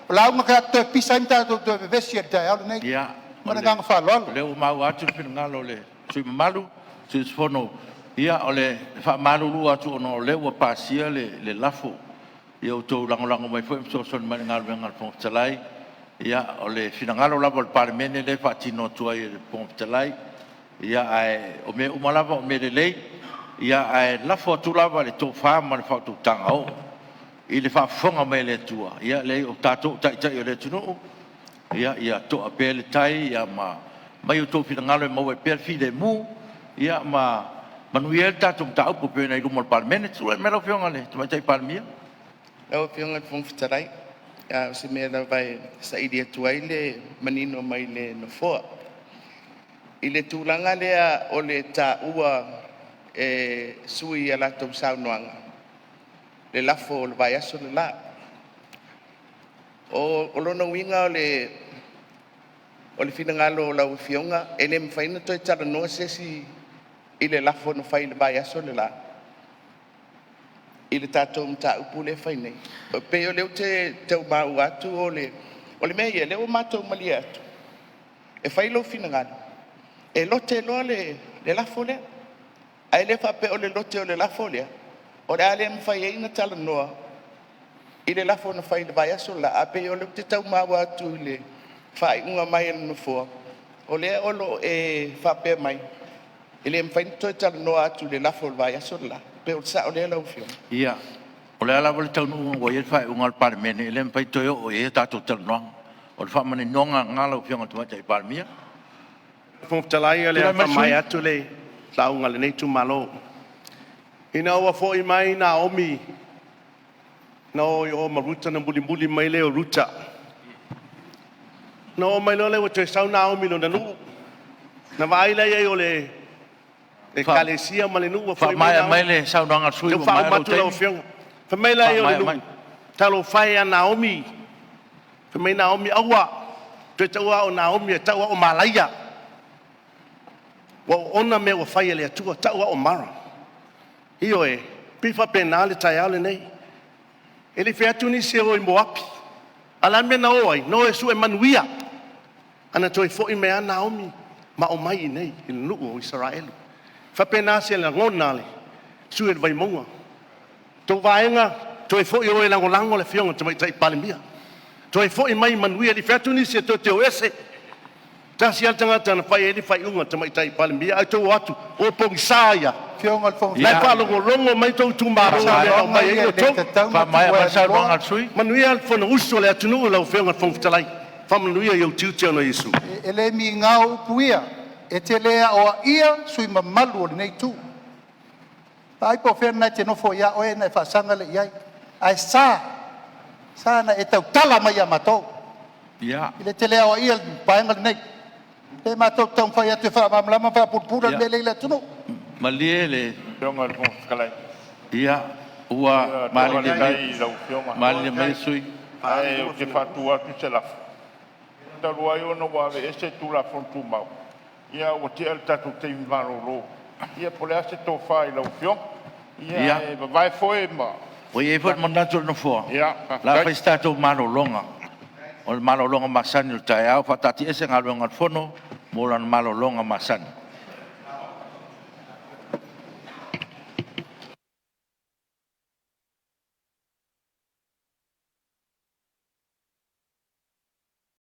o lauga ta te toe pisa ai ma tatou toe vevesi ai i le taeao lenei. Ma le agaga faaaloalo. O lea ua maua atu le finagalo o le sui usufono mamalu, sui usufono. Ia o le faamalulu atu ona o lea ua pasia le lafo, ia outou lagolago mai foi ma fesoasoani mai i le galuega a le Fofoga Fetalai. Ia o le finagalo lava o le Palemene lea e faatino atu ai e le Fofoga Fetalai. Ae o mea uma lava o mea lelei, ae lafo atu lava i le tofa ma le faautautaga oo i le faafofoga mai a le Atua. Ia leai o tatou o taitai o le atunuu, ia to'a pea le tai ma aumai outou finagalo e maua ai pea le filemu ma manuia ai le tatou mataupu e pei ona i luma o le Palemene. Tulai mai lau Afioga i le Tamaitai Palemia. Lau Afioga i le Fofoga Fetalai, a o se mea lava e saili atu ai le manino mai le Nofoa. I le tulaga lea o le taua e sui usufono i a latou saunoaga le lafo o le vaiaso le la. O lona uiga o le finagalo o lau Afioga e le mafai ona toe talanoa se isi i le lafo na fai i le vaiaso le la i le tatou mataupu lea e fai nei? E pei o lea ou te tau maua atu o le mea ia, o lea ua matou malie atu, e fai lou finagalo e lote loa le lafo lea. Ae le faapea o le lote o le lafo lea o le a le mafai ai ona talanoa i le lafo na fai i le vaiaso le la. Ae pei o lea ou te tau maua atu i le faaiuga mai a le Nofoa, o lea o lo o e faapea mai, e le mafai ona toe talanoa atu i le lafo i le vaiaso le la. Pe o le sao lea lau Afioga? Ia, o le a lava le taunuuga ua i ai le faaiuga a le Palemene, e le mafai ona toe oo i ai a tatou talanoaga. O le faamaninoga lena lau Afioga i le Tamaitai Palemia. Fofoga Fetalai o le Tulai a mai le sui faamaea atu le lauga a lenei itumalo. Ina ua foi mai Naomi na o i o ma Ruta ona mulimuli mai lea o Ruta. Ona oo mai loa lea ua toe sau Naomi i lona nuu, na vaai la i ai o le ekalesia ma le nuu ua foi mai Faamaea mai Naomi. le saunoaga a le sui Lea usufono ua ua maea faauma lou atu lau taimi. Afioga. Fai mai laia o le Faamaea nuu, mai. “Talofa e ia Naomi, fai mai Naomi, aua, toe taua au o Naomi ae tau au o Malaia. Ua ou oona mea ua fai e le Atua, tau au o Mara.” Ioe, e pei e faapena le taeao lenei. E le i fai atu nisi e o i Moapi, a o le a le mea na o ai? Na o e sue manuia. Ae na toe foi mai lava Naomi ma aumai i inei i le nuu o Isaraelu. E faapena se lagona o le sui usufono o le Vaimauga. Le tou Vaega, toe foi o e lagolago le Afioga i le Tamaitai Palemia, toe foi mai manuia. E le i fai atu nisi tou te o ese, tasi lava le tagata na fai i ai le faaiuga o le Tamaitai Palemia, ae outou o atu o pogisa ia. Afioga i le Fofoga La e Fetalai, faalogologo mai tou itumalo o i mea na saunoaga aumai ai ia e le outou. tatau ona Faamaea tuua mai e le saunoaga Avanoa. a le sui usufono. Manuia le Fonousu a le atunuu lau Afioga i le Fofoga Fetalai. Faamanuia i ou tiute ona o Iesu. E le migao upu ia, e te le aoaia sui usufono mamalu o lenei itu. Vaai po o fea lena e te nofo ai a oe ona e faasaga lea i ai. Ae sa, sa ona e tautala mai ia matou. E te le aoaia le Vaega lenei. O lea matou te taumafai atu e faamalamalama ma faapulapula le mea lea e i le atunuu. Malie le Afioga i le Fofoga Fetalai. Ua Ia, malilie faafetai i lau Afioga, mai le sui ae ou te faatu atu se lafo, Talu ai ona ua aveese le Tulafono Tumau, a ua tea le tatou taimi malolo, ia po o le a se tofa i lau Afioga, ae vavae foe ma… Ua i ai foi le manatu o le Nofoa, Ia o le a faafetai. fai se tatou malologa, o le malologa masani o le taeao. Faataatiaese Galuega a le Fono mo lana malologa masani.